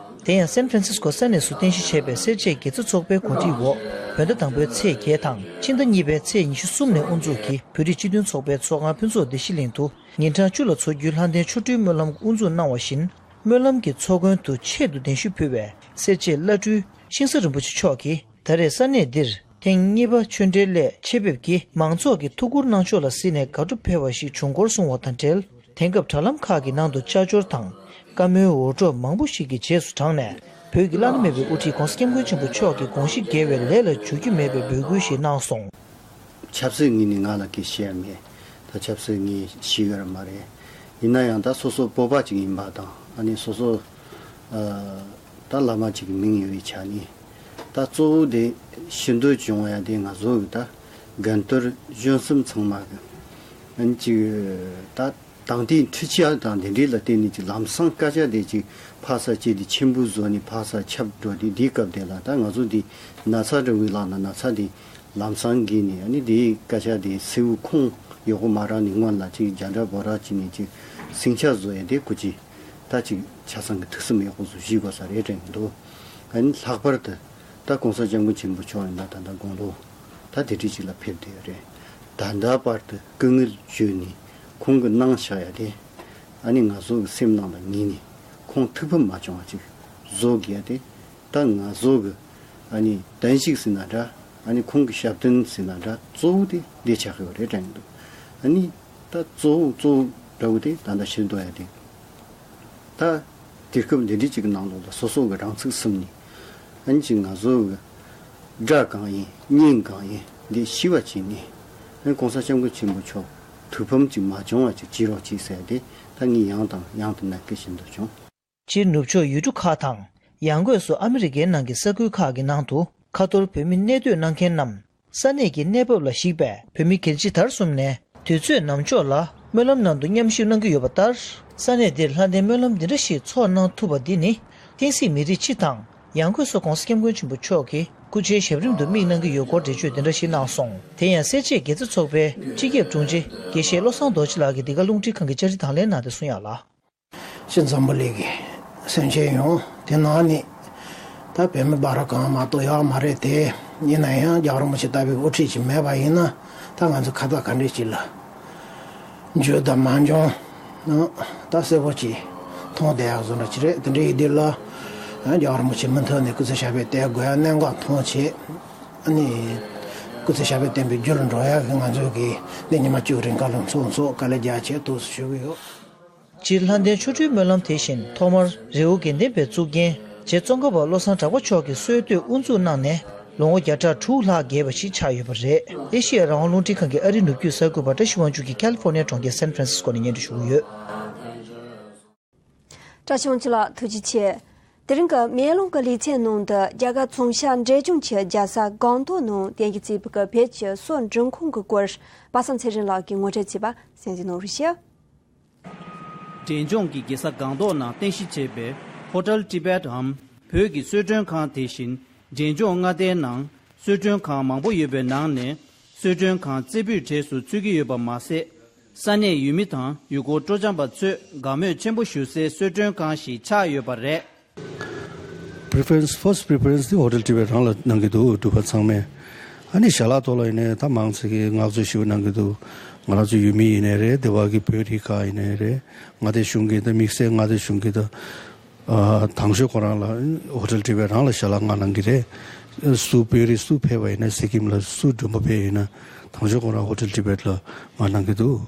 དེ་ཡང་སན་ཧྥ་རན་སིས་ཀོ་ས་གནས་སུ་རྟེན་གཞི་བྱས་པའི་སེར་བྱེས་དགེ་རྩ་ཚོགས་པའི་གོ་སྒྲིག་འོག་བོད་ཟླ་དང་པོའི་ཚེས་བརྒྱད་དང་ཕྱི་ཟླ་གཉིས་པའི་ཚེས་ཉི་ཤུ་གསུམ་ནས་དབུ་འཛུགས་ཀྱིས་བོད་རིགས་སྤྱི་མཐུན་ཚོགས་པའི་ཚོགས་ཁང་ཕུན་ཚོགས་བདེ་སྐྱིད་གླིང་དུ་ཉིན་གྲངས་བཅུ་ལ་འཚོགས་རྒྱུའི་ལྷ་ལྡན་ཆོ་འཕྲུལ་སྨོན་ལམ་དབུ་འཛུགས་གནང་བ་བཞིན། སྨོན་ལམ་གྱི་ཚོགས་མགོན་དུ་ཆེད་དུ་གདན་ཞུ་ཕུལ་བའི་སེར་བྱེས་བླ་སྤྲུལ་ཤིང་བཟའ་རིན་པོ་ཆེ་མཆོག་གིས་ད་རེས་ས་གནས་འདིར་ཐེངས་གཉིས་པ་ཆོས་འབྲེལ་སླད་ཆེད་ཕེབས་ཀྱིས་མང་ཚོགས་ཀྱི་ཐུགས་ཁུར་གནང་ཕྱོགས་ལ་གཟིགས་ནས་དགའ་སྤྲོ་འཕེལ་བ་ཞིག་བྱུང་སྐོར་གསུངས་བ་དང་འབྲེལ། དེང་སྐབས་དྲ་ལམ་ཁག་གི་ནང་དུ་བཅའ་འབྱོར་དང་བཀའ་མོལ་འུར་སྒྲོག་མང་པོ་ཞིག་གི་རྗེས་སུ་འབྲངས་ནས་བོད་ཀྱི་བླ་ན་མེད་པའི་དབུ་ཁྲིད་༧གོང་ས་༧སྐྱབས་མགོན་ཆེན་པོ་མཆོག་གི་དགོངས་གཞི་འགལ་བའི་ལས་ལ་འཇུག་རྒྱུ་མེད་པའི་འབོད་སྐུལ་ཞིག་གནང་སོང་། ཆབ་སྲིད་ངོས་ནས་ང་ལ་སྐད་ཆ་བཤད་མེད། ད་ཆབ་སྲིད་ངས་ཤེས་ཀྱི་ར་མ་རེད། ཡིན་ན་ཡང་ད་སོ་སོ་བོད་པ་ཅིག་ཡིན་པ་དང་ཨ་ནི་སོ་སོ་ཨ་ད་བླ་མ་ཅིག་གི་མིང་ཡོད་པའི་ཆ་ནས་ད་གཙོ་བོ་དེ་ཞུ་འདོད་བྱུང་ཡ་དེ་ང་ཚོ་གི་ད་རྒན་དར་གཞོན་གསུམ་ཚང་མ་གི་ཨ་ནི་ཅིག་ད། དང་དེའི་འཕྲུལ་ཆས་དང་དེ་འདྲའི་ལ་བརྟེན་ནས་ཅིག་ལམ་སང་སྐད་ཆ་དེ་ཅིག་ཕར་ཚུར་བྱས་ཏེ་ཆེན་པོ་བཟོས་ནས་ཕར་ཚུར་ཁྱབ་འགྲོ་དུས་དེའི་སྐབས་དེ་ལ་ད་ང་ཚོ་འདི་ན་ཚ་འདྲ་བོའི་ལག་ན་ན་ཚ་དེ་ལམ་སང་འགོས་ནས་ཨ་ནི་དེའི་སྐད་ཆ་དེ་སེའུ་ཁུང་ཡག་པོ་མ་རག་ནས་སྔོན་ལ་ཅིག་རྒྱ་འདྲ་བོ་ར་བྱས་ནས་ཅིག་ཟིང་ཆ་བཟོ་ཡ་དེ་ཁོ་ཅིག་ད་ཅིག་ཆ་ཚང་གི་ཐུགས་སེམས་ཡག་པོ་བཟོ་ཤེས་དགོས་ས་རེད་དྲན་གྱི་འདུག་ཨ་ནི་ལྷག་པར་དུ། ད་གོང་ས་སྐྱབས་མགོན་ཆེན་པོ་མཆོག་ཡིན་ན་ད་ལྟ་དགུང་ལོ་ད་དེ་འདྲ་ཅིག་ལ་ཕེབས་བསྡད་ཡོད་རེད། ད་ལྟ་བར་དུ་སྐུ་ངལ་བརྗོད་ནས་ཁོང་གིས་གནང་བཞག་ཡ་དེ་ཨ་ནི་ང་ཚོ་གི་སེམས་ནང་ལ་ངེས་ནས་ཁོང་ཐུགས་ཕམ་མ་བྱུང་བ་ཅིག་བཟོ་དགོས་ཡ་དེ་ད་ང་ཚོ་གི་ཨ་ནི་བསྟན་བཤིག་ཟེར་ན་འདྲ་ཨ་ནི་ཁོང་གི་ཞབས་བརྟན་ཟེར་ན་འདྲ་གཙོ་བོ་དེ་འདི་ཆགས་ཡོད་རེད་དྲན་གྱི་འདུག་ཨ་ནི་ད་གཙོ་བོ་གཙོ་བོ་འདྲ་བོ་དེ་ད་ལྟ་ཤེས་འདོད་ཡ་དེ། ད་དུས་སྐབས་འདི་འདྲའི་ཅིག་གི་ནང་ལོགས་ལ་སོ་སོ་གི་རང་ཚུགས་ཟིན་ནས་ཨ་ནི་ཅིག་ང་ཚོ་གི་དགྲ་གང་ཡིན་གཉེན་གང་ཡིན་འདི་ཤེས་པ་བྱས་ནས་ཨ་ནི་གོང་ས་སྐྱབས་མགོན་ཆེན་པོ་མཆོག་ཐུགས་ཕམ་ཅིག་མ་བྱུང་བ་ཅིག་བྱེད་རོགས་གྱིས་ཟེར་ཏེ་ད་ངས་ཡང་དང་ཡང་དུ་ནན་སྐུལ་ཞུ་འདོད་བྱུང་། སྤྱིར་ནུབ་ཕྱོགས་ཡུལ་གྲུ་ཁག་དང་ཡང་སྒོས་སུ་ཨ་མི་རི་ཀའི་ནང་གི་ས་ཁུལ་ཁག་གི་ནང་དུ་ཁ་ཐོར་བོད་མི་གནས་སྡོད་གནང་མཁན་རྣམས། ས་གནས་ཀྱི་གནས་བབ་ལ་གཞིགས་པའི་བོད་མི་སྒེར་སྤྱི་དར་གསུམ་ནས་དུས་ཚོད་ནམ་འཁྱོག་ལ་སྨོན་ལམ་ནང་དུ་མཉམ་ཞུགས་གནང་གི་ཡོད་པ་ལྟར། ས་གནས་འདིར་ལྷ་ལྡན་སྨོན་ལམ་འདི་འདྲ་ཞིག་འཚོགས་གནང་ཐུབ་པ་འདི་ནི་བསྟན་སྲིད་མི་རིགས་སྤྱི་དང་ཡང་སྒོས་སུ་གོང་ས་སྐྱབས་མགོན་ཆེན་པོ་མཆོག་གིས་སྐུ་ཕྱྭའི་ཞབས་རིམ་དུ་དམིགས་གནང་གི་ཡོད་སྐོར་འགྲེལ་བརྗོད་འདི་འདྲ་ཞིག་གནང་སོང་། དེ་ཡང་སེར་བྱེས་དགེ་རྩ་ཚོགས་པའི་སྤྱི་ཁྱབ་དྲུང་ཆེ་དགེ་བཤེས་བློ་བཟང་རྡོ་རྗེ་ལགས་ཀྱིས་འདི་ག་རླུང་འཕྲིན་ཁང་གི་བཅར་འདྲི་དང་ལེན་གནང་སྟེ་གསུངས་ཡག་ལ། ཤིང་འཛམ་བུ་གླིང་གི་སེམས་ཅན་ཡོངས་དེ་ནང་ནས་ད་བོད་མི་སྦ་ར་གང་མ་གཏོགས་ཡོད་མ་རེད་དེ། ཡིན་ན་ཡང་རྒྱལ་བ་རིན་པོ་ཆེ་ལྟ་བུའི་དབུ་ཁྲིད་ཅིག་མེད་པ་ཡིན་ན་ད་ང་ཚོ་ཁ་ཚ་ག་འདྲས་ཅིག་ལ་འགྱུར་དང་མ་འབྱུང་ད་གསལ་པོ་ཅིག་མཐོང་བསྡད་ཡག་བཟོ་འདྲ་ཅིག་རེད། དེ་འདྲ་ཡིན་དུས་ལ་རྒྱལ་བ་རིན་པོ་ཆེ་མུ་མཐུད་ནས་སྐུ་ཚེ་ཞབས་པད་བརྟན་དགོས་ཡག་གནད་འགག་མཐོང་བྱས། ཨ་ནི་སྐུ་ཚེ་ཞབས་པད་བརྟན་པའི་རྒྱུ་ལ་འགྲོ་ཡག་གི་ང་ཚོ་གི་འདི་ཉི་མ་བཅུ་རིང་བཀའ་སློབ་ཚོགས་ཚོགས་དཀའ་ལས་རྒྱག་བྱས་ཐུགས་སུ་ཞུ་གི་ཡོད། སྤྱིར་ལྷ་ལྡན་ཆོ་འཕྲུལ་སྨོན་ལམ་དེ་བཞིན་ཐོག་མར་རི་བོ་དགེ་ལྡན་པའི་གཙུག་རྒྱན་རྗེ་ཙོང་ཁ་པ་བློ་བཟང་གྲགས་པ་མཆོག་གིས་སྲོལ་གཏོད་དབུ་འཛུགས་གནང་ནས་ལོ་ངོ་བརྒྱ་ཕྲག་དྲུག་ལྷག་བརྒལ་བ་ཞིག་ཆགས་ཡོད་པ་རེད། ཨེ་ཤི་ཡ་རང་དབང་རླུང་འཕྲིན་ཁང་གི་ཨ་རིའི་ནུབ་རྒྱུད་གསར་འགོད་པ་བཀྲ་ཤིས་དབང་ཕྱུག་གིས་ཁ་ལི་ཧྥོ་ནི་ཡ་གྲོང་ཁྱེར་སན་ཧྥ་རན་སིས་ཀོ་ནས་སྙན་སྒྲོན་ཞུ་གི་ཡོད། བཀྲ་ཤིས་དབང་ཕྱུག་ལགས་ཐུགས་རྗེ་ཆེ། དེ་རིང་གི་མེ་ལོང་གི་ལེ་ཚན་ནང་དུ་རྒྱ་གར་ཙུང་ཤ་འབྲས་ལྗོངས་ཀྱི་རྒྱལ་ས་སྒང་ཏོག་ནང་རྟེན་གཞི་བྱས་པའི་བོད་ཀྱི་སོག་འབྲི་ཁང་གི་སྐོར་པ་སངས་ཚེ་རིང་ལགས་ཀྱིས་ངོ་སྤྲོད་བྱས་པ་གསན་གཟིགས་གནང་རོགས་ཞུ། འབྲས་ལྗོངས་ཀྱི་རྒྱལ་ས་སྒང་ཏོག་ནང་རྟེན་གཞི་བྱས་པའི་ཧོ་ཊེལ་ཊི་བེཊ་འམ་བོད་ཀྱི་གསོལ་མགྲོན་ཁང་དེ་བཞིན་འབྲས་ལྗོངས་མངའ་སྡེའི་ནང་གསོལ་མགྲོན་ཁང་མང་པོ་ཡོད་པའི་ནང་ནས་གསོལ་མགྲོན་ཁང་རྩེ་ཕུད་གྲས་སུ་ཚུད་ཀྱི་ཡོད་པ་མ་ཟད། ས་གནས་ཡུལ་མི་དང་ཡུལ་སྐོར་སྤྲོ་འཆམ་པ་ཚོས་དགའ་མོས་ཆེན་པོ་ཞུ་སའི་གསོལ་མགྲོན་ཁང་ཞིག་ཆགས་ཡོད་པ་རེད། Preference, first preference དེ་ཧོ་ཊེལ་ཊི་བེཊ་རང་ལ་གནང་གི་འདུག་འགྲུལ་པ་ཚང་མས། ཨ་ནི་ཞལ་ལག་ཐོག་ལ་ཡིན་ནའི་ད་མང་ཆེ་གིས་བསྔགས་བརྗོད་ཞེ་པོ་གནང་གི་འདུག་ང་རང་ཚོ་ཡུལ་མི་ཡིན་ནའི་རེད། སྡེ་བ་གི་བོད་རིགས་ཁག་ཡིན་ནའི་རེད། མངའ་སྡེ་གཞུང་གིས་ད་དམིགས་བསལ་མངའ་སྡེ་གཞུང་གིས་ད་ཨ་དང་ཤོས་ཁོ་རང་ལ་ཧོ་ཊེལ་ཊི་བེཊ་རང་ལ་ཞལ་ལག་མངགས་གནང་གི་རེད། སུ་བོད་རིགས་སུ་ཕེབས་པ་ཡིན་ན། སི་ཀིམ་ལ་སུ་མགྲོན་པོ་ཕེབས་ཡིན་ན། དང་ཤོས་ཁོང་རང་ཧོ་ཊེལ་ཊི་བེཊ་ལ་མར་གནང་གི་འདུག།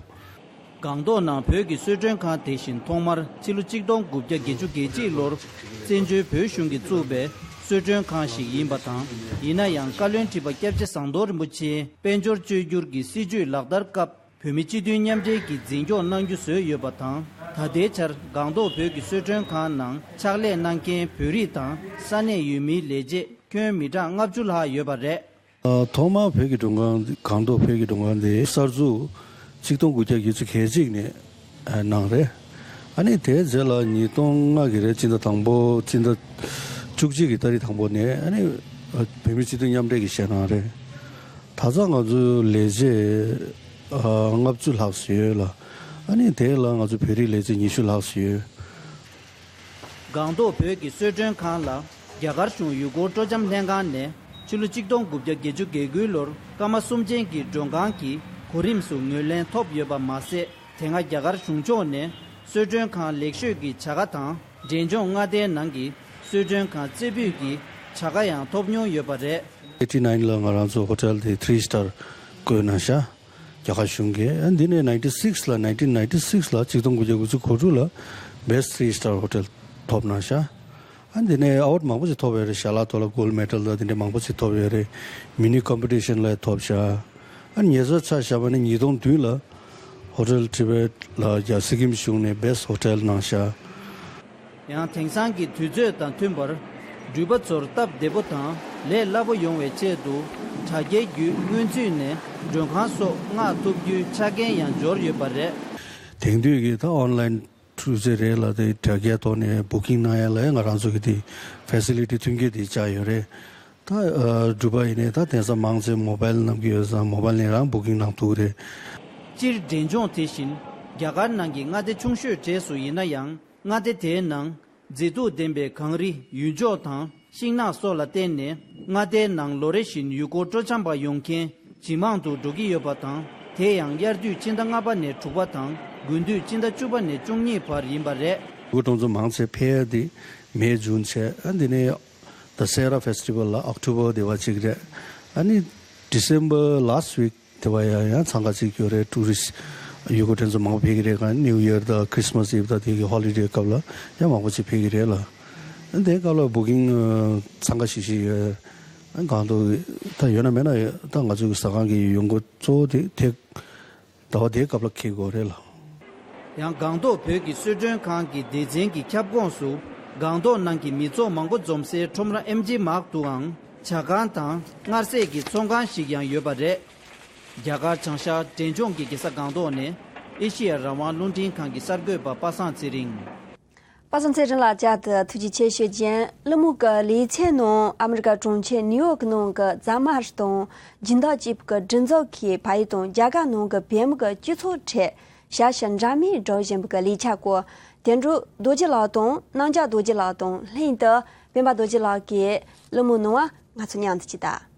སྒང་ཏོག་ནང་བོད་ཀྱི་གསོལ་མགྲོན་ཁང་དེ་བཞིན་ཐོག་མར་ཕྱི་ལོ་ཆིག་སྟོང་དགུ་བརྒྱ་བརྒྱད་ཅུ་གྱ་གཅིག་ལོར་བཙན་བྱོལ་བོད་གཞུང་གིས་བཙུགས་པའི་གསོལ་མགྲོན་ཁང་ཞིག་ཡིན་པ་དང་། ཡིན་ན་ཡང་བཀའ་བློན་ཁྲི་པ་སྐྱབས་རྗེ་ཟམ་གདོང་རིན་པོ་ཆེའི་དཔལ་འབྱོར་བཅོས་བསྒྱུར་གྱི་སྲིད་བྱུས་ལག་བསྟར་སྐབས། བོད་མི་སྤྱི་མཐུན་མཉམ་འབྲེལ་གྱིས་འཛིན་སྐྱོང་གནང་རྒྱུ་བཟོས་ཡོད་པ་དང་། ད་ལྟའི་ཆར་སྒང་ཏོག་བོད་ཀྱི་གསོལ་མགྲོན་ཁང་ནང་ཕྱག་ལས་གནང་མཁན་བོད་རིགས་དང་ས་གནས་ཡུལ་མིའི་ལས་བྱེད་ཁྱོན་མི་གྲངས་ལྔ་བཅུ་ལྷག་ཡོད་པ་རེད། ཨ། ཐོག་མར་བོད་ཀྱི་མགྲོན་ཁང་། སྒང་ཏོག་བོད་ཀྱི་མགྲོན་ཁང་འདི་གསར་འཛུགས་ཆིག་སྟོང་དགུ་བརྒྱ་བརྒྱད་ཅུ་གྱ་གཅིག་ནས་ཨ་གནང་རེད། ཨ་ནི་དེའི་རྗེས་ལ་ཉིས་སྟོང་ལྔ་གི་རེད། སྤྱི་ཟླ་དང་པོ། སྤྱི་ཟླ་བཅུ་གཅིག་གི་ཏ་རིག་དང་པོ་ནས་ཨ་ནི་ཨ་བོད་མི་སྤྱི་མཐུན་མཉམ་འབྲེལ་གྱིས་བཞེངས་གནང་རེད། ད་ཆ་ང་ཚོའི་ལས་བྱེད་ཨ་ལྔ་བཅུ་ལྷག་ཙམ་ཡོད་ལ། ཨ་ནི་དེ་ལ་ང་ཚོ་བོད་རིགས་ལས་བྱེད་ཉི་ཤུ་ལྷག་ཙམ་ཡོད། སྒང་ཏོག་བོད་ཀྱི་གསོལ་མགྲོན་ཁང་ལ་རྒྱ་གར་གཞུང་ཡུལ་སྐོར་སྤྲོ་འཆམ་ལྷན་ཁང་ནས་ཕྱི་ལོ་ཆིག་སྟོང་དགུ་བརྒྱ་བརྒྱད་ཅུ་གྱ་དགུ་ལོར་སྐར་མ་གསུམ་ཅན་གྱི་མགྲོན་ཁང་གི་གོ་རིམ་སུ་ངོས་ལེན་ཐོབ་ཡོད་པ་མ་ཟད། དེ་སྔ་རྒྱ་གར་གཞུང་ཕྱོགས་ནས་གསོལ་མགྲོན་ཁང་ལེགས་ཤོས་ཀྱི་བྱ་དགའ་དང་། འབྲས་ལྗོངས་མངའ་སྡེའི་ནང་གི་གསོལ་མགྲོན་ཁང་རྩེ་ཕུད་ཀྱི་བྱ་དགའ་ཡང་ཐོབ་མྱོང་ཡོད་པ་རེད། ཨེ་ཊི་ནའིན་ལ་ང་རང་ཚོ་ཧོ་ཊེལ་དེ་ཐི་རི་སི་ཊར་བསྐོས་གནང་ཤག། རྒྱ་གར་གཞུང་གིས། ཨ། འདི་ནས་ནའིན་ཊི་སིགས་ལ། ནའིན་ཊིན་ནའིན་ཊི་སིགས་ལ། ཆིག་སྟོང་དགུ་བརྒྱ་དགུ་བཅུ་གོ་དྲུག་ལ་Best Three Star Hotel ཐོབ་གནང་ཤག། ཨ། འདི་ནས་ཨ་ཝར་ཌི་མང་པོ་ཞིག་ཐོབ་ཡོད་རེད། ཞལ་ལག་ཐོག་ལ་གོལ་ཌི་མེ་ཌལ་དང་དེ་འདྲ་མང་པོ་ཞིག་ཐོབ་ཡོད་རེད། མི་ནི་ཀམ་པི་ཊི་ཤན་ལ་ཐོབ་ཤག། ཨ། ཉེ་ཆར་ཆ་བཞག་པ་ནི་ཉིས་སྟོང་བདུན་ལ་ཧོ་ཊེལ་ཊི་བེཊ་ལ་ཡ་སི་ཀིམ་གཞུང་ནས་Best Hotel གནང་ཤག། ཡང་དེང་སང་གི་དུས་ཚོད་དང་མཐུན་པར། འགྲུལ་པ་ཚོར་སྟབས་བདེ་པོ་དང་ལས་སླ་པོ་ཡོང་བའི་ཆེད་དུ། དྲ་རྒྱའི་བརྒྱུད་སྔོན་ཚུད་ནས་མགྲོན་ཁང་སོགས་མངགས་ཐུབ་རྒྱུའི་ཆ་རྐྱེན་ཡང་འབྱོར་ཡོད་པ་རེད། དེང་དུས་ཀྱི་ད་ཨོན་ལའིན་འཕྲུལ་ཆས་རེད་ལ། དེ་དྲ་རྒྱའི་ཐོག་ནས་བུ་ཀིང་གནང་ཡ་ལ་ཡང་ང་རང་ཚོ་གི་དེ་ཕེ་སི་ལི་ཊི་མཐུན་རྐྱེན་དེ་བཅའ་ཡོད་རེད། ད་ཨ་འགྲུལ་པ་ཡིན་ནའི་ད་དེང་སང་མང་ཆེ་མོ་བྷལ་གནང་གི་ཡོད་ཙང་། མོ་བྷལ་ནས་རང་བུ་ཀིང་གནང་ཐུབ་ཀྱི་རེད། སྤྱིར་འབྲས་ལྗོངས་དེ་བཞིན་རྒྱ་གར་ནང་གི་མངའ་སྡེ་ཆུང་ཤོས་གྲས་སུ་ཡིན་ན་ཡང་། མངའ་སྡེ་དེའི་ནང་མཛེས་སྡུག་ལྡན་པའི་གངས་རི། ཡུལ་ལྗོངས་དང་ཤིང་ནགས་སོགས་ལ་བརྟེན་ནས། མངའ་སྡེའི་ནང་ལོ་རེ་བཞིན་ཡུལ་སྐོར་སྤྲོ་འཆམ་པ་ཡོང་མཁན་ཇེ་མང་དུ་འགྲོ་གི་ཡོད་པ་དང་། དེ་ཡང་དབྱར་དུས་ཕྱི་ཟླ་ལྔ་པ་ནས་དྲུག་པ་དང་། དགུན་དུས་ཕྱི་ཟླ་བཅུ་པ་ནས་བཅུ་གཉིས་བར་ཡིན་པ་རེད། ཡུལ་སྐོར་སྤྲོ་འཆམ་མང་ཆེ་ཕེབས་ཡ་དེ་མེ་ཇུན་བྱས། ཨ། འདི་ནས་ད་སེ་ར་ཕེ་སི་ཊི་ཝལ་ལ་ཨོག་ཊོ་བར་དེ་བ་གཅིག་རེད། ཨ་ནི་ཌི་སེམ་བར་ལཱ་སི་ཊི་ཝིག་དེ་བ་ཡང་ཡང་འཚང་ཁ་གཅིག་ཡོད་རེད། ཊུ་རི་སི་ཊི་ཡུལ་སྐོར་མཁན་ཚོ་མང་པོ་ཕེབས་ཀྱི་རེད། གང་ནིའུ་ཡར་དང་ཁྲི་སི་མ་སི་ཨིབ་དང་དེ་གི་ཧོ་ལི་ཌེ་སྐབས་ལ་ཡང་མང་པོ་ཅིག་ཕེབས་ཀྱི་རེད་ལ། དེའི་སྐབས་ལ་བུ་ཀིང་འཚང་ཁ་ཤིག་ཤིག་ཡོད། གང་དུ་ད་ཡོད་ན་མེད་ན་ད་ང་ཚོའི་ཟ་ཁང་གི་ཡོང་སྒོ་གཙོ་བོ་དེ་དེ་ཟླ་བ་དེའི་སྐབས་ལ་འཁེལ་དགོས་རེད་ལ། ཡང་སྒང་ཏོག་བོད་ཀྱི་གསོལ་མགྲོན་ཁང་གི་སྡེ་ཚན་གྱི་ཁྱབ་ཁོངས་སུ། སྒང་ཏོག་ནང་གི་མི་ཚོགས་མང་པོ་འཛོམས་སའི་ཁྲོམ་ར་ཨེམ་ཇི་མཱག་ཏུའང་ཇ་ཁང་དང་མངར་ཟས་ཀྱི་ཚོང་ཁང་ཞིག་ཡང་ཡོད་པ་རེད། རྒྱ་གར་བྱང་ཤར་འབྲས་ལྗོངས་ཀྱི་རྒྱལ་ས་སྒང་ཏོག་ནས་ཨེ་ཤེ་ཡ་རང་དབང་རླུང་འཕྲིན་ཁང་གི་གསར་འགོད་པ་པ་སངས་ཚེ་རིང་། པ་སངས་ཚེ་རིང་ལགས་བཅར་དུ་ཐུགས་རྗེ་ཆེ་ཞུ་རྒྱུ་ཡིན། གླུ་མོ་གི་ལེ་ཚན་ནང་ཨ་མི་རི་ཀ་གྲོང་ཁྱེར་ནིའུ་ཡོག་གི་ནང་གི་ཛམ་མར་དང་སྦྱིན་བདག་ཅིབ་ཀྱི་སྒྲིག་འཛུགས་ཀྱིས་ཕ་ཡུལ་དང་རྒྱ་གར་ནང་གི་བོད་མི་གི་སྤྱི་ཚོགས་ཁྲོད་ཞབས་ཞུ་འདྲ་མིན་སྒྲུབ་བཞིན་པའི་ལས་འཆར་སྐོར། དོན་གྲུབ་རྡོ་རྗེ་ལགས་དང་རྣམ་རྒྱལ་རྡོ་རྗེ་ལགས་དང་། ལྷན་དུ་སྤེན་པ་རྡོ་རྗེ་ལགས་ཀྱིས་གླུ་མོ་གནང་བ་ང་ཚོ་མཉམ་དུ་ཅིག་ལྟ།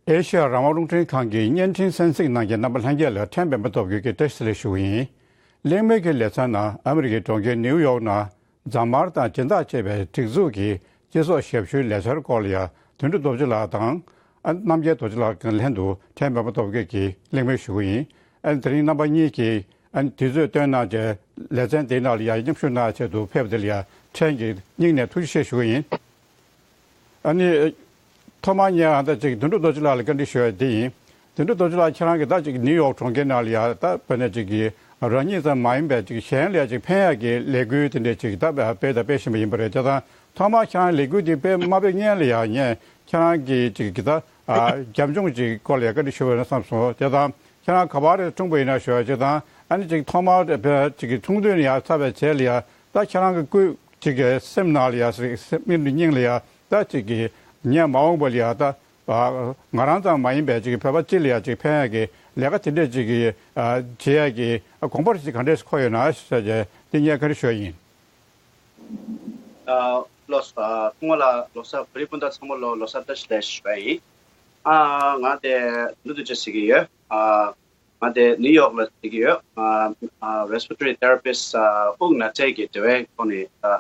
ཨེ་ཤེ་ཡ་རང་དབང་རླུང་འཕྲིན་ཁང་གི་བརྙན་འཕྲིན་གསན་གཟིགས་གནང་མཁན་རྣམ་པ་ལྷན་རྒྱས་ལ་ཕྲན་སྤེན་པ་སྟོབས་རྒྱས་ཀྱིས་བཀྲ་ཤིས་བདེ་ལེགས་ཞུ་གི་ཡིན། གླེང་མོལ་གྱི་ལེ་ཚན་ནང་ཨ་མི་རི་ཀའི་གྲོང་ཁྱེར་ནིའུ་ཡོག་ནང་ཛམ་མར་དང་སྦྱིན་བདག་ཅེས་པའི་སྒྲིག་འཛུགས་ཀྱི་སྤྱི་ཚོགས་ཞབས་ཞུའི་ལས་འཆར་སྐོར་ལ་ཡ། དོན་གྲུབ་རྡོ་རྗེ་ལགས་དང་། ཨ། རྣམ་རྒྱལ་རྡོ་རྗེ་ལགས་ཀྱི་ལྷན་དུ་ཕྲན་སྤེན་པ་སྟོབས་རྒྱས་ཀྱིས་གླེང་མོལ་ཞུ་གི་ཡིན། ཨ། དེ་རིང་རྣམ་པ་གཉིས་ཀྱིས། ཨ། དུས་ཚོད་བཏོན་གནང་བྱས་ལེ་ཚན་དེའི་ནང་ལ་ཡ་མཉམ་ཞུགས་གནང་ཆེད་དུ་ཕེབས་པ་དེ་ལ་ཡ་ཕྲན་གྱི་སྙིང་ནས་ཐུགས་རྗེ་ཆེ་ཞུ་གི་ཡིན། ཨ་ནི། ཐོག་མར་ངས་ཨ་ད་ཅིག་དོན་གྲུབ་རྡོ་རྗེ་ལགས་ལ་བཀའ་འདྲི་ཞུ་ཡ་དེ་ཡིན། དོན་གྲུབ་རྡོ་རྗེ་ལགས་ཁྱེད་རང་གིས་ད་ཅིག་ནིའུ་ཡོག་གྲོང་ཁྱེར་ནང་ལ་ཡ་ད་དཔེར་ན་ཅིག་གི་རང་ཉིད་ཙམ་མ་ཡིན་པའི་ཅིག་གཞན་ལ་ཡ་ཅིག་ཕན་ཡ་གི་ལས་འགུལ་དེ་འདྲས་ཅིག་ད་སྤེལ་དང་སྤེལ་བཞིན་པ་ཡིན་པ་རེད། དེ་དང་ཐོག་མར་ཁྱེད་རང་ལས་འགུལ་དེ་སྤེལ་མ་སྤེལ་སྔོན་ལ་ཡ་ངས་ཁྱེད་རང་གི་ཅིག་གི་ད་ཨ་རྒྱབ་ལྗོངས་ཅིག་སྐོར་ལ་ཡ་བཀའ་འདྲི་ཞུ་བ་ཡིན་ན་བསམ་སོང་། དེ་དང་ཁྱེད་རང་ག་པར་འཁྲུངས་པ་ཡིན་ན་ཞུ་ཡ་ཅིག་དང་། ཨ་ནི་ཅིག་ཐོག་མར་ཅིག་གི་ཆུང་དུས་ནས་ཡ་ཚར་བའི་རྗེས་ལ་ཡ་ད་ཁྱེད་རང་གི་སྐུ། ཅིག་གི་སེམས་ནང་ལ་ཡ་ཟེར། སེམས་མི་སྙིང་ལ་ཡ་ད་ཅིག་གི་ངས་མ་འོངས་པ་ལ་ཡ་ད་ང་རང་ཙམ་མ་ཡིན་པའི་ཅིག་བོད་པ་སྤྱི་ལ་ཡ་ཅིག་ཕན་ཡ་གི་ལས་ཀ་དེ་འདྲས་ཅིག་གི་བྱེད་ཡ་གི་དགོངས་པ་ཅིག་ག་འདྲས་འཁོར་ཡོད་ན་ཟེར་བྱས་དེ་ངས་བཀའ་འདྲི་ཞུ་ཡ་ཡིན། ཨ། ལགས་སོ། ཐོག་མ་ལ་ལོ་གསར། བོད་རིགས་སྤུན་ཟླ་ཚང་མ་ལ་ལོ་གསར་བཀྲ་ཤིས་བདེ་ལེགས་ཞུ་བ་ཡིན། ཨ། ང་དེ་འདི་འདྲ་ཅིག་ཟེར་གྱི་ཡོད། ཨ། ང་དེ་ནིའུ་ཡོག་ལ་བསྡད་ཀྱི་ཡོད། ཨ་ཨ་Respiratory Therapist། ཨ་དབུགས་ནག་ཚད་ཀྱི་འབྲེལ་བའི་ཐོག་ནས་ཨ་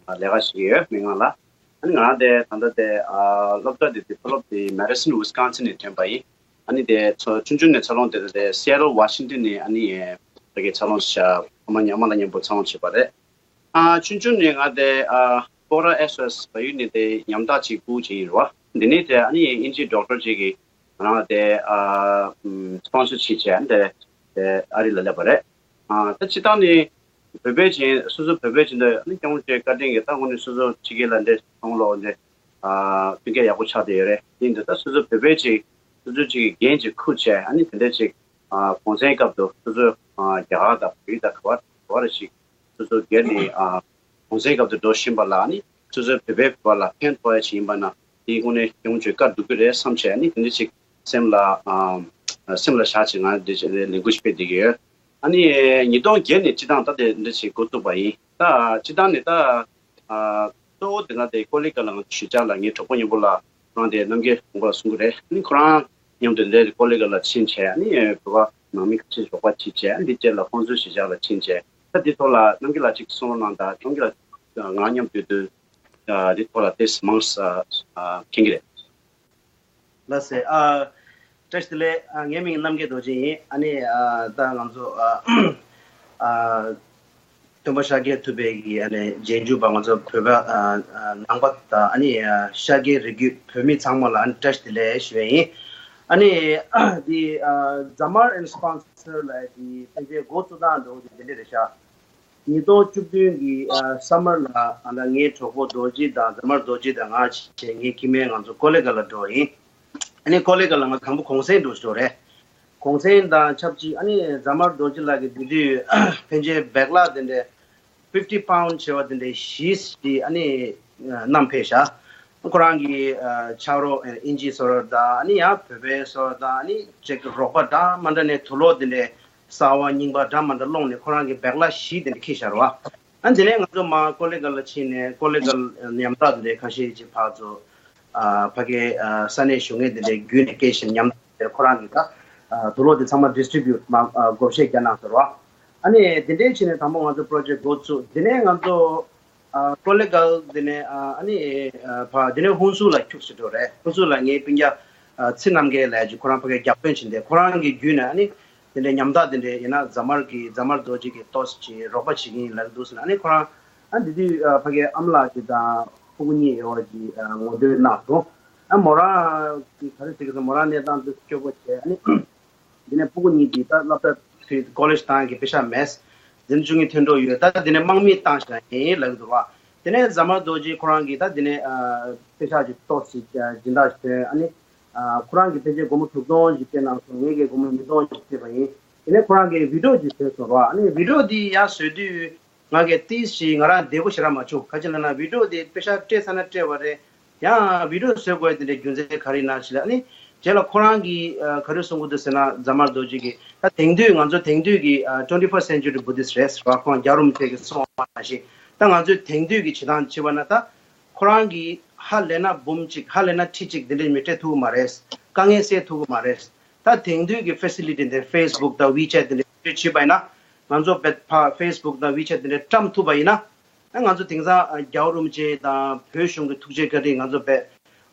ཨ་ལས་ཀ་བྱེད་ཀྱི་ཡོད། མི་ངང་ལ། ཨ་ནི་ང་རང་དེ་ད་ལྟ་དེ་ཨ་སློབ་གྲྭ་དེ་དེ་མཐོ་སློབ་དེ་Madison Wisconsin ནས་ཐོན་པ་ཡིན། ཨ་ནི་དེ་ཚོ་ཆུང་ཆུང་ནས་འཚར་ལོངས་དེ་དེ་Seattle Washington ནས་ཨ་ནི་ཕ་གི་འཚར་ལོངས་བྱ་ཨ་མ་ཉ་ཨ་མ་ལ་མཉམ་པོ་འཚར་ལོངས་བྱས་པ་རེད། ཨ་ཆུང་ཆུང་ནས་ང་དེ་ཨ་སྤོག་ར་ཨེ་སི་ཨེ་སི་བལ་ཡུལ་ནས་དེ་ཉམ་ཐག་ཅིག་ཕུལ་བྱས་ཡིན་རེད་བ། འདི་ནས་དེ་ཨ་ནི་ཨིན་ཇི་ཌོག་ཊར་ཅིག་གིས་ང་རང་དེ་ཨ་སྤོན་སར་བྱས་བྱས་དེ་དེ་ཨ་རི་ལ་སླེབས་པ་རེད། ཨ་ད་སྤྱིར་བཏང་ནས་བོད་པའི་ཆེད་སོ་སོ་བོད་པའི་ཆེད་དུ་ཨ་ནི་སྐྱབས་མགོན་ཆེན་བཀའ་དྲིན་གྱིས་ད་དངོས་གནས་སོ་སོ་ཕྱི་རྒྱལ་ལ་འདྲེ་སོང་ལོག་འདྲེ་ཨ་ཕན་ཁེ་ཡག་པོ་ཆགས་བསྡད་ཡོད་རེད། དེ་ཡིན་དུས་ད་སོ་སོ་བོད་པའི་ཆེད་སོ་སོ་ཅིག་གི་འགན་ཅིག་འཁུར་བྱས་ཨ་ནི་དེ་འདྲ་ཅིག་ཨ་གུང་སེང་སྐབས་དུ་སོ་སོ་ཨ་རྒྱ་གར་དང་བོད་དང་ག་བ་ག་བ་རེ་ཞིག་སོ་སོ་སྒེར་ནས་ཨ་གུང་སེང་སྐབས་དུ་འགྲོ་བཞིན་པ་ལ་ཨ་ནི་སོ་སོའི་བོད་པའི་བོད་པ་ལ་ཕན་ཐོགས་ཡ་ཅིག་ཡིན་པ་ན་དེའི་དངོས་གནས་སྐྱབས་མགོན་ཆེན་བཀའ་སྒྲུབ་ཀྱི་རེད་བསམ་བྱས་ཨ་ནི་དེ་འདྲ་ཅིག་སེམས་ལ་ཨ་སེམས་ལ་བཞག་བྱས་ང་འདི་ལས་འགུལ་ཞིག་སྤེལ་བསྡད་ཀྱི་ཡོད། ཨ་ནི་ཉིས་སྟོང་བརྒྱད་ནས་སྤྱི་བཏང་ད་དེ་འདྲ་ཞིག་འགོ་བཙུགས་པ་ཡིན། ད་སྤྱི་བཏང་ནས་ད་ཨ་གཙོ་བོ་དེ་ང་དེ་ཀོ་ལི་གྷལ་ལ་ང་ཚོ་གཞིས་ཆགས་ལ་ངའི་གྲོགས་པོ་མཉམ་པོ་ལ་ཁོ་རང་དེ་རྣམ་རྒྱལ་ཁོང་པ་ལ་གསུང་གི་རེད། ཨ་ནི་ཁོ་རང་མཉམ་དུ་འདྲ་ཀོ་ལི་གྷལ་ལ་ཕྱིན་བྱས་ཨ་ནི་བོད་པ་ནང་མི་ཁ་ཤས་རོགས་པ་བྱེད་བྱས་ཨ་ནི་འདི་རྗེས་ལ་ཁོང་ཚོའི་གཞིས་ཆགས་ལ་ཕྱིན་བྱས་ད་འདི་ཐོག་ལ་རྣམ་རྒྱལ་ལགས་ཅིག་གསུང་རོགས་གནང་དང་། རྣམ་རྒྱལ་ལགས་ང་མཉམ་དུ་དུ་འདི་ཐོག་ལ་དེ་མང་ས་མཁྱེན་གྱི་རེད། ལགས་སེ། ཨ། བཀྲ་ཤིས་བདེ་ལེགས། ཨ། ངའི་མིང་རྣམ་རྒྱལ་རྡོ་རྗེ་ཡིན། ཨ་ནི་ཨ་ད་ང་ཚོ་ཨ་ཨ་སྟོན་པ་ཤཱཀྱ་ཐུབ་པའི་གི་ཨ་ནི་རྗེས་འཇུག་པ་ང་ཚོ་བོད་པ་ཨ་ཨ་ནང་པ་དང་ཨ་ནི་ཨ་ཤཱཀྱའི་རིགས་རྒྱུད་བོད་མི་ཚང་མ་ལ་ཨ་ནི་བཀྲ་ཤིས་བདེ་ལེགས་ཞུ་བ་ཡིན། ཨ་ནི་ཨ་འདི་ཨ་Zamar and Sponsor ལ་འདི་ཕན་ཆད་འགོ་བཙུགས་སྟངས་འདྲ་བོ་འདི་འདི་འདྲ་རེད་ཤག་ཉིས་སྟོང་བཅུ་བདུན་གྱི་ཨ་སམ་མར་ལ་ཨ་ལ་ངའི་གྲོགས་པོ་རྡོ་རྗེ་དང་ཛ་མར་རྡོ་རྗེ་དང་ང་བྱས་ངའི་སྐྱེ་དམན་ང་ཚོ་ཀོ་ལི་གྷལ་ལ་འགྲོ་བ་ཡིན། ཨ་ནི་ཀོ་ལི་གྷལ་ལ་ང་དང་པོ་གུང་སེང་འགྲོ་ཞོར་རེད། གུང་སེང་དང་ཆབས་ཅིག་ཨ་ནི་ཛ་མར་རྡོ་རྗེ་ལགས་ཀྱིས་དེ་དུས་ཕན་ཆད་བེག་ལ་དེ་འདྲའི་ཕིབ་ཊི་པའུན་ཌི་བྱས་པ་དེ་འདྲའི་བཞི་ཞིག་ཨ་ནི་བསྣམས་ཕེབས་ཤག་ཁོ་རང་གི་ཨ་ཕྱག་རོགས་ཨ་ཨིན་ཇིའི་སོ་ར་དང་ཨ་ནི་ཡང་བོད་པའི་སོ་ར་དང་ཨ་ནི་ཅིག་རོགས་པ་འདྲ་མི་འདྲ་ནས་དུག་ལོག་དེ་འདྲའི་གསར་བ་རྙིང་པ་འདྲ་མི་འདྲ་སློང་ནས་ཁོ་རང་གི་བེག་ལ་བཞི་དེ་འདྲ་འཁྱེར་ཤར་བ། ཨ་དེ་ནས་ང་ཚོ་མར་ཀོ་ལི་གྷལ་ལ་ཕྱིན་ནས་ཀོ་ལི་གྷལ་ཉམ་ཐག་དེ་འདྲའི་ཁ་ཤས་ཀྱི་ཕར་ཚུར་ཨ་ཕ་གིའི་ཨ་ས་གནས་བཞུགས་མཁན་དེ་འདྲའི་བརྒྱུད་ནས་སྐད་ཆ་ཉམ་ཐག་དེར་ཁོ་རང་གི་ད་ཨ་དུག་ལོག་དེ་ཚང་མ་ཌི་སི་ཊི་རི་བྷིའུ་ཊི་མ་ཨ་བགོ་བཤའ་རྒྱག་གནང་ཟེར་བ། ཨ་ནི་དེ་འདྲའི་ཕྱིན་ནས་དང་པོ་ང་ཚོ་པྲོ་ཇེག་ཊི་འགོ་བཙུགས། དེ་ནས་ང་ཚོ་ཨ་ཀོ་ལི་གྷལ་དེ་ནས་ཨ་ཨ་ནི་ཨ་ཕ་དེ་ནས་ཧུན་སུར་ལ་ཁྱུག་ཙམ་འགྲོ་རེད། ཧུན་སུར་ལ་ངའི་སྤུན་ཀྱག་ཨ་ཚེ་རྣམ་རྒྱལ་ལགས་ཀྱིས་ཁོ་རང་ཕ་གིར་རྒྱ་དཔོན་ཕྱིན་ཏེ་ཁོ་རང་གི་བརྒྱུད་ནས་ཨ་ནི་དེ་འདྲའི་ཉམ་ཐག་དེ་འདྲའི་ཡིན་ན་ཛ་མར་གྱི་ཛ་མར་རྡོ་རྗེ་གི་ཏོག་ཙམ་ཅིག་རོགས་པ་བྱེད་ཀྱི་ཡིན་ལབ་འདུག་ཟེར་ནས་ཨ་ནི་ཁོ་རང་ཨ་འདི་དུས་ཨ་ཕ་གིའི་ཨ་མ་ལགས་ཀྱིས་དང་ཕྲུ་གུ་གཉིས་ཡོད་པ་གི་ཨ་ངོ་སྤྲོད་གནང་སོང་། ཨ་མོ་རང་གི་ག་རེ་ཟེར་གི་སོང་། མོ་རང་གནས་སྟངས་དེ་སྐྱོ་པོ་བྱས། ཨ་ནི་དེ་ནས་ཕྲུ་གུ་གཉིས་ཀྱིས་ད་སློབ་གྲྭ་ཕྱིན་ཀོ་ལེཇ་བཏང་གི་པེ་ཤག་མེད། འཛིན་བཅུ་གཉིས་ཐོན་འགྲོ་ཡོད། ད་དེ་ནས་དམག་མི་བཏང་ཤག་ཡིན་ལབ་འདུག་བ། དེ་ནས་ཛ་མར་རྡོ་རྗེ་ཁོ་རང་གིས་ད་དེ་ནས་ཨ་པེ་ཤག་ཅིག་ཏོག་ཙམ་སྦྱིན་བདག་ཞིག་ཐོན། ཨ་ནི་ཨ་ཁོ་རང་གིས་ཕལ་ཆེར་སྒོར་མོ་དྲུག་སྟོང་ཞིག་སྤྲད་གནང་སོང་། ངས་ཀྱིས་སྒོར་མོ་ཉིས་སྟོང་ཞིག་སྤྲད་པ་ཡིན། དེ་ནས་ཁོ་རང་གིས་བི་ཌི་ཡོ་ཅིག་བཟོས་སོང་ར། ཨ་ནི་བི་ཌི་ཡོ་འདི་ཡར་བཟོས་དུས། ང་གིས་ཏིས་ཞིག་ང་རང་བདེ་པོ་ཞེ་དྲག་མ་བྱུང་། ག་ཅི་ལབ་ན་བི་ཌི་ཡོ་དེ་པེ་ཤག་སྤྲད་ཚར་ན་སྤྲད་པ་རེད། ཡང་བི་ཌི་ཡོ་བཟོ་དགོས་དེ་འདྲའི་རྒྱུ་མཚན་ག་རེ་ཡིན་ན་ཞིག་ལ། ཨ་ནི་རྗེས་ལ་ཁོ་རང་གིས་ཨ་ག་རེ་གསུང་གི་འདུག་ཟེར་ན་ཛ་མར་རྡོ་རྗེ་གིས་ད་དེང་དུས་ང་ཚོ་དེང་དུས་ཀྱི་ཨ་twenty-first century Buddhist རེད་ཟེར་བ། ཁོང་རྒྱལ་བ་རིན་པོ་ཆེ་གིས་གསུངས་པ་ནང་བཞིན་ད་ང་ཚོས་དེང་དུས་ཀྱི་བྱེད་སྟངས་བྱེད་པ་ན་ད་ཁོ་རང་གིས་ཧ་ལས་ན་འབུམ་གཅིག་ཧ་ལས་ན་ཁྲི་གཅིག་དེ་འདྲའི་མི་སྤྲད་ཐུབ་ཀྱི་མ་རེད། དཀའ་ངལ་སེལ་ཐུབ་ཀྱི་མ་རེད། ད་དེང་དུས་ཀྱི་ཕེ་སི་ལི་ཊི་འདི་ཕེ་སི་བུག་དང་ཝི་ཆེ་ཊི་འདི་འདྲ་བེད་སྤྱོད་བྱེད་པ་ཡིན་ན། ང་ཚོ་བེད་ཕ་ཕེ་སི་བུག་དང་ཝི་ཆེ་ཊི་འདི་འདྲ་བཀྲམ་ཐུབ་པ་ཡིན་ན། ཨ་ང་ཚོ་དེང་སང་ཨ་རྒྱལ་བ་རིན་པོ་ཆེ་དང་བོད་གཞུང་གི་ཐུགས་རྗེ་བཀའ་དྲིན། ང་ཚོ་བེད་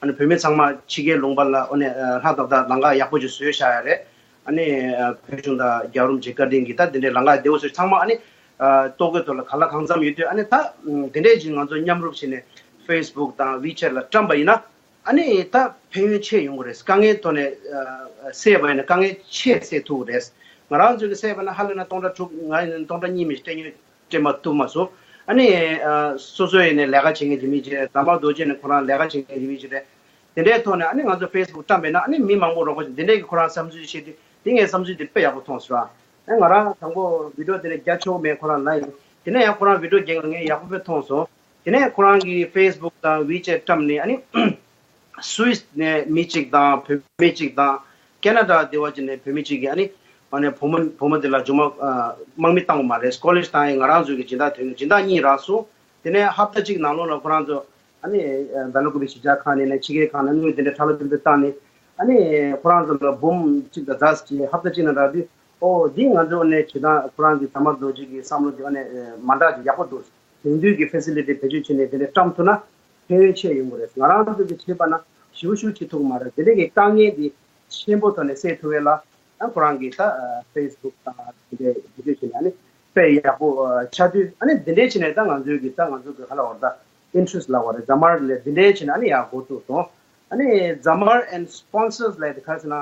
ཨ་ནི་བོད་མི་ཚང་མ་ཕྱི་རྒྱལ་ལུང་པ་ལ་ཨོ་ནས་ལྷ་ཏག་ཏག་ལམ་ཁ་ཡག་པོ་ཅིག་བཟོས་བཞག་ཡ་རེད། ཨ་ནི་ཨ་བོད་གཞུང་དང་རྒྱལ་བ་རིན་པོ་ཆེ་བཀའ་དྲིན་གྱིས་ད་འདི་འདྲའི་ལམ་ཁ་བདེ་པོ་བཟོས། ཚང་མ་ཨ་ནི་ཨ་ལྟོ་གོས་ཐོག་ལ་ག་ལ་གང་འཚམ་ཡོད་དུས། ཨ་ནི་ད་འདི་འདྲའི་ཅིག་ང་ཚོ་མཉམ་རུབ་བྱས་ནས་ཕེ་སི་བུག་དང་ཝི་ཆེ་ཊི་ལ་བཀྲམ་པ་ཡིན་ན། ཨ་ནི་ད་ཕན་ཡོན་ཆེ་ཡོང་གི་རེད། དཀའ་ངལ་ཐོག་ནས་ཨ་སེལ་བ་ཡིན་ན་དཀའ་ངལ་ཆེ་སེལ་ཐུབ་ཀྱི་རེད། ང་རང་ཚོ་གི་སེལ་བ་ན་ཧ་ལས་ན་སྟོང་ཕྲག་དྲུག་ང་ཡིན་ན་སྟོང་ཕྲག་གཉིས་མི་སྤྲད་ཉོ་སྤྲད་མ་ཐུབ་མ་སོང་། ཨ་ནི་ཨ་སོ་སོ་ཡིན་ནས་ལས་ཀ་བྱེད་མཁན་གྱི་མི་ཅིག་རེད། ཛ་མར་རྡོ་རྗེ་ནས་ཁོ་རང་ལས་ཀ་བྱེད་མཁན་གྱི་མི་ཅིག་རེད། དེ་འདྲའི་ཐོག་ནས་ཨ་ནི་ང་ཚོ་ཕེ་སི་བུག་བཀྲམ་པས་ན་ཨ་ནི་མི་མང་པོ་རོགས་པ་བྱེད། དེ་འདྲའི་གི་ཁོ་རང་བསམ་ཚུལ་བཤད་དུས་དེ་ངའི་བསམ་ཚུལ་དེ་དཔེ་ཡག་པོ་མཐོང་སོང་། ཨ་ང་རང་དང་པོ་བི་ཌི་ཡོ་དེ་འདྲ་རྒྱག་ཆོག་མེད་ཁོ་རང་ལབ་ཡིན། དེ་ནས་ཡང་ཁོ་རང་བི་ཌི་ཡོ་རྒྱག་ཡོང་ངས་ཡག་པོ་དཔེ་མཐོང་སོང་། དེ་ནས་ཁོ་རང་གིས་ཕེ་སི་བུག་དང་ཝི་ཆེ་ཊི་བཀྲམ་ནས་ཨ་ནི་སུད་སི་ནས་མི་གཅིག་དང་བོད་མི་གཅིག་དང་ཁེ་ན་ཌ་སྡེ་བ་གཅིག་ནས་བོད་མི་གཅིག་གིས་ཨ་ནི་ཨ་ནི་བུ་མོ་བུ་མོ་དེ་ལ་མཇུག་མ་ཨ་དམག་མི་བཏང་བ་མ་རེད། ཀོ་ལེཇ་བཏང་ཡས་ང་རང་ཚོ་གི་སྦྱིན་བདག་ཐོན་གི་སྦྱིན་བདག་གཉིས་རག་སོང་། དེ་ནས་ཧབ་ཏ་གཅིག་ནང་ལོགས་ལ་ཁོ་རང་ཚོ་ཨ་ནི་ཨ་སྦེལ་ཀོབ་གཞིས་ཆགས་ཁག་ནས་ནས་ཕྱི་རྒྱལ་ཁག་ནས་དངུལ་དེ་འདྲ་ཁྲ་ལོ་དེ་འདྲ་བཏང་ནས་ ཨ་ནི་ཁོ་རང་ཚོ་ལ་འབུམ་གཅིག་དང་ཟླ་གཅིག་ཧབ་ཏ་གཅིག་ནང་རག་དུས། ཨོ་འདི་ང་ཚོ་ནས་བྱེད་སྟངས་ཁོ་རང་གི་ཛ་དམར་རྡོ་རྗེ་གི་བསམ་བློ་འདི་ཨ་ནི་མ་འདྲ་ཅིག་ཡག་པོ་འདུག་དེང་དུས་ཀྱི་ཕེ་སི་ལི་ཊི་བེད་སྤྱོད་བྱས་ནས་དེ་འདྲ་བཀྲམ་ཐུབ་ན་ཕན་ཡོན་ཆེ་ཡོང་གི་རེད། ང་རང་ཚོ་གི་བྱས་པ་ན་ཞེ་པོ་ཞེ་པོ་བྱེད་ཐུབ་ཀྱི་མ་རེད། དེ་འདྲ་གི་དཀའ་ངལ་འདི་ཆེན་པོ་ཐོག་ནས་སེལ་ཐུབ་ཡས་ལ་ཨ་ཁོ་རང་གི་ད་ཕེ་སི་བུག་དང་དེ་འདྲ་བེད་སྤྱོད་བྱས་ནས་ཨ་ནི་དཔེ་ཡག་པོ་ཆགས་དུས། ཨ་ནི་དེ་འདྲ་བྱས་ནས་ད་ང་ཚོའི་གི་ད་ང་ཚོ་གི་ཧ་ལ་བར་ད་ཨིན་ཊི་རེ་སི་ཊི་ལབ་པ་རེད། ཛ་དམར་ལ་དེ་འདྲ་བྱས་ནས་ཨ་ནི་ཡར་འགོ་བཙུགས་སོང་། ཨ་ནི་ཛ་དམར་ཨེན་ཌི་སི་པོན་སར་སི་ལབ་ཡས་དེ་ག་རེ་ཟེར་ན།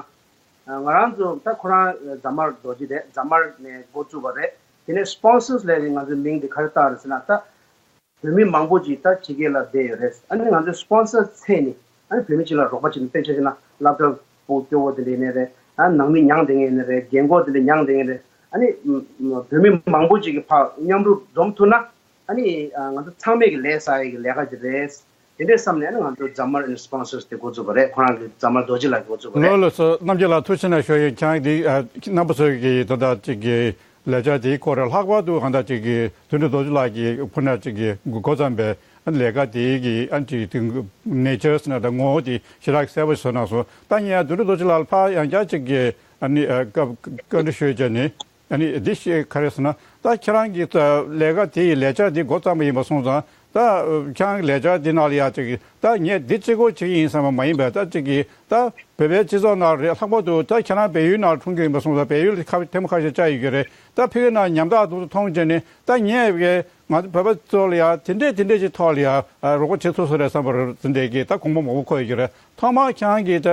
ང་རང་ཚོ་ད་ཁོ་རང་ཛ་དམར་རྡོ་རྗེ་རེད། ཛ་དམར་ནས་འགོ་བཙུགས་པ་རེད། དེ་ནས་སི་པོན་སར་སི་ལབ་ཡས་ང་ཚོའི་མིང་དེ་ག་རེ་བཏགས་རེད་ཟེར་ན། ད་བོད་མི་མང་པོ་ཅིག་ད་ཕྱི་རྒྱལ་ལ་བསྡད་ཡོད་རེད། ཨ་ནི་ང་ཚོའི་སི་པོན་སར་སི་ཚད་ནི་ཨ་ནི་བོད་མི་ཅིག་ལ་རོགས་པ་བྱེད་ནི། དཔེ་ཆ་བཞག་ན་སློབ་གྲྭ་ཕྲུ་གུ་སྐྱོ་བོ་དེ་འདྲ་ཡིན་ནི་རེད། ཨ་ནང་མི་མྱངས་བསྡད་མཁན་ཡིན་ནི་རེད། རྒན་གོག་དེ་འདྲ་མྱངས་བསྡད་མཁན་རེད། ཨ་ནི་བོད་མི་མང་པོ་ཅིག་གི་ཕར་མཉམ་རུབ་འཛོམས་ཐུབ་ན། ཨ་ནི་ང་ཚོ་ཚང་མས་ཀྱི་ལས་བསགས་ཡས་ཀྱི་ལས་ཀ་ཅིག་རེད། དེ་འདྲས་བསམ་ནས་ཨ་ནི་ང་ཚོ་ཛ་དམར་ཨེན་ཌི་སི་པོན་སར་སི་དེ་འགོ་བཙུགས་པ་རེད། ཁོ་རང་གི་ཛ་དམར་རྡོ་རྗེ་ལགས་འགོ་བཙུགས་པ་རེད། ལགས་ལགས་སོ། རྣམ་རྒྱལ་ལགས་ཐུགས་རྗེ་ཆེ་གནང་ཞུ་ཡིན། ཁྱེད་རང་འདི་རྣམ་པ་ཚོ་གི་ད་ལྟ་ཅིག་གི་ལས་འཆར་དེའི་སྐོར་ལ་ལྷག་པར་དུ་གང་ལྟར་ཅིག་གི་དོན་གྲུབ་རྡོ་རྗེ་ལགས་ཀྱིས་ཕུལ་ནས་ཅིག་གི་འགོ་བརྩམས་པའི་ལས་ཀ་དེའི་གི་ཨ་ནི་ཅིག་དེ་ནེ་ཅར་ཟེར་ན་ད་ངོ་བོ་དེ་ཞེ་དྲག་གསལ་པོ་བཟོ་གནང་སོང་། ད་ངས་དོན་གྲུབ་རྡོ་རྗེ་ལགས་ལ་ཕར་ཡང་བསྐྱར་ཅིག་གི་ཨ་ནི་སྐབས་བཀའ་འདྲི་ཞུས་བྱས་ནས། ཨ་ནི་འདི་ཞིག་ག་རེ་ཟེར་ན། ད་ཁྱེད་རང་གིས་ད་ལས་ཀ་དེ་ཡི་ལས་འཆར་འདི་འགོ་བརྩམས་པ་ཡིན་པ་སོང་ཙང་། ད་ཁྱེད་རང་གི་ལས་འཆར་འདི་ནང་ལ་ཡ་ཅིག་ད་ངས་འདི་གཅིག་པོ་བྱེད་ཀྱི་ཡིན་བསམ་པ་མ་ཡིན་པས། ད་ཅིག་གིས་ད་བོད་པའི་སྤྱི་ཚོགས་ནང་རེད། ལྷག་པར་དུ་ད་ཁྱེད་རང་བལ་ཡུལ་ནང་འཁྲུངས་ཀྱི་ཡིན་པ་སོང་ཙང་། བལ་ཡུལ་ལ་ཁ་ཐེངས་མ་ཁ་ཤས་བཅར་ཡོད་ཀྱི་རེད། ད་ཕ་གི་ནང་ཉམ་ཐག་དེ་ཚོ་མཐོང་བྱས་ནས། ད་ངས་ང་ཚོ་བོད་པ་ཚོ་ལ་ཡ་དེ་འདྲས་དེ་འདྲས་ཀྱི་ཐོག་ལ་ཡ་རོགས་པ་བྱེད་ཐུབ་ས་རེད་བསམ་པ་རེད། དེ་འདྲས་ཀྱི་ད་དགོངས་པ་མང་པོ་འཁོར་ཡོད་ཀྱི་རེད། ཐོག་མར་ཁྱེད་རང་གིས་ད་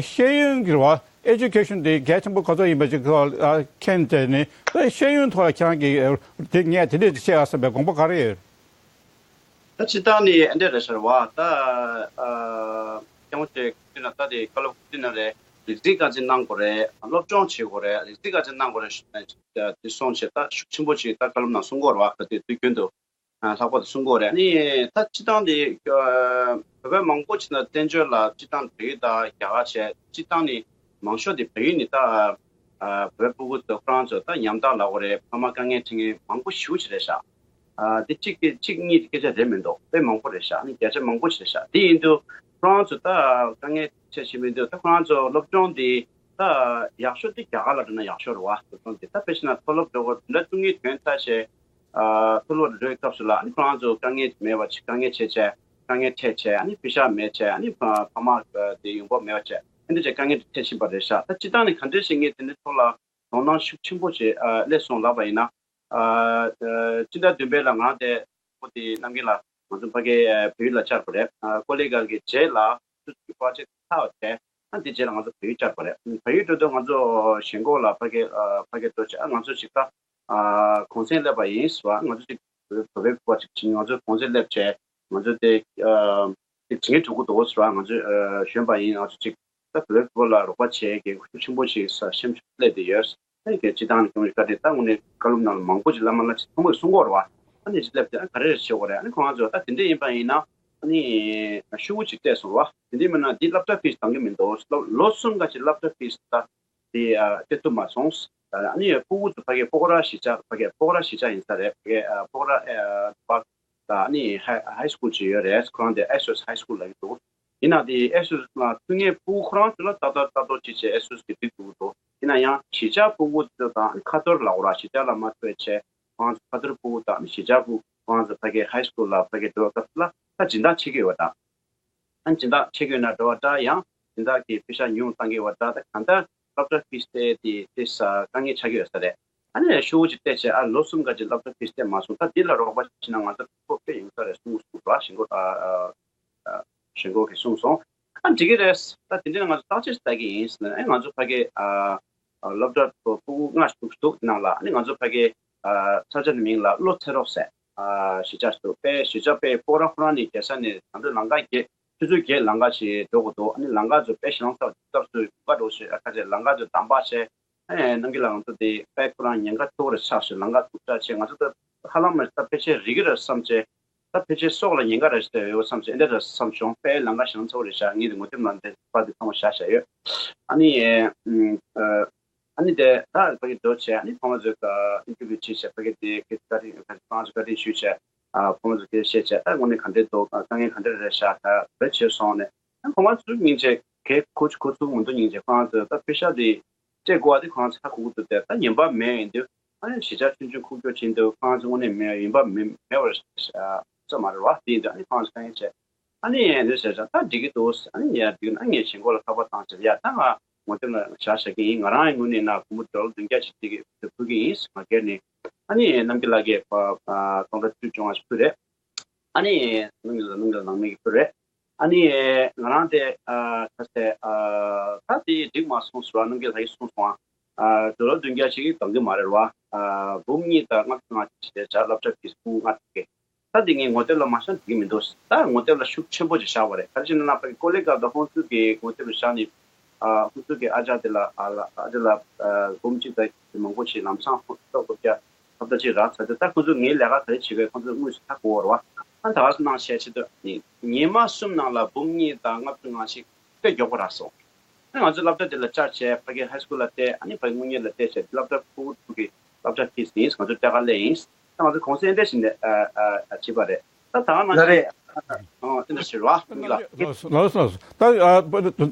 ཤེས་ཡོན་གྱི་རེད་བ། ཨེ་ཌུ་ཀེ་ཤན་དེ་གལ་ཆེན་པོ་ག་ཚོད་ཡིན་པ་ཅིག་ཁོ་ལ་མཁྱེན་བྱས་ནས། ད་ཤེས་ཡོན་ཐོག་ལ་ཁྱེད་རང་གིས་དེ་ངས་དེ་འདྲས་ཅིག་བཤད་ཨ་བསམ་པའི་དགོངས་པ་ག་རེ་ཡོད། ད་སྤྱིར་བཏང་ནི་ཨ་འདྲས་རེད་ཤག་རེད་བ། ད་ཨ་སྐྱེ་བོ་དེ་ཁྱོད་ན་ད་དེ་བཀའ་སློབ་ཁྲིད་ན་རེད། རིག་རྩིས་ག་ཚོད་གནང་དགོས་རེད། སློབ་སྦྱོང་བྱེད་དགོས་རེད། རིག་རྩིས་ག་ཚོད་གནང་དགོས་རེད་ཞུས་ནས་དེ་སོང་བྱས། ད་ཤུགས་ཆེན་པོ་ཅིག་ད་བཀའ་སློབ་ནང་གསུང་གི་ཡོད་རེད་བ། ག་དུས་དུས་རྒྱུན་དུ། ལྷག་པར་དུ་གསུང་གི་ཡོད་རེད། ཨ་ནི་ད་སྤྱིར་བཏང་དེ་བོད་པ་མང་པོ་ཅིག་ན་བཙན་བྱོལ་ལ་སྤྱིར་བཏང་བལ་ཡུལ་དང་རྒྱ་གར་བྱས། སྤྱིར་བཏང་ནི་མང་ཤོས་དེ་བལ་ཡུལ་ནི་ད་བོད་པ་ཕྲུ་གུ་ཚོ་ཁོ་རང་ཚོ་ད་ཉམ་ཐག་ལབ་དགོས་རེད། ཕ་མ་དཀའ་ངལ་འཕྲད་མཁན་མང་པོ་ཞེ་པོ་ཅིག་རེད་ཤག་དེ་གཅིག་གི་གཅིག་གཉིས་ཀྱི་སྐད་ཆ་རེད་མི་འདུག་དཔེ་མང་པོ་རེད་ཤག་ཨ་ནི་བརྒྱ་ཆ་མང་པོ་ཞིག་རེད་ཤག་དེ་ཡིན་དུས་ཁོ་རང་ཚོ་ད་དཀའ་ངལ་འཕྲད་བཞིན་མི་འདུག་ད་ཁོ་རང་ཚོ་སློབ་སྦྱོང་དེ་ད་ཡག་ཤོས་དེ་རྒྱ་གར་ལ་འགྲོ་ན་ཡག་ཤོས་རེད་བ། སློབ་སྦྱོང་དེ་ད་དཔེ་བྱས་ན་མཐོ་སློབ་འགྲོ་དགོས་འདྲ་བཅུ་གཉིས་ཐོན་ཚར་བྱས། ཨ་མཐོ་སློབ་འགྲོའི་སྐབས་སུ་ལ་ཨ་ནི་ཁོ་རང་ཚོ་དཀའ་ངལ་མེད་པ་ཅིག་དཀའ་ངལ་བྱས་བྱས། དཀའ་ངལ་འཕྲད་བྱས། ཨ་ནི་པེ་ཤག་མེད་བྱས། ཨ་ནི་ཕ་ཕ་མ་དེ་ཡོང་འབབ་མེད་པ་བྱས། ཨ་ནི་བྱས་དཀའ་ངལ་དེ་འཕྲད་བཞིན་པ་རེད་ཤག་ད་སྤྱིར་བཏང་ནས་ག་འདྲས་ཤིག་ངས་དེ་འདྲའི་ཐོག་ལ་དོ་སྣང་ཤུགས་ཆེན་པོ་ཞིག་ཨ་སླེབས་སོང་ལབ་པ་ཡིན་ན། ཨ་ཨ་སྤྱི་ཟླ་བདུན་པའི་ལ་ང་དེ་ཁོ་དེ་རྣམ་རྒྱལ་ལགས་ང་ཚོ་ཕ་གི་ཨ་བལ་ཡུལ་ལ་བཅར་བ་རེད། ཨ་ཀོ་ལི་གྷལ་གྱི་རྗེས་ལ་སུ་ཚོད་ཀྱི་པོ་རོ་ཇེག་ཚར་བ་བྱས། ཨ་དེ་རྗེས་ལ་ང་ཚོ་བལ་ཡུལ་བཅར་བ་རེད། བལ་ཡུལ་འགྲོ་དུས་ང་ཚོ་ཞེན་ཁོག་ལ་ཕ་གི་ཨ་ཕ་གི་འགྲོ་བྱས། ཨ་ང་ཚོ་ཞིག་ད་ཨ་གུང་སེང་སླེབས་པ་ཡིན་ཟེར་བ། ང་ཚོ་ཞིག་བོད་པའི་ཕྲུ་གུ་ཅིག་བྱིན། ང་ཚོ་གུང་སེང་སླེབས་བྱས། ང་ཚོ་དེ་ཨ་དེ་བྱིན་གྱི་འགྲོ་གི་འདུག་ཟེར་བ། ང་ཚོ་ཨ་གཞོན་པ་ཡིན། ང་ཚོ་ཅིག་ད་བོད་པའི་ཕྲུ་གུ་ལ་རོགས་པ་བྱེད་མཁན་ཤུགས་ཆེན་པོ་ཞིག་ས་སེམས་ཤུགས་སླེབས་བསྡད་ཡོད། ཨ་ནི་སྤྱིར་བཏང་ནས་གྱོང་ཞིག་བཀའ་དྲིན། ད་དངོས་གནས་བཀའ་སློབ་ནང་ལ་མང་པོ་ཅིག་བླ་མ་བླ་ཆེན་ཚང་མས་གསུང་གི་ཡོད་རེད་བ། ཨ་ནི་ཅིག་སླེབས་ཏེ་ཨ་ག་རེ་རེད་བྱེད་དགོས་རེད། ཨ་ནི་ཁོང་ཚོ་ད་དེ་འདྲ་ཡིན་པ་ཡིན་ན་ཨ་ནི་ཤུགས་ཅིག་སྤྲད་སོང་རེད་བ། དེ་འདྲ་མིན་ན་འདི་སློབ་གྲྭ་ཕི་སི་འདང་གི་མི་འདུག་ལོ་ལོ་གསུམ་ཀ་ཅིག་སློབ་གྲྭ་ཕི་སི་ད་དེ་ཨ་སྤྲད་ཐུབ་མ་སོང་། ཨ་ནི་ཕྲུ་གུ་ཚོ་ཕ་གི་སྤོག་ར་གཞིས་ཆགས། ཕ་གི་སྤོག་ར་གཞིས་ཆགས་ཡིན་ས་རེད། ཕ་གི་ཨ་སྤོག་ར་ཨ་པཱརྐ་དང་ཨ་ནི་ཧའི་ཧའི་སི་ཁུལ་ཅིག་ཡོད་རེད། ཁོ་རང་དེ་ཨེ་སི་ཨེ་སི་ཧའི་སི་ཁུལ་ལབ་ཀྱི་འདུག་ཡིན་ནའང་དེ་ཨེ་སི་ཨེ་སི་ལ་ཐོན་མཁན་ཕྲུ་གུ་ཁོ་རང་ཚོ་ལ་ཏག་ཏག་ཏག་ཏག་ཅིག་བྱས་ཨེ་སི་ཨེ་སི་གི་སྒྲིག་འདུག་འདུག་ཡིན་ན་ཡང་གཞིས་ཆགས་ཕྲུ་གུ་ཚོ་དང་ཁ་ཐོར་ལབ་དགོས་ར། གཞིས་ཆགས་ལ་མ་ཐོན་བྱས་ཁོ་རང་ཚོ་ཁ་ཐོར་ཕྲུ་གུ་དང་གཞིས་ཆགས་ཕྲུ་གུ་ཁོ་རང་ཚོ་ཕ་གི་ཧའི་སི་ཁུལ་ལ་ཕ་གི་འགྲོ་བའི་སྐབས་སུ་ལ་ད་སྦྱིན་བདག་ཆེ་གི་ཡོད་པ་འདྲ། ཨ་ནི་སྦྱིན་བདག་ཆེ་གི་ཡོད་ན་འགྲོ་བ་འདྲ། ཡང་སྦྱིན་བདག་གིས་པེ་ཤག་ཉུང་བཏང་གི་ཡོད་པ་འདྲ། ད་གང་ལྟར་སློབ་གྲྭ་ཕི་སི་དེ་དེ་དེ་ས་དཀའ་ངལ་ཆགས་ཀྱི་ཡོད་ས་རེད། ཨ་ནི་ཤུགས་ཅིག་བལྟས་བྱས་ཨ་ལོ་གསུམ་ཀ་ཅིག་སློབ་གྲྭ་ཕི་སི་བལྟས་མ་སོང་། ད་འདི་ལ་རོགས་པ་བྱས་ན་ང་ཚོ་ཕོ་དཔེ་ཡོང་ས་རེད་གསུངས་སོང་ར། ཞེན་ཁོག་ཨ་ཨ་ཞེན་ཁོག་གིས་གསུངས་སོང་། ཨ་འགྲིག་གི་རེད། ད་དེ་འདྲ་ང་ཚོ་བརྟག་དཔྱད་ལྟ་གི་ཡིན་ཟེར་ནས། ཨ་ང་ཚོ་ཕ་གི་ཨ་ཨ་སློབ་གྲྭ་ཕྲུ་གུ་ལྔ་ཞིག་འདུག་འདུག་ནང་ལ། ཨ་ནི་ང་ཚོ་ཕ་གི་ཨ་ས་ཆ་དེ་མིང་ལ་བློ་འཚེ་རོགས་ཟེར། ཨ་གཞིས་ཆགས་ཤིག་འདུག་དཔེ་གཞིས་ཆགས་དཔེ་སྤོག་ར་ཁོ་རང་ནས་རྒྱལ་ས་ནས་ད་དུང་ལམ་ཁ་བརྒལ། ཆུ་ཚོད་བརྒྱད་ལམ་ཁ་ཞིག་འགྲོ་དགོས་འདུག་ཨ་ནི་ལམ་ཁ་ཚོ་དཔེ་ཞེད་སྣང་ཚ་བ། སྐབས་སུ་ག་འགྲོ་ཞེས་ཨ་ཁ་ཅེ་ལམ་ཁ་ཚོ་འདམ་པ་བྱས། ཨེ་རྣམ་རྒྱལ་ལགས་ང་ཚོ་དེ་དཔེ་ཁོ་རང་ཉེན་ཁ་ཐུག་རེ་ཆགས་ཤིག་ལམ་ཁ་ཐུག་ཆགས་བྱས། ང་ཚོ་ད་ཧ་ལམ་མ་ད་ཕལ་ཆེར་རིག་གི་རེད་བསམ་བྱས། ད་ཕལ་ཆེར་སྲོག་ལ་ཉེན་ཁ་རེ་ཞིག་ཡོད་བསམ་བྱས། ཨེ་འདྲ་རེ་བསམ་བྱུང་། དཔེ་ལམ་ཁ་ཞེད་སྣང་ཚ་བོ་རེ་བཞག་ངས་དེ་ངོ་དེབ་ནང་དེ་པར་དེ་ཚང་མ་བཞག་བཞག་ཡོད། ཨ་ནི་ཨེ་ཨ་ཨ་ནི་དེ་ད་ཕ་གི་འགྲོ་བྱས། ཨ་ནི་ཕ་མ་ཚོས་ཨིན་ཊར་བིའུ་བྱས་བྱས། ཕ་གི་དེ་གི་བཀའ་དྲིན་ཕ་མ་ཚོས་བཀའ་དྲིན་ཞུས་བྱས། ཨ་ཕ་མ་ཚོས་དེ་བཤད་བྱས། ད་དངོས་གནས་ག་འདྲས་འདུག་དཀའ་ངལ་ག་འདྲས་རེད་བཞག་ད་བེད་སྤྱོད་སོང་ནས། ཨ་ཕ་མ་ཚོས་སྙིང་རྗེ་ གལ་ཁོ་ཁོ་ཚོ་མི་འདུག་སྙིང་རྗེ། ཁོ་རང་ཚོ་ད་པེ་ཤ་དེ་སྤྲད་དགོས་པ་དེ་ཁོ་རང་ཚོ་ཧ་གོ་གི་འདུག་སྟེ། ད་ཉན་པ་མེད་ཡིན་དུས་ཨ་ནི་གཞིས་ཆགས་ཆུང་ཆུང་ཁུག་ཀྱོག་ཕྱིན་དུས་ཁོ་རང་ཚོ་དངོས་གནས་མེད་ཡིན་པ་མེད་མེད་པར་ས་མ་རེད་བ། དེ་ཡིན་དུས་ཨ་ནི་ཁོ་རང་ཚོ་དཀའ་ངལ་ཆེ། ཨ་ནི་ཡང་འདི་ཟེར་ཙང་ད་འགྲིག་གི་འདུག་ཨ་ནི་ཡང་འགྲིག་ན་ངས་གཞན་སྐོར་ལ་ཁ་པར་བཏང་ཟེར། ཡ་ད་ང་ངོ་དེབ་ལ་བཞག་བཞག་གི་ཡིན། ང་རང་ཡང་དངོས་གནས་ན་སྒོར་མོ་ཌོ་ལར་བདུན་བརྒྱ་ཅིག་ཅིག་ཕུལ་གི་ཡིན། ང་སྒེར་ནས། ཨ་ནི་རྣམ་རྒྱལ་ལགས་ཀྱིས་སྟོང་ཕྲག་བཅུ་བཅོ་ལྔ་ཞིག་ཕུལ་རེད། ཨ་ནི་རྣམ་རྒྱལ་ལགས་རྣམ་རྒྱལ་ལགས་ནང་མི་གིས་ཕུལ་རེད། ཨ་ནི་ང་རང་དེ་ཨ་ཁ་སེ་ཨ་ད་དེ་འགྲིག་མ་སོང་ཟེར་བ་རྣམ་རྒྱལ་ལགས་ཀྱིས་གསུངས་སོང་། ཨ་ཌོ་ལར་བདུན་བརྒྱ་ཞིག་འདང་གི་མ་རེད་བ། ཨ་འབུམ་གཉིས་དང་ལྔ་བཅུ་ང་བཅུ་ཞིག་བྱས་བྱ་སློབ་གྲྭ་ཕིས་ཁུངས་ལྔ་བཅུ་གི། ད་དེ་ངས་ངོ་དེབ་ལ་མ་བཞག་འགྲིག་གི་མི་འདུག་ད་ངོ་དེབ་ལ་ཤུགས་ཆེན་པོ་ཅིག་བཞག་པ་རེད། ག་རེ་བྱས་ན་ན་ཕ་གི་ཀོ་ལེ་གལ་དང་ཧོན་སུར་གྱི་ངོ་དེབ་ལ་བཞག་ནས། ཨ་ཧོན་སུར་གྱི་ཨ་ཅག་དེ་ལ་ཨ་ལ་ཨ་ཅག་ལ་ཨ་འབུམ་གཅིག་དང་མང་པོ་ཞིག་ལམ་སང་ཧོན་སུར་ལ་སློབ་གྲྭ་ལྔ་བཅུ་རག་ཚར་དུས། ད་ཁོ་ཚོ་ངའི་ལས་ཀ་ག་རེ་བྱེད་དགོས། ཁོ་ཚོ་དངོས་སུ་ཧ་གོ་བ་རེད་བ། ཨ་ད་ག་ས་གནང་བཤད་ཆེད་དུ་ཉི་མ་གསུམ་ནང་ལ་འབུམ་གཉིས་དང་ལྔ་བཅུ་ང་ཞིག་དཔེ་མགྱོགས་པོ་རག་སོང་། ཨ་ང་ཚོ་སློབ་གྲྭ་དེ་ལ་བཅར་བྱས་ཕ་གི་ཧའི་སི་ཁུལ་ལ་བལྟས། ཨ་ནི་ཕ་གི་དངུལ་གཉེར་ལ་བལྟས་བྱས། སློབ་གྲྭ་ཕྲུ་གུ་ཕྲུ་གུ་གི་སློབ་གྲྭ་ཕིས་ཡིན། ང་ཚོ་ལྟ་ག་སླེབས་ཡིན། ད་ང་ཚོ་གུང་སེང་འདྲ་ཞིག་ནས་ཨ་ཨ་ཨ་བྱས་པ་རེད། ད་ད་ག་ནང་ལ་བཞིན་རེད། ཨ་དེ་འདྲ་ཞིག་རེད་བ། དངུལ་ལ། ལགས་སོ་ལགས་སོ། ད་ཨ་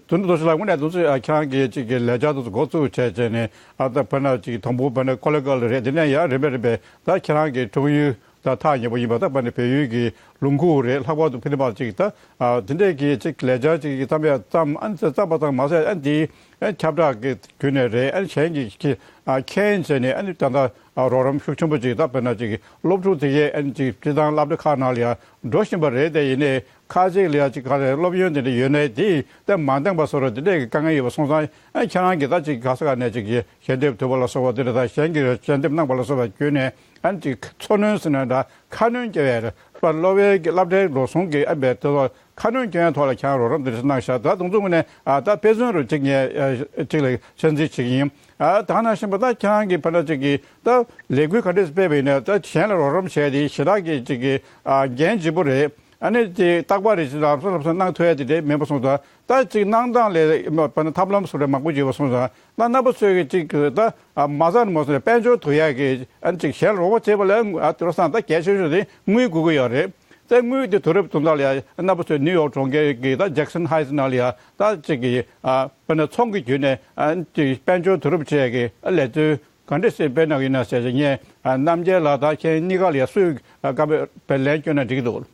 དོན་དུ་དོ་ཞིག་ལ་དངོས་གནས་དོན་ཚོད་ཨ་ཁྱེད་རང་གིས་ཅིག་གི་ལས་འཆར་དེ་ཚོ་འགོ་བཙུགས་བྱས་བྱས་ནས། ཨ་ད་བོད་ནང་ཅིག་དང་པོ་བོད་ནས་ཀོ་ལེ་གལ་རེད། དེ་ནས་ཡང་རིམ་པས་རིམ་པས་ད་ཁྱེད་རང་གི་འཁྲུངས་ཡུལ་ད་ཐག་ཉེ་པོ་ཡིན་པ། ད་བོད་ནས་བལ་ཡུལ་གྱི་ལུང་ཁུག་རེད། ལྷག་པར་དུ་ཕི་ལི་པ་ཅིག་ད་ཨ་དེ་འདྲས་ཀྱི་ཅིག་ལས་འཆར་ཅིག་གི་བརྩམས་ཡ་བརྩམས། ཨ་ནི་བརྩམས་པ་ཙམ་མ་ཟད། ཨ་ནི་དེའི་ཨ་ཁྱབ་བསྒྲགས་ཀྱི་བརྒྱུད་ནས་རེད། ཨ་ནི་གཞན་གྱིས་ཁྱེད་ཨ་མཁྱེན་བྱས་ནས། ཨ་ནི་ད་ལྟ་ཨ་རོགས་རམ་ཤུགས་ཆེན་པོ་ཅིག་ད་བོད་ནང་ཅིག་གི་སློབ་ཕྲུག་དེ་གས་ཨ་ནི་ཅིག་སྤྱིར་བཏང་སློབ་གྲྭ་ཁག་ནང་ལ་ཡང་འགྲོ་བཞིན་པ་རེད། དེ་ཡིན་ནའི་ཁ་ཅིག་ལ་ཡང་ཅིག་ག་རེ་སློབ་ཡོན་དེ་འདྲ་ཡོད་ནའི་དེ་ད་མ་འདང་པ་བཟོ་འདྲ་དེ་འདྲས་ཀྱི་དཀའ་ངལ་ཡོད་པ་སོང་ཙང་། ཨ་ཁྱེད་རང་གིས་ད་ཅིག་ག་ས་ག་ནས་ཅིག་གི་ཞལ་འདེབས་ཐུབ་པ་ལ་སོགས་པ་དེ་འདྲ་དང་། གཞན་གྱིས་ཞལ་འདེབས་གནང་པ་ལ་སོགས་པ་བརྒྱུད་ནས། ཨ་ནི་ཅིག་འཚོ་སྣོན་ཟེར་ན་འདྲ། ཁ་སྣོན་བསྐྱལ་བའི་སློབ་གྲྭའི་འགྲོ་སོང་གི་ཨ་བའི་དེ་ཚོ་ཁ་སྣོན་སྐྱོན་ཐོག་ལ་ཁྱེད་རང་རོགས་རམ་འདི་འདྲ་གནང་ཤག་ད་དུང་ཚོ་ངོས་ནས་ཨ་ད་དཔེ་མཚོན་རུ་གཅིག་ངས་ཨ་གཅིག་ལ་ཆ་འཛིན་བྱེད་ཀྱི་ཡིན། ཨ་ད་ནང་བཞིན་པ་ད་ཁྱེད་རང་གིས་ཕ་ན་གཅིག་གིས་ད་ལས་འགུལ་ག་འདྲས་སྤེལ་བ་ཡིན་ན། ད་གཞན་ལ་རོགས་རམ་བྱས་ཏེ་ཞེ་དྲག་གི་གཅིག་གི་ཨ་འགན་ལྗིད་པོ་རེད། ཨ་ནི་དེ་རྟག་པར་རེ་ཞིག་ལམ་སང་ལམ་སང་གནང་ཐུབ་ཡ་དེ་འདྲས་མེད་པ་སོང་ཙང་། ད་གཅིག་གནང་སྟངས་ལས་ཕ་ན་ཐབས་ལམ་སོགས་རེ་མང་པོ་ཡོད་པ་སོང་ཙང་། ད་རྣམ་པ་ཚོས་གི་གཅིག་གི་ད་ཨ་མ་རྩ་མ་སོང་ནས་དཔལ་འབྱོར་ཐུབ་ཡ་གི་ཨ་ནི་གཅིག་གཞན་ལ་རོགས་པ་བྱེད་པ་ལ་ཨ་དུ་ར་སང་ད་གལ་ཆེ་ཤོས་དེ་དངུལ་དགོས་ཀྱི་ཡོད་རེད། དེ་དངུལ་དེ་དུས་རབས་དུང་ད་ལ་ཡ་རྣམ་པ་ཚོས་ནིའུ་ཡོག་གྲོང་ཁྱེར་གྱི་ད་ཇེག་སན་ཧའི་ཊི་ནང་ལ་ཡ་ད་གཅིག་གི་ཨ་དཔེར་ན་ཚོང་གི་བརྒྱུད་ནས་ཨ་དེ་དཔལ་འབྱོར་དུས་རབས་བྱས་ཀྱི་ཨ་ལས་དོན་ག་འདྲ་ཞིག་སྤེལ་གནང་གི་ཡིན་ན་ཟེར་ཅིག་ངས་ཨ་རྣམ་རྒྱལ་ལགས་དང་ཁྱེད་གཉིས་ཀ་ལ་ཡ་སུས་ཨ་བཀའ་འབེབས་ལན་བསྐྱོན་ན་འགྲིག་གི་འདུག་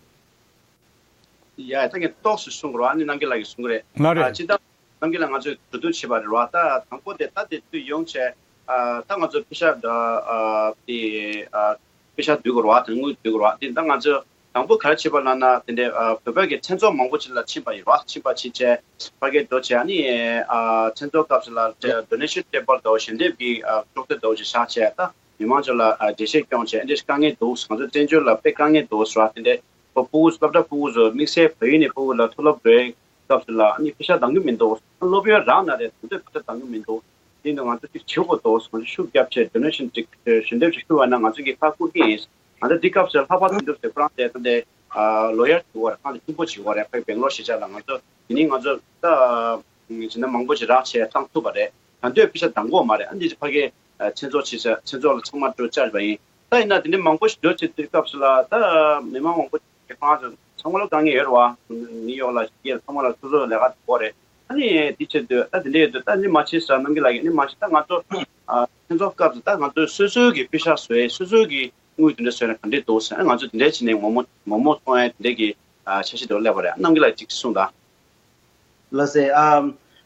ཡ་ད་ངས་ཏོག་ཙམ་གསུང་དགོས་རེད་བ། ཨ་ནི་རྣམ་རྒྱལ་ལགས་ཀྱིས་གསུང་གི་རེད། ང་རེད། ཨ་སྤྱིར་བཏང་རྣམ་རྒྱལ་ལགས་ང་ཚོས་གྲོས་བསྡུར་བྱས་པ་རེད་བ། ད་དང་པོ་དེ་ད་དེ་དུས་ཡོང་བྱས་ཨ་ད་ང་ཚོ་པེ་ཤ་ཨ་དེ་ཨ་པེ་ཤ་བསྡུ་དགོས་རེད་བ། དེ་དངུལ་བསྡུ་དགོས་རེད་བ། དེ་ད་ང་ཚོ་དང་པོ་ག་རེ་བྱས་པ་ལབ་ན། དེ་འདྲའི་ཨ་བོད་པའི་གི་མཚན་ཚོགས་མང་པོ་ཅིག་ལ་ཕྱིན་པ་ཡིན་རེད་བ། ཕྱིན་པ་ཕྱིན་བྱས་ཕ་གིར་འགྲོ་བྱས། ཨ་ནི་ཨ་མཚན་ཚོགས་སྐབས་སུ་ལ་ཌོ་ནེ་ཤན་ཊེ་བལ་དང་ཞལ་འདེབས་ཀྱི་ཨ་ཅོག་ཙེ་འདྲ་བོ་ཅིག་བཞག་བྱས། ད་མི་མང་ཚོ་ལ་ཨ་འགྲེལ་བཤད་སྐྱོན་བྱས། ཨ་འདྲའི་དཀའ་ངལ་འདུག་ང་ཚོ་བཙན་བྱོལ་ལ་དཔེ་དཀའ་ངལ་འདུག་ཟེར་བ། དེ་འདྲའི་ཕྲུ་གུ་སློབ་གྲྭ་ཕྲུ་གུ་ཚོ་དམིགས་བསལ་བལ་ཡུལ་ནས་ཕྲུ་གུ་ལ་མཐོ་སློབ་འགྲོ་ཡའི་སྐབས་སུ་ལ་ཨ་ནི་པེ་ཤ་འདང་གི་མི་འདུག་སློབ་ཡོན་རག་ན་རེད། དེ་འདྲའི་པེ་ཤ་འདང་གི་མི་འདུག་དེ་ཡིན་དུས་ང་ཚོ་ཅིག་བྱེད་དགོས་འདུག་ང་ཚོ་ཤུགས་བརྒྱབ་བྱས་ཌོ་ནེ་ཤན་ཅིག་ཞལ་འདེབས་ཅིག་ཕུལ་བ་ན་ང་ཚོ་གིས་ཁག་བསྐུར་གྱི་ཡིན། ང་ཚོ་འདི་སྐབས་སུ་ལྷག་པར་དུ་འདུག་ཟེར། ཁོ་རང་དེ་ད་ལྟའི་ལོ་ཡར་བྱེད་དགོས་རེད། ཁང་དེ་ཆེན་པོ་བྱེད་དགོས་རེད། ཕ་གི་སྦེང་ལོར་གཞིས་ཆགས་ལ། ང་ཚོ་དེ་ནི་ང་ཚོ་ད་བྱས་ན་མང་པོ་ཞིག་རག་བྱས་བཏང་ཐུབ་པ་རེད། ད་དུང་པེ་ཤ་འདང་གི་ཡོད་མ་རེད། ཨ་འདི་ཕ་གི་མཚན་ཚོགས་བྱེད་ས་མཚན་ཚོགས་ལ་ཚང་མ་འགྲོ་བཅར་བ་ཡིན། ད་ཡིན་ན་དེ་འདྲའི་མང་པོ་ཞིག་འགྲོ་བྱེད་དུས་སྐབས་སུ་ལ་ད་མི་མང་མང་པོ་ཞིག་ཁོ་རང་ཚོ་ཚང་མ་ལ་དཀའ་ངལ་ཡོད་རེད་བ། ནིའུ་ཡོག་ལ་ཞིག་ཚང་མ་ལ་སོ་སོ་ལས་ཀ་འགྲོ་དགོས་རེད། ཨ་ནི་དེ་བྱེད་དུས་ད་དེ་འདྲ་ཡོད་དུས་ད་ནི་མ་བྱེད་ཟེར། རྣམ་རྒྱལ་ལགས་ཀྱིས་ནི་མ་བྱེད། ད་ང་ཚོ་ཨ་མཚན་ཚོགས་སྐབས་སུ་ད་ང་ཚོ་སོ་སོའི་གི་པེ་ཤ་བཟོས། སོ་སོའི་གི་དངུལ་དེ་འདྲ་བཟོས་ན་ག་འདྲས་འདུག་ཟེར། ང་ཚོ་དེ་འདྲས་བྱས་ནས་མོག་མོག་མོག་མོག་གཏོང་ཡ་དེ་འདྲས་ཀྱི་ཨ་འཆར་གཞི་དེ་སླེབས་པ་རེད། རྣམ་རྒྱལ་ལགས་ཅིག་གསུངས་དང་། ལགས་སེ། ཨམ།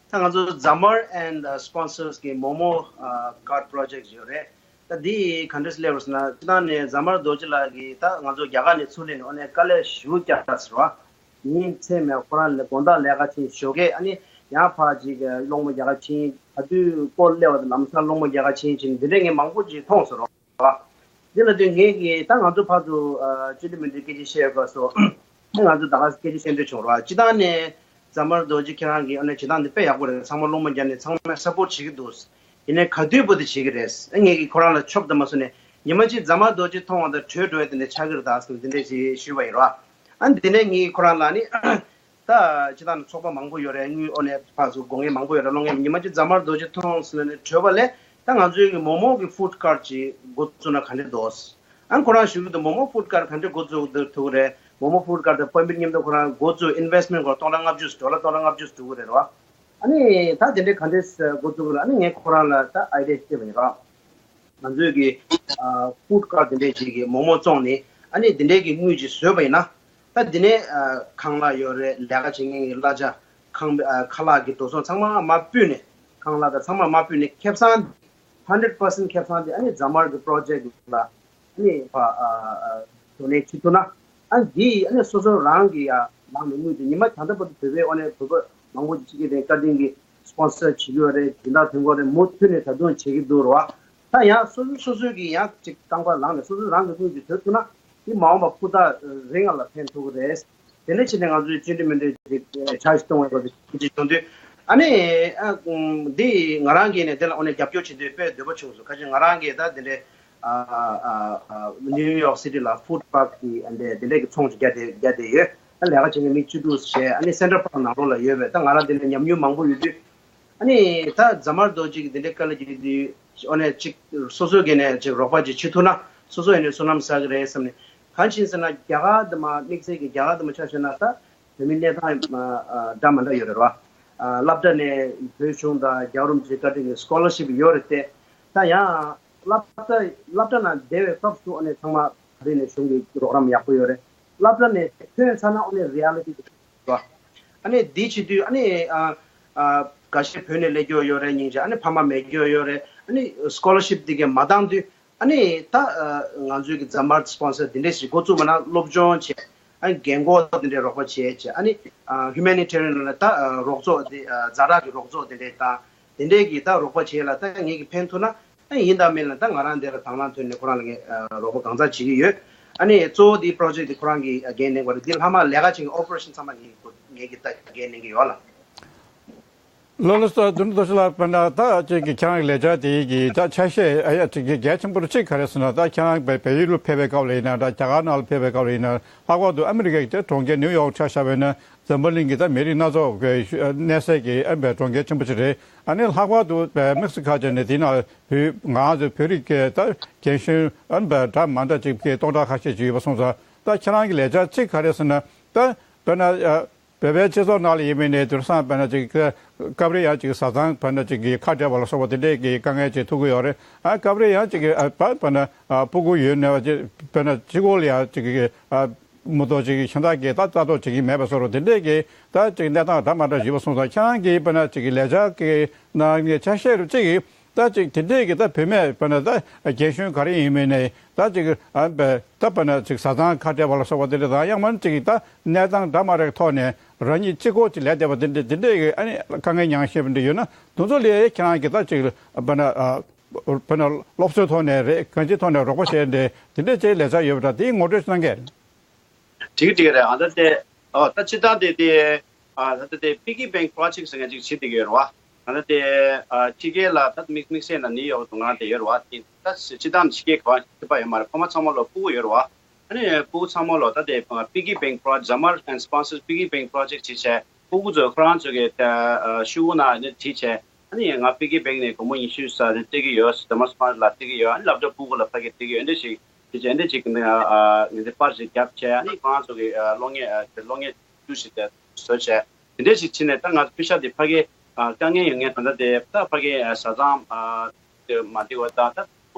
ད་ང་ཚོ་Zamar and uh, Sponsors གི་Momo uh, Cart Project ཡོད་རེད། ད་འདི་ག་འདྲས་སླེབས་རེད་ཟེར་ན། སྤྱིར་བཏང་ནས་ཛ་མར་རྡོ་རྗེ་ལགས་ཀྱིས་ད་ང་ཚོ་རྒྱ་གར་ནས་ཚུར་སླེབས་ནས་ཨ་ནི་དཀའ་ལས་ཞེ་པོ་བརྒྱབ་ཟེར་བ། ཉིན་མཚན་མེད་ཁོ་རང་ལ་དགོང་དག་ལས་ཀ་བྱེད། ཞོགས་ཀས་ཨ་ནི་ཡང་ཕར་ཅིག་སློང་མོ་རྒྱག་ག་ཕྱིན། ག་དུས་སྐོར་སླེབས་པ་དང་ལམ་སང་སློང་མོ་རྒྱག་ག་ཕྱིན་ཕྱིན། འདི་འདྲས་ངས་མང་པོ་ཅིག་མཐོང་སོང་རོགས། འདི་ལ་ལྟོས་ངས་ཀྱིས་ད་ང་ཚོ་ཕར་ཚུར་ཨ་བཅུད་ལྡན་མི་འདུས་སྐད་ཆ་བཤད་དགོས་སོ། ང་ཚོ་ད་ག་སྐད་ཆ་བཤད་འདོད་བྱུང་རོགས། སྤྱིར་བཏང་ནས་ཛ་མར་རྡོ་རྗེ་ཁྱེད་རང་གིས་ཨ་ནི་བྱེད་སྟངས་འདི་དཔེ་ཡག་པོ་རེད། ཚང་མ་སློང་མོ་རྒྱག་ནས་ཚང་མས་སཔོར་ཊི་བྱེད་ཀྱི་འདུག་ཡིན་ནའི་ག་དུས་བར་དུ་བྱེད་ཀྱི་རེད། ཨ་ངས་ཀྱིས་ཁོ་རང་ལ་ཆོབ་དང་མ་སོང་ནས་ཉི་མ་གཅིག་ཛ་མར་རྡོ་རྗེ་མཐོང་བ་དང་བྲོས་འགྲོ་ཡ་དེ་འདྲ་ཆགས་ཀྱི་རེད་ད་ཟེར་ནས་དེ་འདྲ་ཞིག་ཞུས་པ་ཡིན་རོགས། ཨ་ནི་དེ་ནས་ངས་ཁོ་རང་ལ་ནི། ད་སྤྱིར་བཏང་ནས་ཚོགས་པ་མང་པོ་ཡོད་རེད། དངུལ་ཨོ་ནས་ཕར་ཚུར་དགོས་མཁན་མང་པོ་ཡོད་རེད། སློང་མཁན། ཉི་མ་གཅིག་ཛ་མར་རྡོ་རྗེ་མཐོང་ཟེར་ནས་བྲོས་པ་ལས་ད་ང་ཚོའི་གི་མོག་མོག་གི་ཕུཌ་ཀར་ཅིག་འགོ་བཙུགས་ན་ག་འདྲ་འདུག་ཨ་ཁོ་རང་ཞུ་གི་འདུག་མོག་མོག་ཕུཌ་ཀར་ག་འདྲ་འགོ་བཙུགས་ཐུབ་ཀྱི་རེད། མོག་མོག་ཕུཌ་ཀར་དང་པར་མིཊ་མཉམ་དུ་ཁོ་རང་འགོ་བཙུགས་ཨིན་ཝེསི་མེནཊ་སྐོར་སྟོང་ཕྲག་ལྔ་བཅུ་ཌོ་ལར་སྟོང་ཕྲག་ལྔ་བཅུ་འགྲོ་གི་རེད་རོ། ཨ་ནི་ད་དེ་འདྲའི་ག་འདྲས་འགོ་བཙུགས་ར། ཨ་ནི་ངས་ཁོ་རང་ལ་ད་ཨའི་ཌི་ཡ་སྤྲད་པ་ཡིན་ར། ང་ཚོས་ཀྱི་ཨ་ཧྥུཌ་ཀར་དེ་འདྲས་ཅིག་གི་མོག་མོག་བཙོངས་ནས། ཨ་ནི་དེ་འདྲས་ཀྱི་དངུལ་ཅིག་བཟོས་པ་ཡིན་ན། ད་དེ་ནས་ཨ་ཁང་གླ་ཡོད་རེད། ལས་ཀ་བྱེད་མཁན་གྱི་གླ་ཆ། ཁང་ཨ་ཁ་ལག་གི་འགྲོ་སོང་ཚང་མ་མར་ཕུད་ནས། ཁང་གླ་དང་ཚང་མ་མར་ཕུད་ནས། ཁེ་བཟང་ཧན་ཌེཌ་པར་སེན་ཊི་ཁེ་བཟང་དེ་ཨ་ནི་རྫ་དམར་གྱི་པོ་རོ་ཇེཀ་ལ་ཨ་ནི་ཕ་ཨ་ཨ་ཌོ་ནེཊ་བྱེད་ཐུབ་ན། ཨ་ནི་འདི་ཨ་ནི་སོ་སོ་རང་གི་ཡ་ནང་ནས་དངུལ་དེ། ཉི་མ་ད་ལྟ་བར་དུ་བོད་པའི་ཨ་ནི་བོད་པ་མང་པོ་ཅིག་ཕྱི་རྒྱལ་དེ་བཀའ་དྲིན་གྱིས་སི་པོན་སར་བྱེད་ཀྱི་ཡོད་རེད། སྦྱིན་བདག་དོན་གོ་རེད། མུ་མཐུད་ནས་ད་དུང་བྱེད་ཀྱི་འདུག་ར་བ། ད་ཡང་སོ་སོ་སོ་སོའི་གི་ཡང་ཅིག་རྐང་པ་ལངས་ནས་སོ་སོ་རང་གི་དངུལ་གྱིས་བཟོ་ཐུབ་ན། དེ་མ་འོངས་པ་ཕུ་ཐག་རིང་ང་ལ་ཕན་ཐོགས་ཀྱི་རེད། དེ་འདྲ་བྱས་ནས་ང་ཚོས་ཅི་འདྲ་མི་འདྲ་ཅིག་འཆར་གཞི་གཏོང་དགོས་པའི་སྐད་ཆ་བྱུང་དུས། ཨ་ནི་ཨ་འདི་ང་རང་གིས་ནས་དེ་ལ་ཨོ་ནས་རྒྱབ་སྐྱོར་བྱེད་འདོད་དཔེ་འདོད་པ་བྱུང་སོང་། ཁ་ཅིག་ང་རང་གིས་ད་དེ་འདྲའི་ཨ་ཨ་ཨ་ནིའུ་ཡོག་སི་ཊི་ལ་ཧྥུཌ་ཀར་གྱི་ཨ་འདྲ་དེ་འདྲ་གི་ཚོང་ཅིག་བརྒྱབ་བསྡད་བརྒྱབ་བསྡད་ཡོད། ད་ལས་ཀ་བྱེད་མཁན་མི་བཅུ་དྲུག་བྱས། ཨ་ནི་སེན་ཊར་པཱག་ནང་ལོགས་ལ་ཡོད་པས། ད་ང་རང་དེ་ལ་ཉམས་མྱོང་མང་པོ་ཡོད་དུས། ཨ་ནི་ད་རྫ་དམར་རྡོ་རྗེ་གི་དེ་འདྲའི་དཀའ་ལས་ཀྱི་དུས་ཨོ་ནས་ཅིག་སོ་སོའི་སྒེར་ནས་ཅིག་རོགས་པ་ཅིག་བྱེད་ཐུབ་ན་སོ་སོ་ཡིན་ནའི་བསོད་ནམས་བསགས་ཀྱི་རེད་བསམ་ནས། གང་ཕྱིན་ཟེར་ན་རྒྱ་གར་དུ་མ་དམིགས་བསལ་གྱི་རྒྱ་གར་དུ་མ་ཆ་བཞག་ན་ད་བོད་མི་གནས་སྟངས་འདྲ་མ་འདྲ་ཡོད་རེད་བ། སློབ་གྲྭ་ནས་བོད་གཞུང་དང་རྒྱལ་བ་རིན་པོ་ཆེའི་བཀའ་དྲིན་གྱི་སི་ཀོ་ལར་ཤིབ་ཡོད་རེད་དེ། ད་ཡང་སློབ་གྲྭ་སློབ་གྲྭ་ནང་བསྡད་པའི་སྐབས་སུ་ཨ་ནི་ཚང་མ་ག་རེ་ནས་གཞུང་གི་རོགས་རམ་ཡག་པོ་ཡོད་རེད། སློབ་གྲྭ་ནས་ཐོན་ཚར་ན་ཨ་ནི་རི་ཨ་ལི་ཊི་དེ་རེད་བ། ཨ་ནི་འདི་བྱེད་དུས་ཨ་ནི་ཨ་ཨ་འགའ་ཤས་བོད་ནས་སླེབས་རྒྱུ་ཡོད་རེད། སྙིང་རྗེ། ཨ་ནི་ཕ་མ་མེད་རྒྱུ་ཡོད་རེད། ཨ་ནི་སི་ཀོ་ལར་ཤིབ་འདི་གས་མ་འདང་དུས། ཨ་ནི་ད་ཨ་ང་ཚོའི་གི་རྫ་དམར་སི་པོན་སར་འདི་འདྲས་ཞིག་འགོ་བཙུགས་པ་ན་སློབ་སྦྱོང་བྱས། ཨ་ནི་རྒན་གོག་འདི་འདྲས་རོགས་པ་བྱས་བྱས། ཨ་ནི་ཨ་ཧུ་མེ་ནི་ཊེ་རི་ཡན་ལ་ད་ཨ་རོགས་ཚོགས་འདི་ཨ་ཛ་དྲག་གི་རོགས་ཚོགས་འདི་འདྲས་དང་། དེ་འདྲས་ཀྱི་ད་རོགས་པ་བྱས་ལ་ད་ངེད་ཀྱི་ཕན་ཐོགས་ན། ཨ་ཡིན་དང་མིན་ལ་ད་ང་རང་འདི་ལ་དང་བླངས་ཐོག་ནས་ཁོ་རང་ལ་ངས་ཨ་རོགས་པ་གང་ཙམ་བྱེད་ཀྱི་ཡོད། ཨ་ནི་གཙོ་བོ་འདི་པོ་རོ་ཇེཀ་འདི་ཁོ་རང་གིས་འགན་ལེན་དགོས་རེད། འདི་ལྷག་མ་ལས་ཀ་བྱེད་མཁན་ཨོ་པ་རེ་ཤན་ཚང་མ་ངེད་ཀྱི་ངེད་ཀྱི་ད་འགན་ལེན་གྱི་ཡོད་ལ། ལགས་ལགས་སོ། དོན་དུ་ཞུ་ལ་དཔེར་ན་ད་ཅིག་གི་ཁྱེད་རང་གི་ལས་འཆར་དེ་གི་ད་ཆ་ཤས་ཨ་ཡ་ཅིག་གི་གལ་ཆེན་པོ་རུ་གཅིག་ག་རེ་ཟེར་ན། ད་ཁྱེད་རང་བལ་བལ་ཡུལ་ལ་ཕེབས་པའི་སྐབས་ལ་ཡིན་ན་འདྲ། རྒྱ་གར་ནང་ལ་ཕེབས་པའི་སྐབས་ལ་ཡིན་ན། ལྷག་པར་དུ་ཨ་མི་རི་ཀའི་ད་གྲོང་ཁྱེར་ནིའུ་ཡོག་ཆ་བཞག་པ་ཡིན་ན། འཛམ་བུ་གླིང་གི་ད་མི་རིགས་སྣ་ཚོགས་ཀྱི་གནས་སའི་གི་ཨ་བའི་གྲོང་ཁྱེར་ཆེན་པོ་ཅིག་རེད། ཨ་ནི་ལྷག་པར་དུ་བའི་མེག་སི་ཁོ་ཆ་ནས་དེ་ནང་བོད་ང་ཚོའི་བོད་རིགས་ཀྱི་ད་རྒན་གཞོན་ཨ་བའི་འདྲ་མ་འདྲ་ཅིག་གི་སྟོང་ཕྲག་ཁ་ཤས་ཅིག་ཡོད་པ་སོང་ཙང་། ད་ཁྱེད་རང་གི་ལས་འཆར་གཅིག་ག་རེ་ཟེར་ན། ད་དཔེར་ན་ཨ་བོད་པའི་སྤྱི་ཚོགས་ནང་ལ་ཡིན་མིན་ནས་དུས་སང་དཔེར་ན་ཅིག་སྐབས་རེ་ཡང་ཅིག་བཟའ་ཚང་དཔེར་ན་ཅིག་གི་ཁ་བྲལ་བ་ལ་སོགས་པ་དེ་འདྲས་ཀྱི་དཀའ་ངལ་ཅིག་ཐུག་གི་ཡོད་རེད། ཨ་སྐབས་རེ་ཡང་ཅིག་གི་ཨ་བ་དཔེར་ན་ཨ་སྤུ་གུ་ཡོད་ནས་དཔེར་ན་གཅིག་པོ་ལ་ཡང་ཅིག་གི་ཨ་མུ་ཏོག་ཅིག་གི་ཁྱིམ་བདག་གིས་ད་ལྟ་རྟོག་བྱེད་ཀྱི་མེད་པ་བཟོ་འདྲ་དེ་འདྲས་ཀྱི་ད་ཅིག་གནས་སྟངས་འདྲ་མ་འདྲ་ཡོད་པ་སོང་ཙང་། ཁྱེད་རང་གིས་དཔེར་ན་ཅིག་གི་ལས་འཆར་གྱི་ནང་ནས་ཆ་ཤས་རུ་ཅིག་གིས་ད་ཅིག་དེ་འདྲས་ཀྱི་ད་བུད་མེད་དཔེར་ན་ད་རྒན་གཞོན་ག་རེ་ཡིན་མིན་ནས་ད་ཅིག་ཨ་བས་ད་དཔེར་ན་ཅིག་བཟའ་ཚང་ཁ་བྲལ་བ་ལ་སོགས་པ་དེ་འདྲ་དང་། ཡང་མིན་ཅིག་གིས་ད་གནས་སྟངས་འདྲ་མ་འདྲ་གི་ཐོག་ནས་རང་ཉིད་གཅིག་པོ་ཅིག་ལས་བསྡད་པ་དེ་འདྲས་དེ་འདྲས་ཀྱི་ཨ་ནི་དཀའ་ངལ་མྱངས་བཞིན་པ་འདྲ་ཡོད་ན། དེ་ཚོ་ལ་ཁྱེད་རང་གིས་ད་ཅིག་དཔེར་ན་ཨ་དཔེར་ན་སློབ་གསོའི་ཐོག་ནས་རེད། གང་ཅིའི་ཐོག་ནས་རོགས་པ་བྱས་འདྲ་དེ་འདྲས་ཅིག་ལས་འཆར་ཡོད་པ་འདྲ། དེ་ངོ་སྤྲོད་གནང་གས། འགྲིག་འགྲིག་རེད། ཨ་ད་དེ་ཨོ་ད་སྤྱིར་བཏང་དེ་དེ་ཨ་ད་ད་དེ་པི་གི་བེང་པོ་རོ་ཇེཀ་ཟེར་མཁན་ཅིག་བྱེད་བསྡད་ཀྱི་ཡོད་རེད་བ། ཨ་ད་དེ་ཨ་ཕྱི་རྒྱལ་ལ་ད་དམིགས་དམིགས་བསལ་ན་ནིའུ་ཡོག་ཏུ་ང་དེ་ཡོད་རེད་བ། དེ་ད་སྤྱིར་བཏང་ཕྱི་རྒྱལ་ག་བ་ཁྱད་པར་ཡོད་མ་རེད། ཕ་མ་ཚང་མ་ལ་སྤུ་གུ་ཡོད་རེད་བ། ཨ་ནི་སྤུ་གུ་ཚང་མ་ལ་ད་དེ་པི་གི་བེང་པོ་རོ་ཇེཀ་Zamar and sponsors piggy bank project བྱེད་བྱས། སྤུ་གུ་ཚོ་ཁོ་རང་ཚོ་གི་ད་ཨ་ཤོག་བུ་ནང་ནས་བྲིས་བྱས། ཨ་ནི་ང་པི་གི་བེང་ནས་སྒོར་མོ་ཉི་ཤུ་ཙམ་སྤྲད་ཀྱི་ཡོད། Zamar sponsor ལ་སྤྲད་ཀྱི་ཡོད། ཨ་ནི་སློབ་གྲྭ་སྤུ་གུ་ལ་ཕ་གི་སྤྲད་ཀྱི་ཡོད། འདི་ཞིག་དེ་བྱས་འདི་ཅིག་ནས་ཨ་ངས་འདི་པར་ཞིག་བརྒྱབ་བྱས། ཨ་ནི་ཁོ་རང་ཚོ་གི་ཨ་གློག་བརྙན་ཨ་གློག་བརྙན་བཅུ་ཞིག་དེ་བཟོས་བྱས། དེ་འདྲ་ཞིག་བྱས་ནས་ད་ང་ཚོ་པེ་ཤ་དེ་ཕ་གི་ཨ་དཀའ་ངལ་ཡོད་མཁན་ད་ལྟ་དེ་ད་ཕ་གི་ཨ་བཟའ་ཚང་ཨ་དེ་མ་འདི་བ་ད་ད་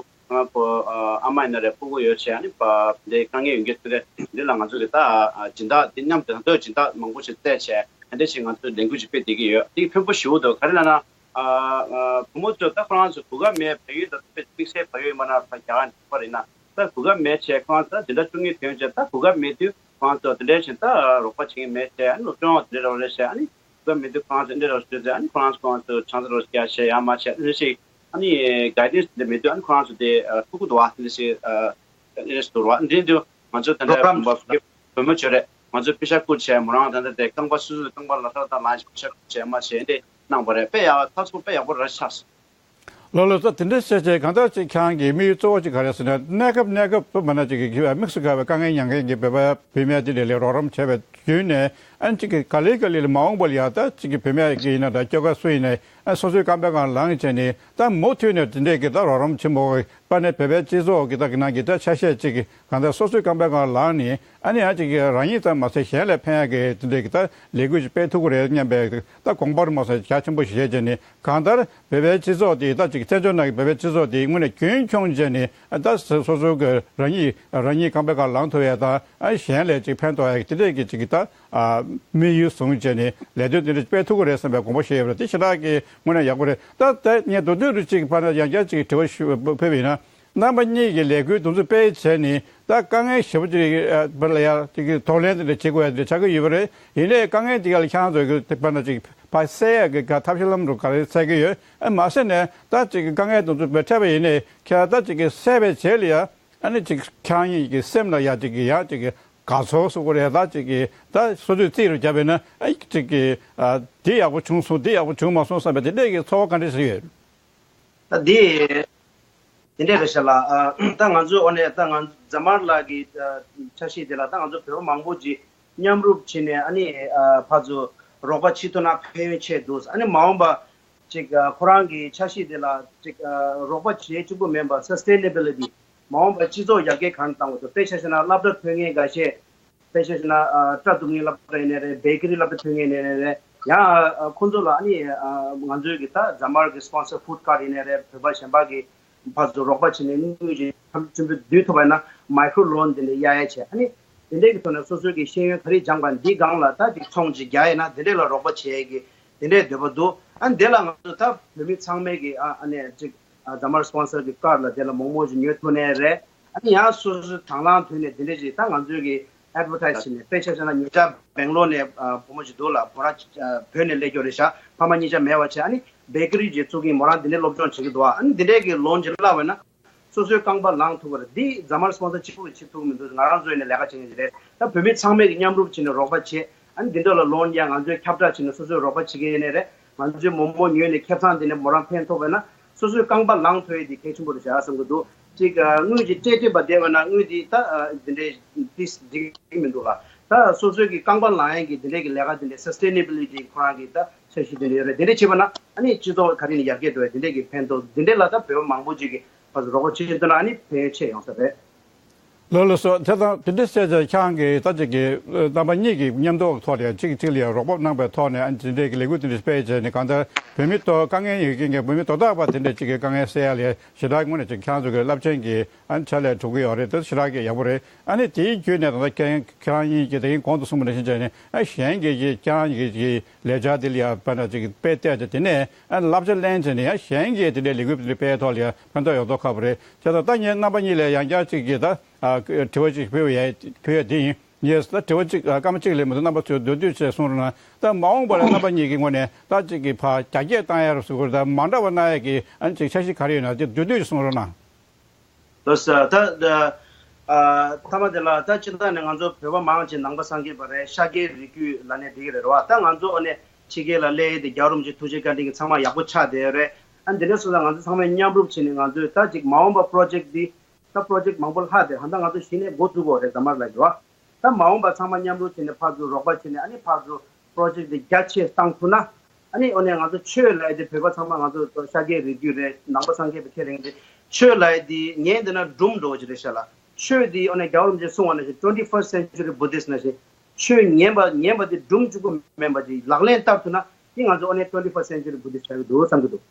ང་ཁོ་ཨ་ཨ་མ་ཡིན་ན་རེད། སྤུ་གུ་ཡོད་བྱས། ཨ་ནི་པ་འདི་དཀའ་ངལ་ཡོད་མཁན་ཚོ་རེད། འདི་ལ་ང་ཚོ་གི་ད་ཨ་སྦྱིན་བདག་འདི་མཉམ་དུ་ད་ལྟ་སྦྱིན་བདག་མང་པོ་ཞིག་བཙལ་བྱས། ཨ་འདྲ་ཞིག་ང་ཚོ་ལས་འགུལ་ཞིག་སྤེལ་བསྡད་ཀྱི་ཡོད། དེ་ཕན་པོ་ཞེ་པོ་འདུག་ག་རེ་ལབ་ན། ཨ་ཨ་བུ་མོ་ཚོ་ད་ཁོ་རང་ཚོ་གོ་སྐབས་མེད། བལ་ཡུལ་དང་དམིགས་བསལ་བལ་ཡུལ་མ་ན་ཕ་རྒྱ་གར་ནས་ཕར་ཡིན་ན་ད་གོ་སྐབས་མེད་བྱས། ཁོ་རང་ཚོ་ད་འཛིན་གྲྭ་བཅུ་གཉིས་ཐོན་བྱས་ད་གོ་སྐབས་མེད་དུས་ཁོ་རང་ཚོ་དེ་འདྲ་བྱས་ད་རོགས་པ་བྱེད་མཁན་མེད་བྱས། ཨ་ནི་སློབ་སྦྱོང་དེ་འདྲ་རོགས་རེད་བྱས། ཨ་ནི་གོ་སྐབས་མེད་དུས་ཁོ་རང་ཚོ་འདི་འདྲ་རོགས་བྱས་ཚེ། ཨ་ནི་ཁོ་རང་ཚོ་ཁོ་རང་ཚོ་ཆང་ས་རོགས་བྱས་བྱས་ཡ་མ་བྱས། ཨ་ནི་ཞིག་ཨ་ནི་གའི་ཌེན་སི་དེ་མེད་དུས་ཨ་ནི་ཁོ་རང་ཚོ་དེ་ཐུག་གི་འདུག་བ། དེ་འདྲ་ཞིག་ཨ་ཨེ་རེས་འདུག་ར། འདི་འདི་ང་ཚོ་ད་ལྟ་བུམ་པ་བུ་མོ་བྱོས་རེད། ང་ཚོ་པེ་ཤ་བསྐུར་བྱས་མོ་རང་ད་ལྟ་དེ་རྐང་པ་སོ་སོའི་རྐང་པ་ལ་ཧྲག་ད་ལངས་བྱས་པེ་ཤ་བསྐུར་བྱས་མ་བྱས་འདི་གནང་བ་རེད། དཔེ་ཡག་ཐག་ཆོད་དཔེ་ཡག་པོ་རེད་ཆགས་སོང་། ལགས་ལགས་སོ། དེ་འདྲ་བཤད་བྱས་གང་ལྟར་ཅིག་ཁྱེད་རང་གི་དམིགས་ཡུལ་གཙོ་བོ་ཅིག་ག་རེ་ཟེར་ན། གནས་སྐབས་གནས་སྐབས་སུ་མ་ན་ཅིག་གི་དམིགས་སུ་བཀར་བའི་དཀའ་ངལ་མྱངས་མཁན་གྱི་བོད་པ་བུད་མེད་དེ་འདྲ་ལ་རོགས་རམ་བྱས་པའི་བརྒྱུད་ནས། ཨ་ནི་ཅིག་གི་ག་ལེ་ག་ལེ་ལ་མ་འོངས་པ་ལ་ཡ་ད་ཅིག་གི་བུད་མེད་ཀྱི་ཡིན་ན་འདྲ། སྐྱོ་ག་སུ་ཡིན་ནའི་ཨ་སོ་སོའི་རྐང་པའི་སྒང་ལངས་བྱས་ནས་ད་མུ་མཐུད་ནས་དེ་འདྲས་ཀྱི་ད་རོགས་རམ་ཆེན་པོ་པ་ནས་བོད་པའི་སྤྱི་ཚོགས་ཀྱི་ད་གི་ནང་གི་ད་ཆ་ཤས་ཅིག་གི་གང་ལྟར་སོ་སོའི་རྐང་པའི་སྒང་ལངས་ནས་ཨ་ནི་ཡང་ཅིག་གི་རང་ཉིད་ཙམ་མ་ཟད་གཞན་ལ་ཕན་ཡག་གི་དེ་འདྲས་ཀྱི་ད་ལས་འགུལ་ཅིག་སྤེལ་ཐུབ་ཀྱི་རེད་སྙམ་པའི་ད་དགོངས་པ་རུ་མ་སོང་རྒྱ་ཆེན་པོ་ཞིག་བཞེས་བྱས་ནས། གང་ལྟར་བོད་པའི་སྤྱི་ཚོགས་དེ་ད་ཅིག་བཙན་བྱོལ་ནང་གི་བོད་པའི་སྤྱི་ཚོགས་དེ་དངོས་གནས་རྒྱུན་འཁྱོངས་བྱས་ནས་ད་སོ་སོ་གི་རང་ཉིད་རང་ཉིད་རྐང་པའི་སྒང་ལངས་ཐུབ་ཡས་དང་གཞན་ལ་ཅིག་ཕན་ཐོགས་ཡས་དེ་འདྲས་ཀྱི་ཅིག་གི་ད་དམིགས་ཡུལ་བཟུང་བྱས་ནས་ལས་དོན་དེ་འདྲ་སྤེལ་ཐུབ་ཀྱི་རེད་བསམ་པའི་དགོངས་པ་བཞེས་ཡོད་པ་རེད། དེ་ཞེ་དྲག་གི་དངོས་གནས་ཡག་པོ་རེད། ད་ད་ངས་མདོར་བསྡུས་རུ་ཅིག་ཕར་ན་ཡང་བསྐྱར་ཅིག་དྲི་བ་ཞུ་ཕུལ་བ་ཡིན་ན། རྣམ་པ་གཉིས་ཀྱིས་ལས་འགུལ་དེ་ཚོ་སྤེལ་བྱས་ནས་ད་དཀའ་ངལ་ཞེ་པོ་ཅིག་ཨ་བར་ལ་ཡ་ཅིག་གི་གདོང་ལེན་དེ་འདྲ་བྱེད་དགོས་ཡ་དེ་འདྲ་ཆགས་ཀྱི་ཡོད་པ་རེད། ཡིན་ནའི་དཀའ་ངལ་དེ་ག་ལ་ཁྱེད་རང་ཚོ་གི་དེ་བར་ན་ཅིག་ཕར་སེལ་ཡ་གི་ག་ཐབས་ཤེས་ལམ་འགྲོ་ག་རེ་འཚོལ་གྱི་ཡོད། ཨ་མ་ཟད་ནས་ད་ཅིག་གི་དཀའ་ངལ་དེ་ཚོ་འཕྲད་པ་ཡིན་ནའི་ཁྱེད་ད་ཅིག་གི་སེལ་བའི་རྗེས་ལ་ཡ་ཨ་ནི་ཅིག་ཁྱེད་རང་གཉིས་ཀྱི་སེམས་ལ་ཡ་ཅིག་གི་ཡ་ཅིག་གི་དགའ་ཚོར་སོགས་རེད། ད་ཅིག་གི་ད་སོ་སོས་རྩིས་རུ་བརྒྱབ་པས་ན་ཨ་ཅིག་གི་ཨ་འདི་ཡག་པོ་བྱུང་སོང་། འདི་ཡག་པོ་བྱུང་མ་སོང་བསམ་པའི་དེ་འདྲས་ཀྱི་ཚོར་བ་ག་འདྲས་ཞིག་ཡོད། ད་འདི་དེ་འདྲས་རེད་ཤག་ལ། ཨ་ད་ང་ཚོའི་འོ་ནས་ད་ང་རྫ་དམར་ལགས་ཀྱི་ཨ་འཆར་གཞི་དེ་ལ་ད་ང་ཚོ་བོད་པ་མང་པོ་ཅིག་མཉམ་རུབ་བྱས་ནས་ཨ་ནི་ཨ་ཕར་ཚུར་རོགས་པ་བྱེད་ཐུབ་ན་ཕན་ཡོན་ཆེ་འདུག་ཨ་ནི་མ་འོངས་པ་ཅིག་ཨ་ཁོ་རང་གི་འཆར་གཞི་དེ་ལ་ཅིག་ཨ་རོགས་པ་བྱེད་གཅིག་པུ་མིན་པར་སི་སི་ཊེ་ནེ་བི་ལི་ཊི། མ་འོངས་པར་སྤྱི་ཚོགས་ཡར་རྒྱས་གང་བཏང་དགོས་འདུག་དཔེ་ཆ་བཞག་ན་སློབ་གྲྭ་ཐོན་མཁན་འགའ་ཤས། དཔེ་ཆ་བཞག་ན་ཨ་སྐྲ་གཏུབ་མཁན་སློབ་གྲྭ་ཡིན་ནའི་རེད། བེ་ཀ་རི་སློབ་གྲྭ་ཐོན་མཁན་ཡིན་ནའི་རེད། ཡང་ཨ་ཁོང་ཚོ་ལ་ཨ་ནི་ཨ་ང་ཚོའི་གི་ད་རྫ་དམར་གི་སི་པོན་སར་ཕུཌ་ཀར་ཡིན་ནའི་རེད། བོད་པ་གཞན་པ་གི་ཕར་ཚུར་རོགས་པ་བྱས་ནས་དངུལ་གྱི་ཐམ་ཆེན་པོ་བསྡུས་ཐུབ་པ་ཡིན་ན་མའི་ཀྲོ་ལོན་དེ་འདྲ་གཡར་ཡས་བྱས། ཨ་ནི་དེ་འདྲའི་གི་ཐོག་ནས་སོ་སོའི་གི་ཤེས་ཡོན་ག་རེ་སྦྱངས་པ་འདི་སྒང་ལ་ད་ཅིག་ཚོང་ཅིག་རྒྱག་ཡས་ན་དེ་འདྲའི་ལ་རོགས་པ་བྱེད་ཡས་གི་དེ་འདྲའི་འདོད་པ་འདུག་ཨ་ནི་དེ་ལ་ང་ཚོ་ད་བོད་མི་ཚང་མས་གི་ཨ་ཨ་ནི་ཅིག་ཨ་རྫ་དམར་སི་པོན་སར་གི་ཀར་ལ་དེ་ལ་མོག་མོག་ཅིག་ཉོ་ཐུབ་ནའི་རེད། ཨ་ནི་ཡང་སོ་སོའི་དང་བླངས་ཐོག་ནས་དེ་འདྲ་ཅིག་ད་ང་ཚོའི་གི་ཨེཌ་ཝར་ཊའིཛ་བྱས་ནས། དཔེ་ཆ་བཞག་ན་ཉེ་ཆར་སྦེང་ལོར་ནས་ཨ་བུ་མོ་ཅིག་འདུག་ལ། མོ་རང་ཨ་བོད་ནས་སླེབས་ཀྱི་ཡོད་རེད་ཤག་ཕ་མ་གཉིས་ཆ་མེད་པ་བྱས། ཨ་ནི་བེ་ཀ་རི་ཅིག་བཙུགས་ཀྱིན་མོ་རང་དེ་འདྲའི་སློབ་སྦྱོང་བྱེད་ཀྱི་འདུག་ཨ་ནི་དེ་འདྲའི་གི་ལོན་ཅིག་བརླགས་པ་ན་སོ་སོའི་རྐང་པ་ལངས་ཐུབ་པ་རེད། འདི་རྫ་དམར་སི་པོན་སར་གཅིག་པུ་གིས་བྱེད་ཐུབ་ཀྱི་མི་འདུག་ང་རང་ཚོ་ཡིན་ནའི་ལས་ཀ་བྱེད་མཁན་ཅིག་རེད། ད་བོད་མི་ཚང་མས་གི་མཉམ་རུབ་བྱས་ནས་རོགས་པ་བྱེད། ཨ་ནི་འདི་འདྲ་ལ་ལོན་ཡང་ང་ཚོས་ཁྱབ་བསྒྲགས་བྱས་ནས་སོ་སོས་རོགས་པ་བྱེད་མཁན་ཡིན་ནའི་རེད། ང་ཚོའི་མོག་མོག་ཉོས་ནས་ཁེ་བཟང་དེ་ནས་མོ་རང་ཕན་ཐོགས་པས་ན་སོ་སོའི་རྐང་པ་ལངས་ཐུབ་ཡས་དེ་གལ་ཆེན་པོ་རེད་ཤག་བསམ་གྱི་འདུག་ཅིག་ཨ་དངུལ་གྱི་སྤྲད་སྤྲད་པ་བསྡད་པ་ན་དངུལ་དེ་ད་ཨ་འདི་འདྲའི་ཏིས་འགྲིག་གི་མི་འདུག་ལ། ད་སོ་སོའི་གི་རྐང་པ་ལངས་ཡས་ཀྱི་འདི་འདྲའི་གི་ལས་ཀ་དེ་འདྲའི་སི་སི་ཊེ་ནེ་བི་ལི་ཊི་ཁོ་རང་གི་ད་འཆར་གཞི་དེ་འདྲ་ཡོད་རེད། དེ་འདྲ་བྱས་པ་ན་ཨ་ནི་སྤྱི་ཚོགས་ག་རེ་ནས་ཡར་རྒྱས་འགྲོ་ཡས་དེ་འདྲའི་གི་ཕན་ཐོགས། དེ་འདྲའི་ལ་ད་བོད་པ་མང་པོ་ཅིག་གིས་ཕར་ཚུར་རོགས་པ་བྱེད་ཐུབ་ན་ཨ་ནི་ཕན་ཡོན་ཆེ་ཡོང་ས་རེད། ལགས་ལགས་སོ། དེ་དང་དེ་འདྲ་བཤད་ཙང་ཁྱེད་རང་གིས་ད་ཅིག་གི་རྣམ་པ་གཉིས་ཀྱིས་མཉམ་དུ་ཐོག་ནས་གཅིག་གཅིག་ལ་ཡང་རོགས་པ་གནང་པའི་ཐོག་ནས་ཨ་ནི་དེ་འདྲའི་གི་ལས་འགུལ་དེ་འདྲ་སྤེལ་བྱས་ནས་གང་ལྟར་བོད་མི་ཐོག་དཀའ་ངལ་ཡོད་མཁན་གྱི་བོད་མི་དོ་བདག་པ་དེ་འདྲ་ཅིག་གི་དཀའ་ངལ་སེལ་ཡ་ལ་ཞེ་དྲག་དངོས་གནས་ཅིག་ཁྱེད་རང་ཚོ་གི་རླབས་ཆེན་གྱི་ཨ་ནི་ཕྱག་ལས་གྲུབ་ཀྱི་ཡོད་རེད། དེ་ཞེ་དྲག་གི་ཡག་པོ་རེད། ཨ་ནི་དེའི་བརྒྱུད་ནས་ད་ལྟ་ཁྱེད་ཁྱེད་རང་གཉིས་ཀྱིས་དེ་རིང་གོང་དུ་གསུངས་པ་ནང་བཞིན་བྱས་ནས་ཨ་གཞན་གྱིས་ཀྱིས་ཁྱེད་རང་གཉིས་ཀྱི་ལས་འཆར་དེ་ལ་ཡང་དཔེར་ན་ཅིག་དཔེ་བལྟས་ཏེ་དེ་ནས་ཨ་བསླབ་བྱ་ལེན་བྱས་ནས་ཡང་གཞན་གྱིས་དེ་འདྲའི་ལས་འགུལ་དེ་འདྲ་སྤེལ་ཐོག་ལ་ཡང་ཕན་ཐོགས་ཡོང་མདོག་ཁ་པོ་རེད། བྱས་ཙང་ད་ངས་རྣམ་པ་གཉིས་ལ་ཡང་བསྐྱར་ཅིག་གིས་ད་ཨ་དྲི་བ་ཅིག་ཕུལ་ཡ་ཕུལ་ཡ་དེ་ཡིན། ངས་ད་དྲི་བ་ཅིག་ཨ་སྐར་མ་གཅིག་ལས་མི་འདུག་རྣམ་པ་ཚོས་མདོར་བསྡུས་བྱས་གསུང་རོགས་གནང་། ད་མ་འོངས་པ་ལ་རྣམ་པ་གཉིས་ཀྱི་ངོས་ནས་ད་ཅིག་གིས་ཕར་རྒྱ་སྐྱེད་བཏང་ཡ་རུ་ཟེར་དགོས་རེད། ད་མ་འདྲ་བ་གནང་ཡ་གི་ཨ་ནི་ཅིག་འཆར་གཞི་ག་རེ་ཡོད་ན་དེ་མདོར་བསྡུས་ཅིག་གསུང་རོགས་གནང་། ལགས་སོ། ད་ད་ཨ་མཐའ་མ་དེ་ལ་ད་སྤྱིར་བཏང་ནས་ང་ཚོ་བོད་པ་མང་ཆེ་ནང་པ་སངས་རྒྱས་པ་རེད། ཤཱཀྱའི་རིགས་རྒྱུད་ལབ་ནའི་འགྲིག་གི་རེད་བ། ད་ང་ཚོ་ཨ་ནི་ཕྱི་རྒྱལ་ལ་སླེབས་ཡས་དེ་རྒྱལ་བ་རིན་པོ་ཆེ་ཐུགས་རྗེ་བཀའ་དྲིན་གྱིས་ཚང་མ་ཡག་པོ་ཆགས་བསྡད་ཡོད་རེད། ཨ་འདི་འདྲ་སོང་ཙང་ང་ཚོ་ཚང་མས་མཉམ་རུབ་བྱས་ནས་ང་ཚོས་ད་ཅིག་མ་འོངས་པ་པོ་རོ་ཇེཀ་འདི་ད་པོ་རོ་ཇེཀ་མང་པོ་ལྷག་སྟེ་ད་ལྟ་ང་ཚོ་གཞི་ནས་འགོ་བཙུགས་དགོས་རེད། རྫ་དམར་ལགས་ཀྱིས་བ། ད་མ་འོངས་པ་ཚང་མ་མཉམ་རུབ་བྱས་ནས་ཕར་ཚུར་རོགས་པ་བྱས་ནས་ཨ་ནི་ཕར་ཚུར་པོ་རོ་ཇེཀ་འདི་རྒྱ་ཆེ་བཏང་ཐུབ་ན། ཨ་ནི་ཨོ་ནས་ང་ཚོ་ཆོས་ལབ་ཡས་དེ་བོད་པ་ཚང་མ་ང་ཚོ་ཤཱཀྱའི་རིགས་རྒྱུད་རེད། ནང་པ་སངས་རྒྱས་པ་ཁས་ལེན་གྱི་རེད། ཆོས་ལབ་ཡས་དེ་ཉན་བསྡད་ན་སྒྲུང་འདྲ་བོ་ཅིག་རེད་ཤག་ལ། ཆོས་དེ་ཨོ་ནས་རྒྱལ་བ་རིན་པོ་ཆེས་གསུངས་པ་ནང་བཞིན་twenty first century Buddhist ནང་བཞིན་ཆོས་ཉན་པ་ཉན་པ་དེ་སྒྲུང་གཅིག་པུ་མིན་པ་ཅིག་ལག་ལེན་བསྟར་ཐུབ་ན་དེ་ང་ཚོ་ཨོ་ནས་twenty first century Buddhist ཆགས་ཀྱི་འདུག་བསམ་གྱི་འདུག་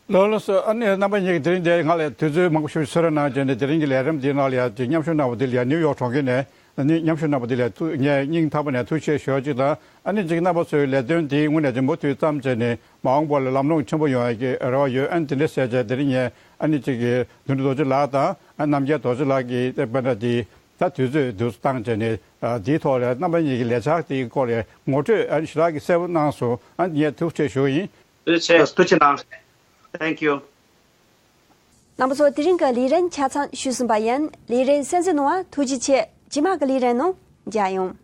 ལགས་ལགས་སོ། ཨ་ནི་རྣམ་པ་གཉིས་ཀྱིས་དེ་རིང་འདིར་ང་ལ་དུས་ཚོད་མང་པོ་ཞིག་ཚོད་རེ་གནང་བྱས་ནས་དེ་རིང་གི་ལས་རིམ་འདིའི་ནང་ལ་ཡང་ཅིག་མཉམ་ཞུགས་གནང་བ་འདི་ལ་ཡང་ནིའུ་ཡོག་གྲོང་ཁྱེར་ནས་ནི་མཉམ་ཞུགས་གནང་བ་འདི་ལ་ཐུགས་ངས་སྙིང་ཐག་པ་ནས་ཐུགས་རྗེ་ཆེ་ཞུ་ཡ་གཅིག་དང་། ཨ་ནི་ཅིག་རྣམ་པ་ཚོས་ལས་དོན་འདིའི་ངོས་ནས་ཅིག་མུ་མཐུད་བརྩམས་བྱས་ནས་མ་འོངས་པ་ལ་ལམ་ལྷོང་ཆེན་པོ་ཡོང་ཡ་གི་རེ་བ་ཡོད། ཨ་ནི་དེ་འདྲ་བྱས་བྱས་དེ་རིང་ངས་ཨ་ནི་ཅིག་གི་དོན་གྲུབ་རྡོ་རྗེ་ལགས་དང་ཨ་རྣམ་རྒྱལ་རྡོ་རྗེ་ལགས་ཀྱིས་དཔེར་ན་དེ་ད་དུས་ཚོད་འདུག་བཏང་བྱས་ནས་ཨ་དེའི་ཐོག་ལ་རྣམ་པ་གཉིས་ཀྱི་ལས་འཆར་དེའི་སྐོར་ལ་ངོ་སྤྲོད་ཨ་ནི་ཞེ་དྲག་གི་གསལ་པོ་གནང་སོང་། ཨ་ནི་ངས་ཐུགས་རྗེ་ཆེ་ཞུ་གི་ཡིན། ཐུགས་རྗེ་ཆེ། ཐུགས་རྗེ་གནང་། Thank you། རྣམ་པ་ཚོ་དེ་རིང་གི་ལས་རིམ་ཆ་ཚང་ཞུས་ཟིན་པ་ཡིན། ལས་རིམ་གསན་གཟིགས་གནང་བ་ཐུགས་རྗེ་ཆེ། རྗེས་མ་གི་ལས་རིམ་ནང་མཇལ་ཡོང་།